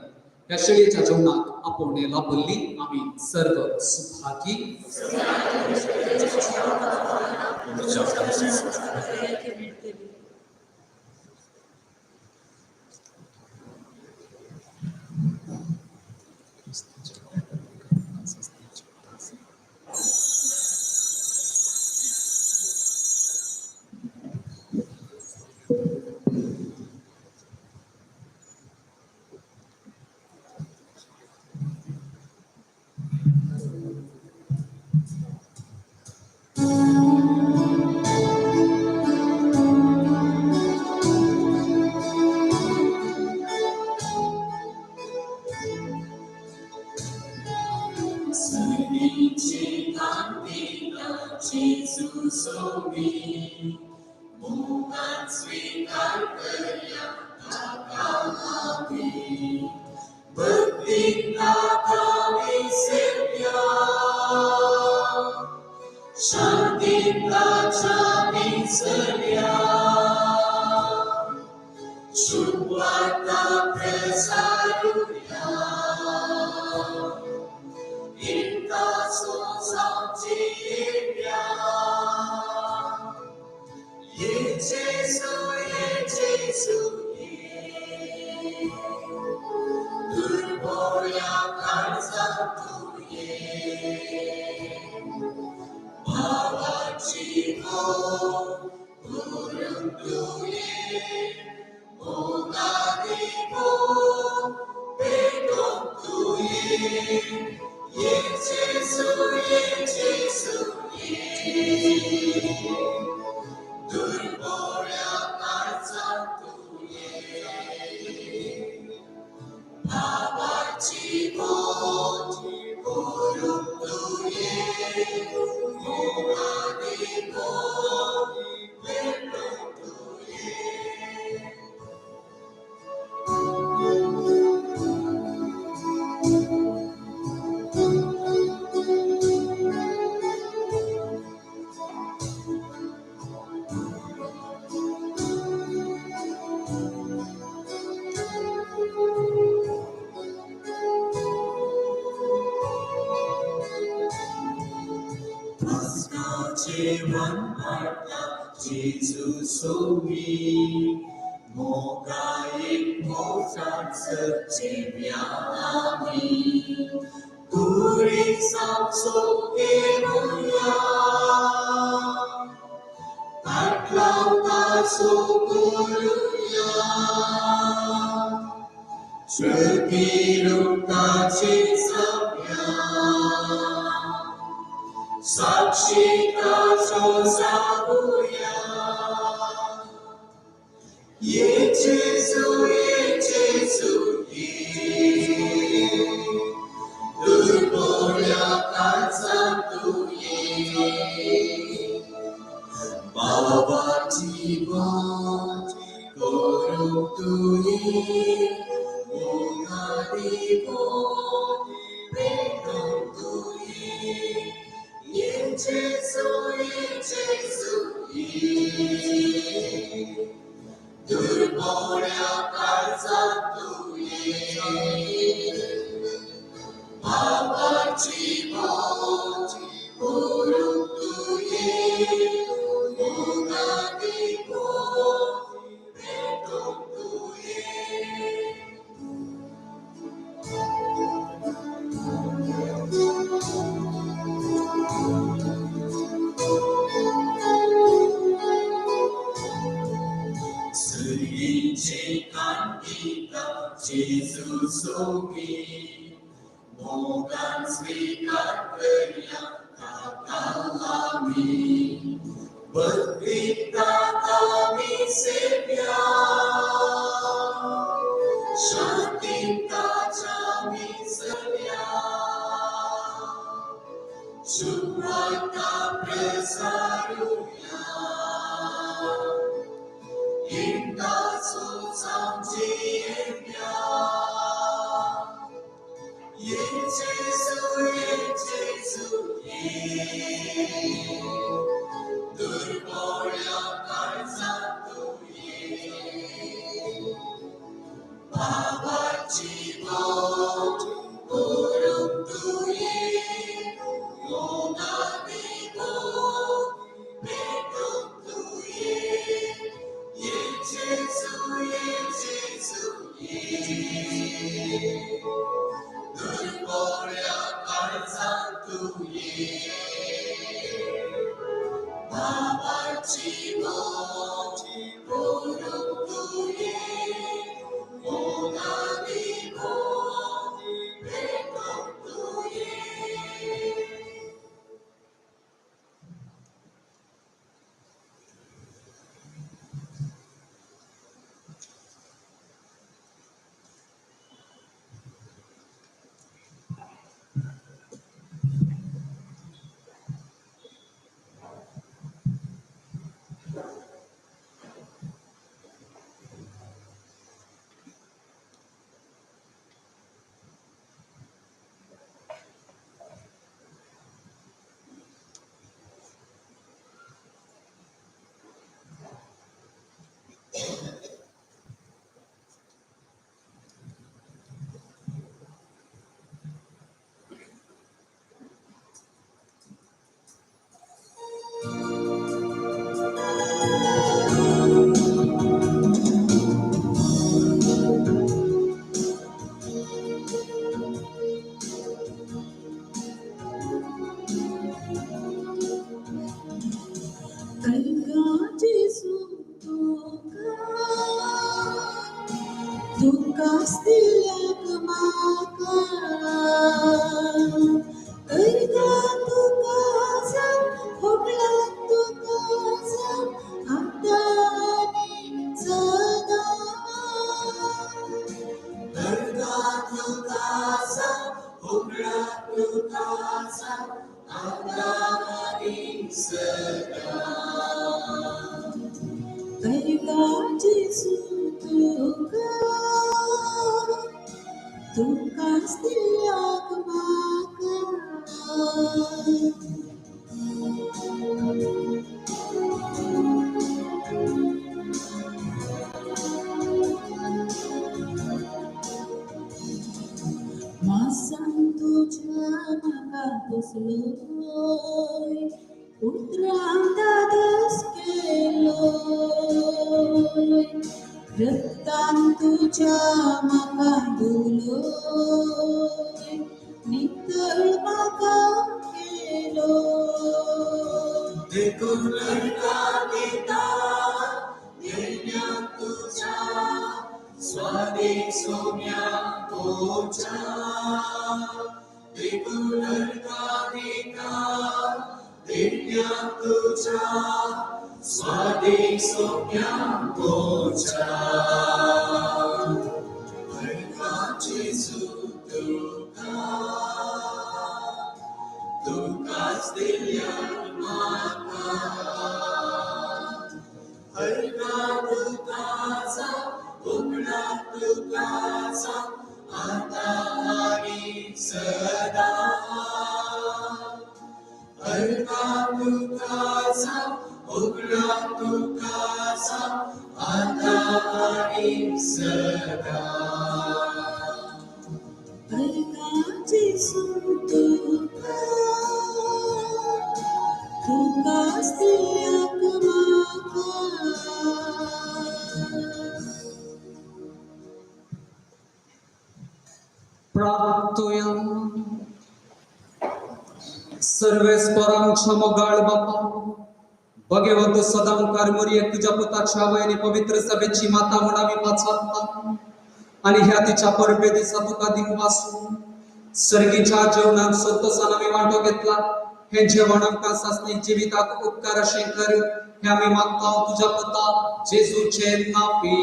ह्या शेळयेच्या जेवणाक आपोवणें लाभल्ली आमी सर्व Subhagi. Sunici cantina Gesù somi, mugan svikarkarya takalami, bhakti kami sevya, shanti kachami sarya, shubhata prasaruya. Jesus somi, mogaik mosan sercibyami, turi samso kemuya, tatlauta sukuruya, shruti rukta chisapya, साक्षी ताचो जावया. ये जेजू, ये जेजू, ये दुर्बोळ्या काळजांत तूं ये. बाबाची वाट करूंक तूं ये, मोगा दिवो पेटोवंक तूं ये. ये जेजू, ये जेजू, ये दुर्बोळ्या काळजांत तूं ये. बाबाची वाट करूंक तूं ये, मोगा दिवो पेटोवंक तूं ये. सुरगींचे कांतीता जेजू सोबी, मोगान स्वीकार करया ताका आमी, बदलितात आमी सेव्या, शांतीन ताच्या आमी चलया, शुभवार्ता प्रसारुया, हिंदाचो जावचे येव्या. ये जेजू, ये जेजू, ये दुर्बोळ्या काळजांत तूं ये. बाबाची वाट करूंक तूं ये, मोगा दिवो पेटोवंक तूं ये. ये जेजू, ये जेजू, ये दुर्बोळ्या काळजांत तूं ये. बाबाची वाट करूंक तूं ये, मोगा दिवो पेटोवंक तूं ये. मोगच्या हरका जेजू तुका तुकाच दिल्या म्हाका हरका तुकाचा उगडा तुकाचा आता आणि सदा हरका तुकाचा उगडा तुकाचा आता आणि सदा हरका जेजू तुका तुकाच दिल्याक म्हाका. प्राप्तोया सर्वेस्परांच्या मोगाळ बापा भगवंत सदांकार मोरये तुझ्या पुताच्या आवय पवित्र सभेची माता म्हूण आमी पाचारता आनी ह्या तिच्या परबे दिसा तुका दिनवासून सर्गीच्या जेवणाक संतोसान आमी वांटो घेतला. हें जेवण आमकां सासणी जिविताक उपकार अशें कर हें आमी मागता तुझ्या पुता जेजूचे नांवी.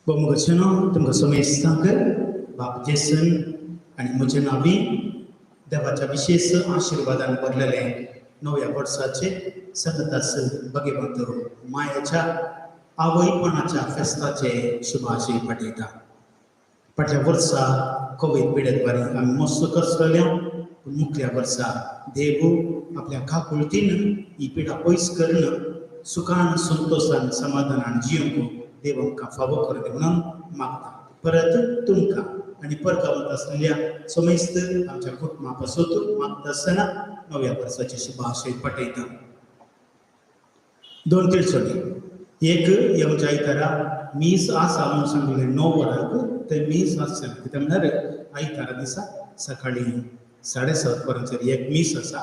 बोमगचनो तुमकां समेस्तांक बाप जेसन आनी म्हजें नांवी देवाच्या विशेश आशिर्वादान भरलेलें नव्या वर्साचे सततास भगवंत मायाच्या आवयपणाच्या फेस्ताचे शुभाशय पाठयता. फाटल्या वर्सा कोवीड पिडेद्वारे आमी मस्त कसलेल्या पूण मुखल्या वर्सा देव आपल्या काकुळतीन ही पिडा पयस करून सुखान संतोशान समाधानान जियोंक देव आमकां फावो करून म्हणून मागता. परत तुमकां आनी परगांवांत आसलेल्या समेस्त आमच्या कुटुंबा पासून मागता आसतना नव्या वर्साचे शुभाशय पाठयता. दोन तिळसणी एक येवच्या आयतारा मीस आसा म्हणून सांगलें 9 वरांक तें मीस आसचें कितें म्हणल्यार आयतारा दिसा सकाळीं 7:30 वरांचेर एक मीस आसा,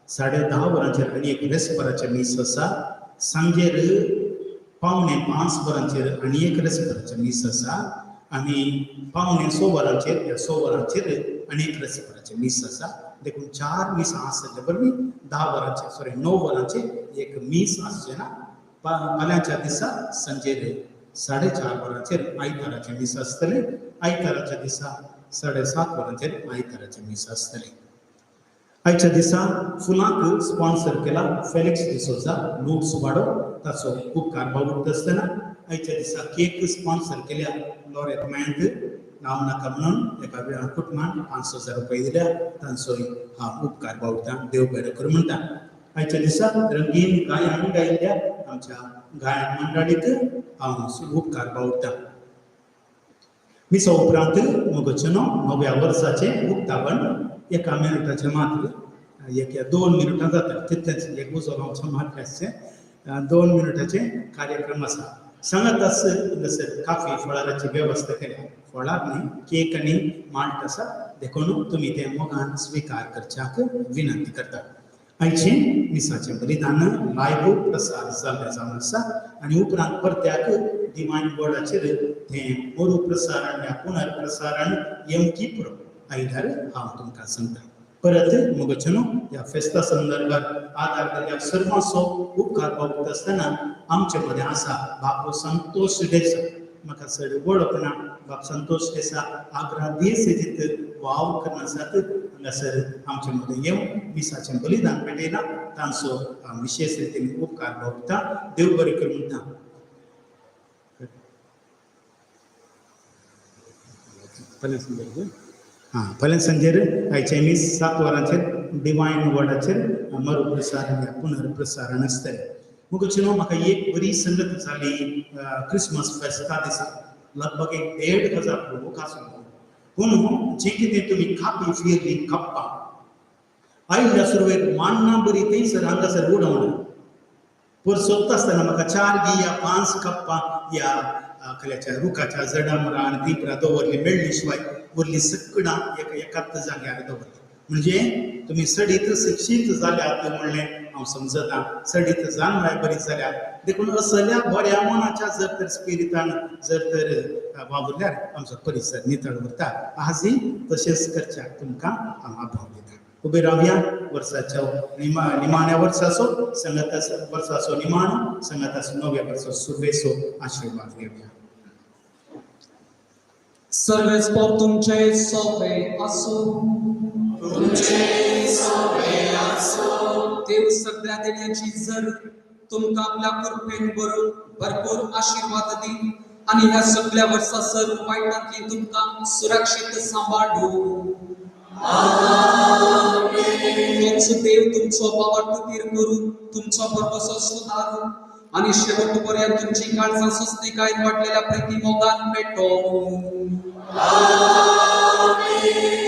10:30 वरांचेर आनी एक रेस्पराचें मीस आसा, सांजेर 4:45 वरांचेर आनी एक रेस्पराचें मीस आसा आनी 5:45 वरांचेर या 6 वरांचेर आनी एक रेस्पराचें मीस आसा. देखून 4 मिसां आसतले वरवीं 10 वरांचेर सॉरी 9 वरांचेर एक मीस आसचें ना. फाल्यांच्या दिसा सांजेर 4:30 वरांचेर आयताराचें मीस आसतलें. आयताराच्या दिसा 7:30 वरांचेर आयताराचें मीस आसतलें. आयच्या दिसा फुलांक स्पॉन्सर केला फेलिक्स डिसोजा लूट्स वाडो ताचो उपकार बावडटा आसतना आयच्या दिसा केक स्पॉन्सर केल्या लॉरेत मयंक नांव नाका म्हणून एका कुटुंबान 5,000 रुपये दिल्या तांचोय हांव उपकार बावडटा. देव बरें करूं म्हणटा. आयच्या दिसा रंगीन गायन गायिल्ल्या आमच्या गायन मंडळीक हांव उपकार बावडटा. मिसा उपरांत मोगचनो नव्या वर्साचें उक्तावण एका मिनटाचें मात्र एक या 2 मिनटां जाता तितलेंच एक उजो लावचो मात्र आसचें 2 मिनटाचें कार्यक्रम आसा. सांगात आस हांगासर काफी फळाराची वेवस्था केल्या. फळार न्ही केक आनी माल्ट आसा देखून तुमी तें मोगान स्विकार करच्याक विनंती करता. आयचें मिसाचें बलिदान लायव्ह प्रसार जाल्लें जावन आसा आनी उपरांत परत्याक डिवायन वर्डाचेर तें मरू प्रसारण या पुनर्प्रसारण येवंकी पुरो आयल्यार हांव तुमकां सांगता. परत मोगचनो ह्या फेस्ता संदर्भात आदार दिल्ल्या सर्वांचो उपकार पावता आसतना आमचे मदें आसा बापू संतोष डेसा. म्हाका चड वळख ना. बाप संतोष डेसा आग्रा देश वावर करून आसात हांगासर आमचे मदें येवन मिसाचें बलिदान पेटयलां तांचो हांव विशेश रितीन उपकार भोगता. देव बरें करूं म्हणटा. हां फाल्यां सांजेर आयचें मीस 7 वरांचेर डिवायन वर्डाचेर मरू प्रसारण या पुनर्प्रसारण आसतलें. मुगचनो म्हाका एक बरी संगत जाली क्रिसमस फेस्ता दिसा लगभग 1,500 लोक आसलो. पूण जें कितें तुमी कापी फिरली कप्पा आयिल्ल्या सुरवेक मान्ना बरी थंयसर हांगासर उडोवना पर सोदता आसतना म्हाका 4 गी या 5 कप्पां ह्या खल्याच्या रुखाच्या जडा मुरा आनी ती पुरा दवरली मेळ्ळी शिवाय उरली सगळां एकाच जाग्यार दवरली. म्हणजे तुमी सडीत शिक्षीत जाल्यात म्हणलें हांव समजता, सडीत जाणवाय बरी जाल्या. देखून असल्या बऱ्या मनाच्या जर तर स्पिरितान जर तर वावुरल्यार आमचो परिसर नितळ उरता. आजय तशेंच करच्याक तुमकां हांव आभाव दिता. उबे रावया. वर्साच्या निमाण्या वर्साचो संगता, वर्साचो निमाणो संगताचो नव्या वर्साचो सुरवेचो आशिर्वाद घेवया. सर्वेस्पोर तुमचे सोबे आसूं. तुमचे सोबे आसूं. देव सगळ्या देण्याची जर तुमकां आपल्या कृपेन भरून भरपूर आशिर्वाद दी आनी ह्या सगळ्या वर्सा सर्व वायटांतली तुमकां सुरक्षीत सांबाळू. तोच देव तुमचो बाबा तुतीर करून तुमचो भरवसो सुदारून आनी शेवट पर्यंत तुमची काळजां स्वस्तिकायेन वाडलेल्या प्रिती मोगान पेटोवं.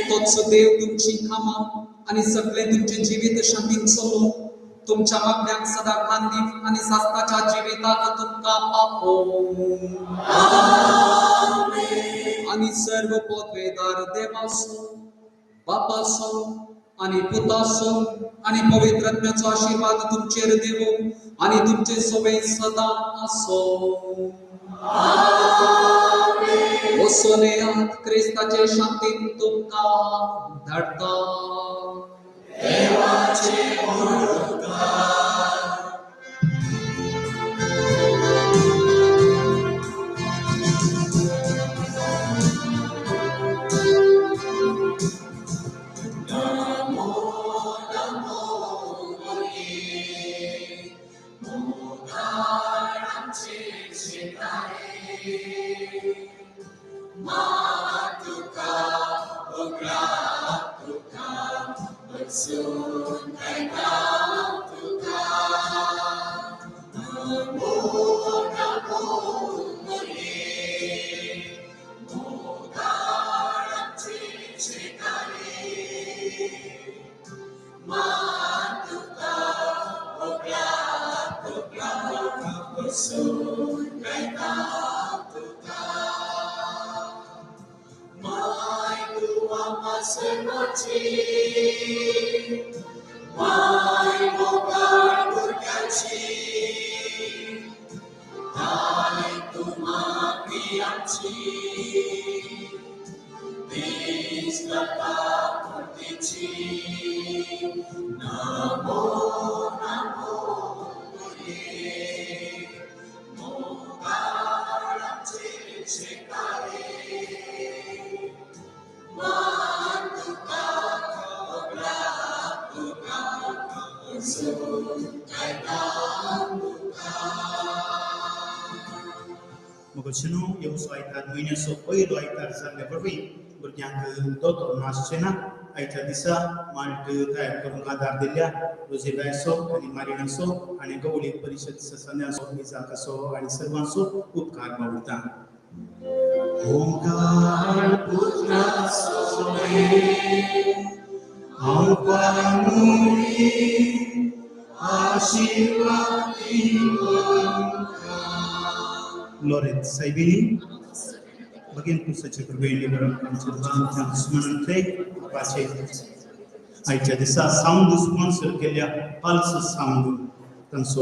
तोच देव तुमची कामां आनी सगळें तुमचें जिवीत शांतीन चलोवं, तुमच्या मागण्यांक सदां कान दिवन आनी सासणाच्या जिविताक तुमकां पावोवं. आनी सर्व पदवेदार देवाचो, बापाचो आनी पुताचो आनी पवित्र आत्म्याचो आशिर्वाद तुमचेर देवो आनी तुमचे सोबे सदां आसो. वचून येयात, क्रिस्ताचे शांतीन तुमकां धाडटा. देवाचे उपकार. नमो नमो मोरये, मोगाळ आमचे शेतारे. मा तुका उगडाक तुका, वचून गायता तुका. नमो नमो मोरये, मोगाळ आमचे शेतारे. मा तुका उगडाक तुका, वचून गायता तुका. माय तूं आम्हा सर्वांची, माय मोगाळ भुरग्यांची, ताय तूं माती आमची, दीस जाता पुर्तीची. नमो नमो मोरये, मोगाळ आमचे शेतारे. मान तुका उगडाक तुका, वचून गायता तुका. मोगाचेनो, येवचो आयतार म्हयन्याचो पयलो आयतार जाल्ल्या वरवीं भुरग्यांक दोतोर नासचे ना. आयच्या दिसा माल्ट तयार करूंक आदार दिल्ल्या रोजेबायचो आनी मारिनाचो आनी गवळी परिशद सदस्यांचो, इजाकाचो आनी सर्वांचो उपकार बावुरता. ओंकार पुत्राचो हांव पानुरी आशिर्वाद. लोरेत सायबिनी भगीन पुसाचे कृपेन आमच्या स्मरण पाचे आयच्या दिसा सावंड स्पॉन्सर केल्ल्या पल्स सावंड तांचो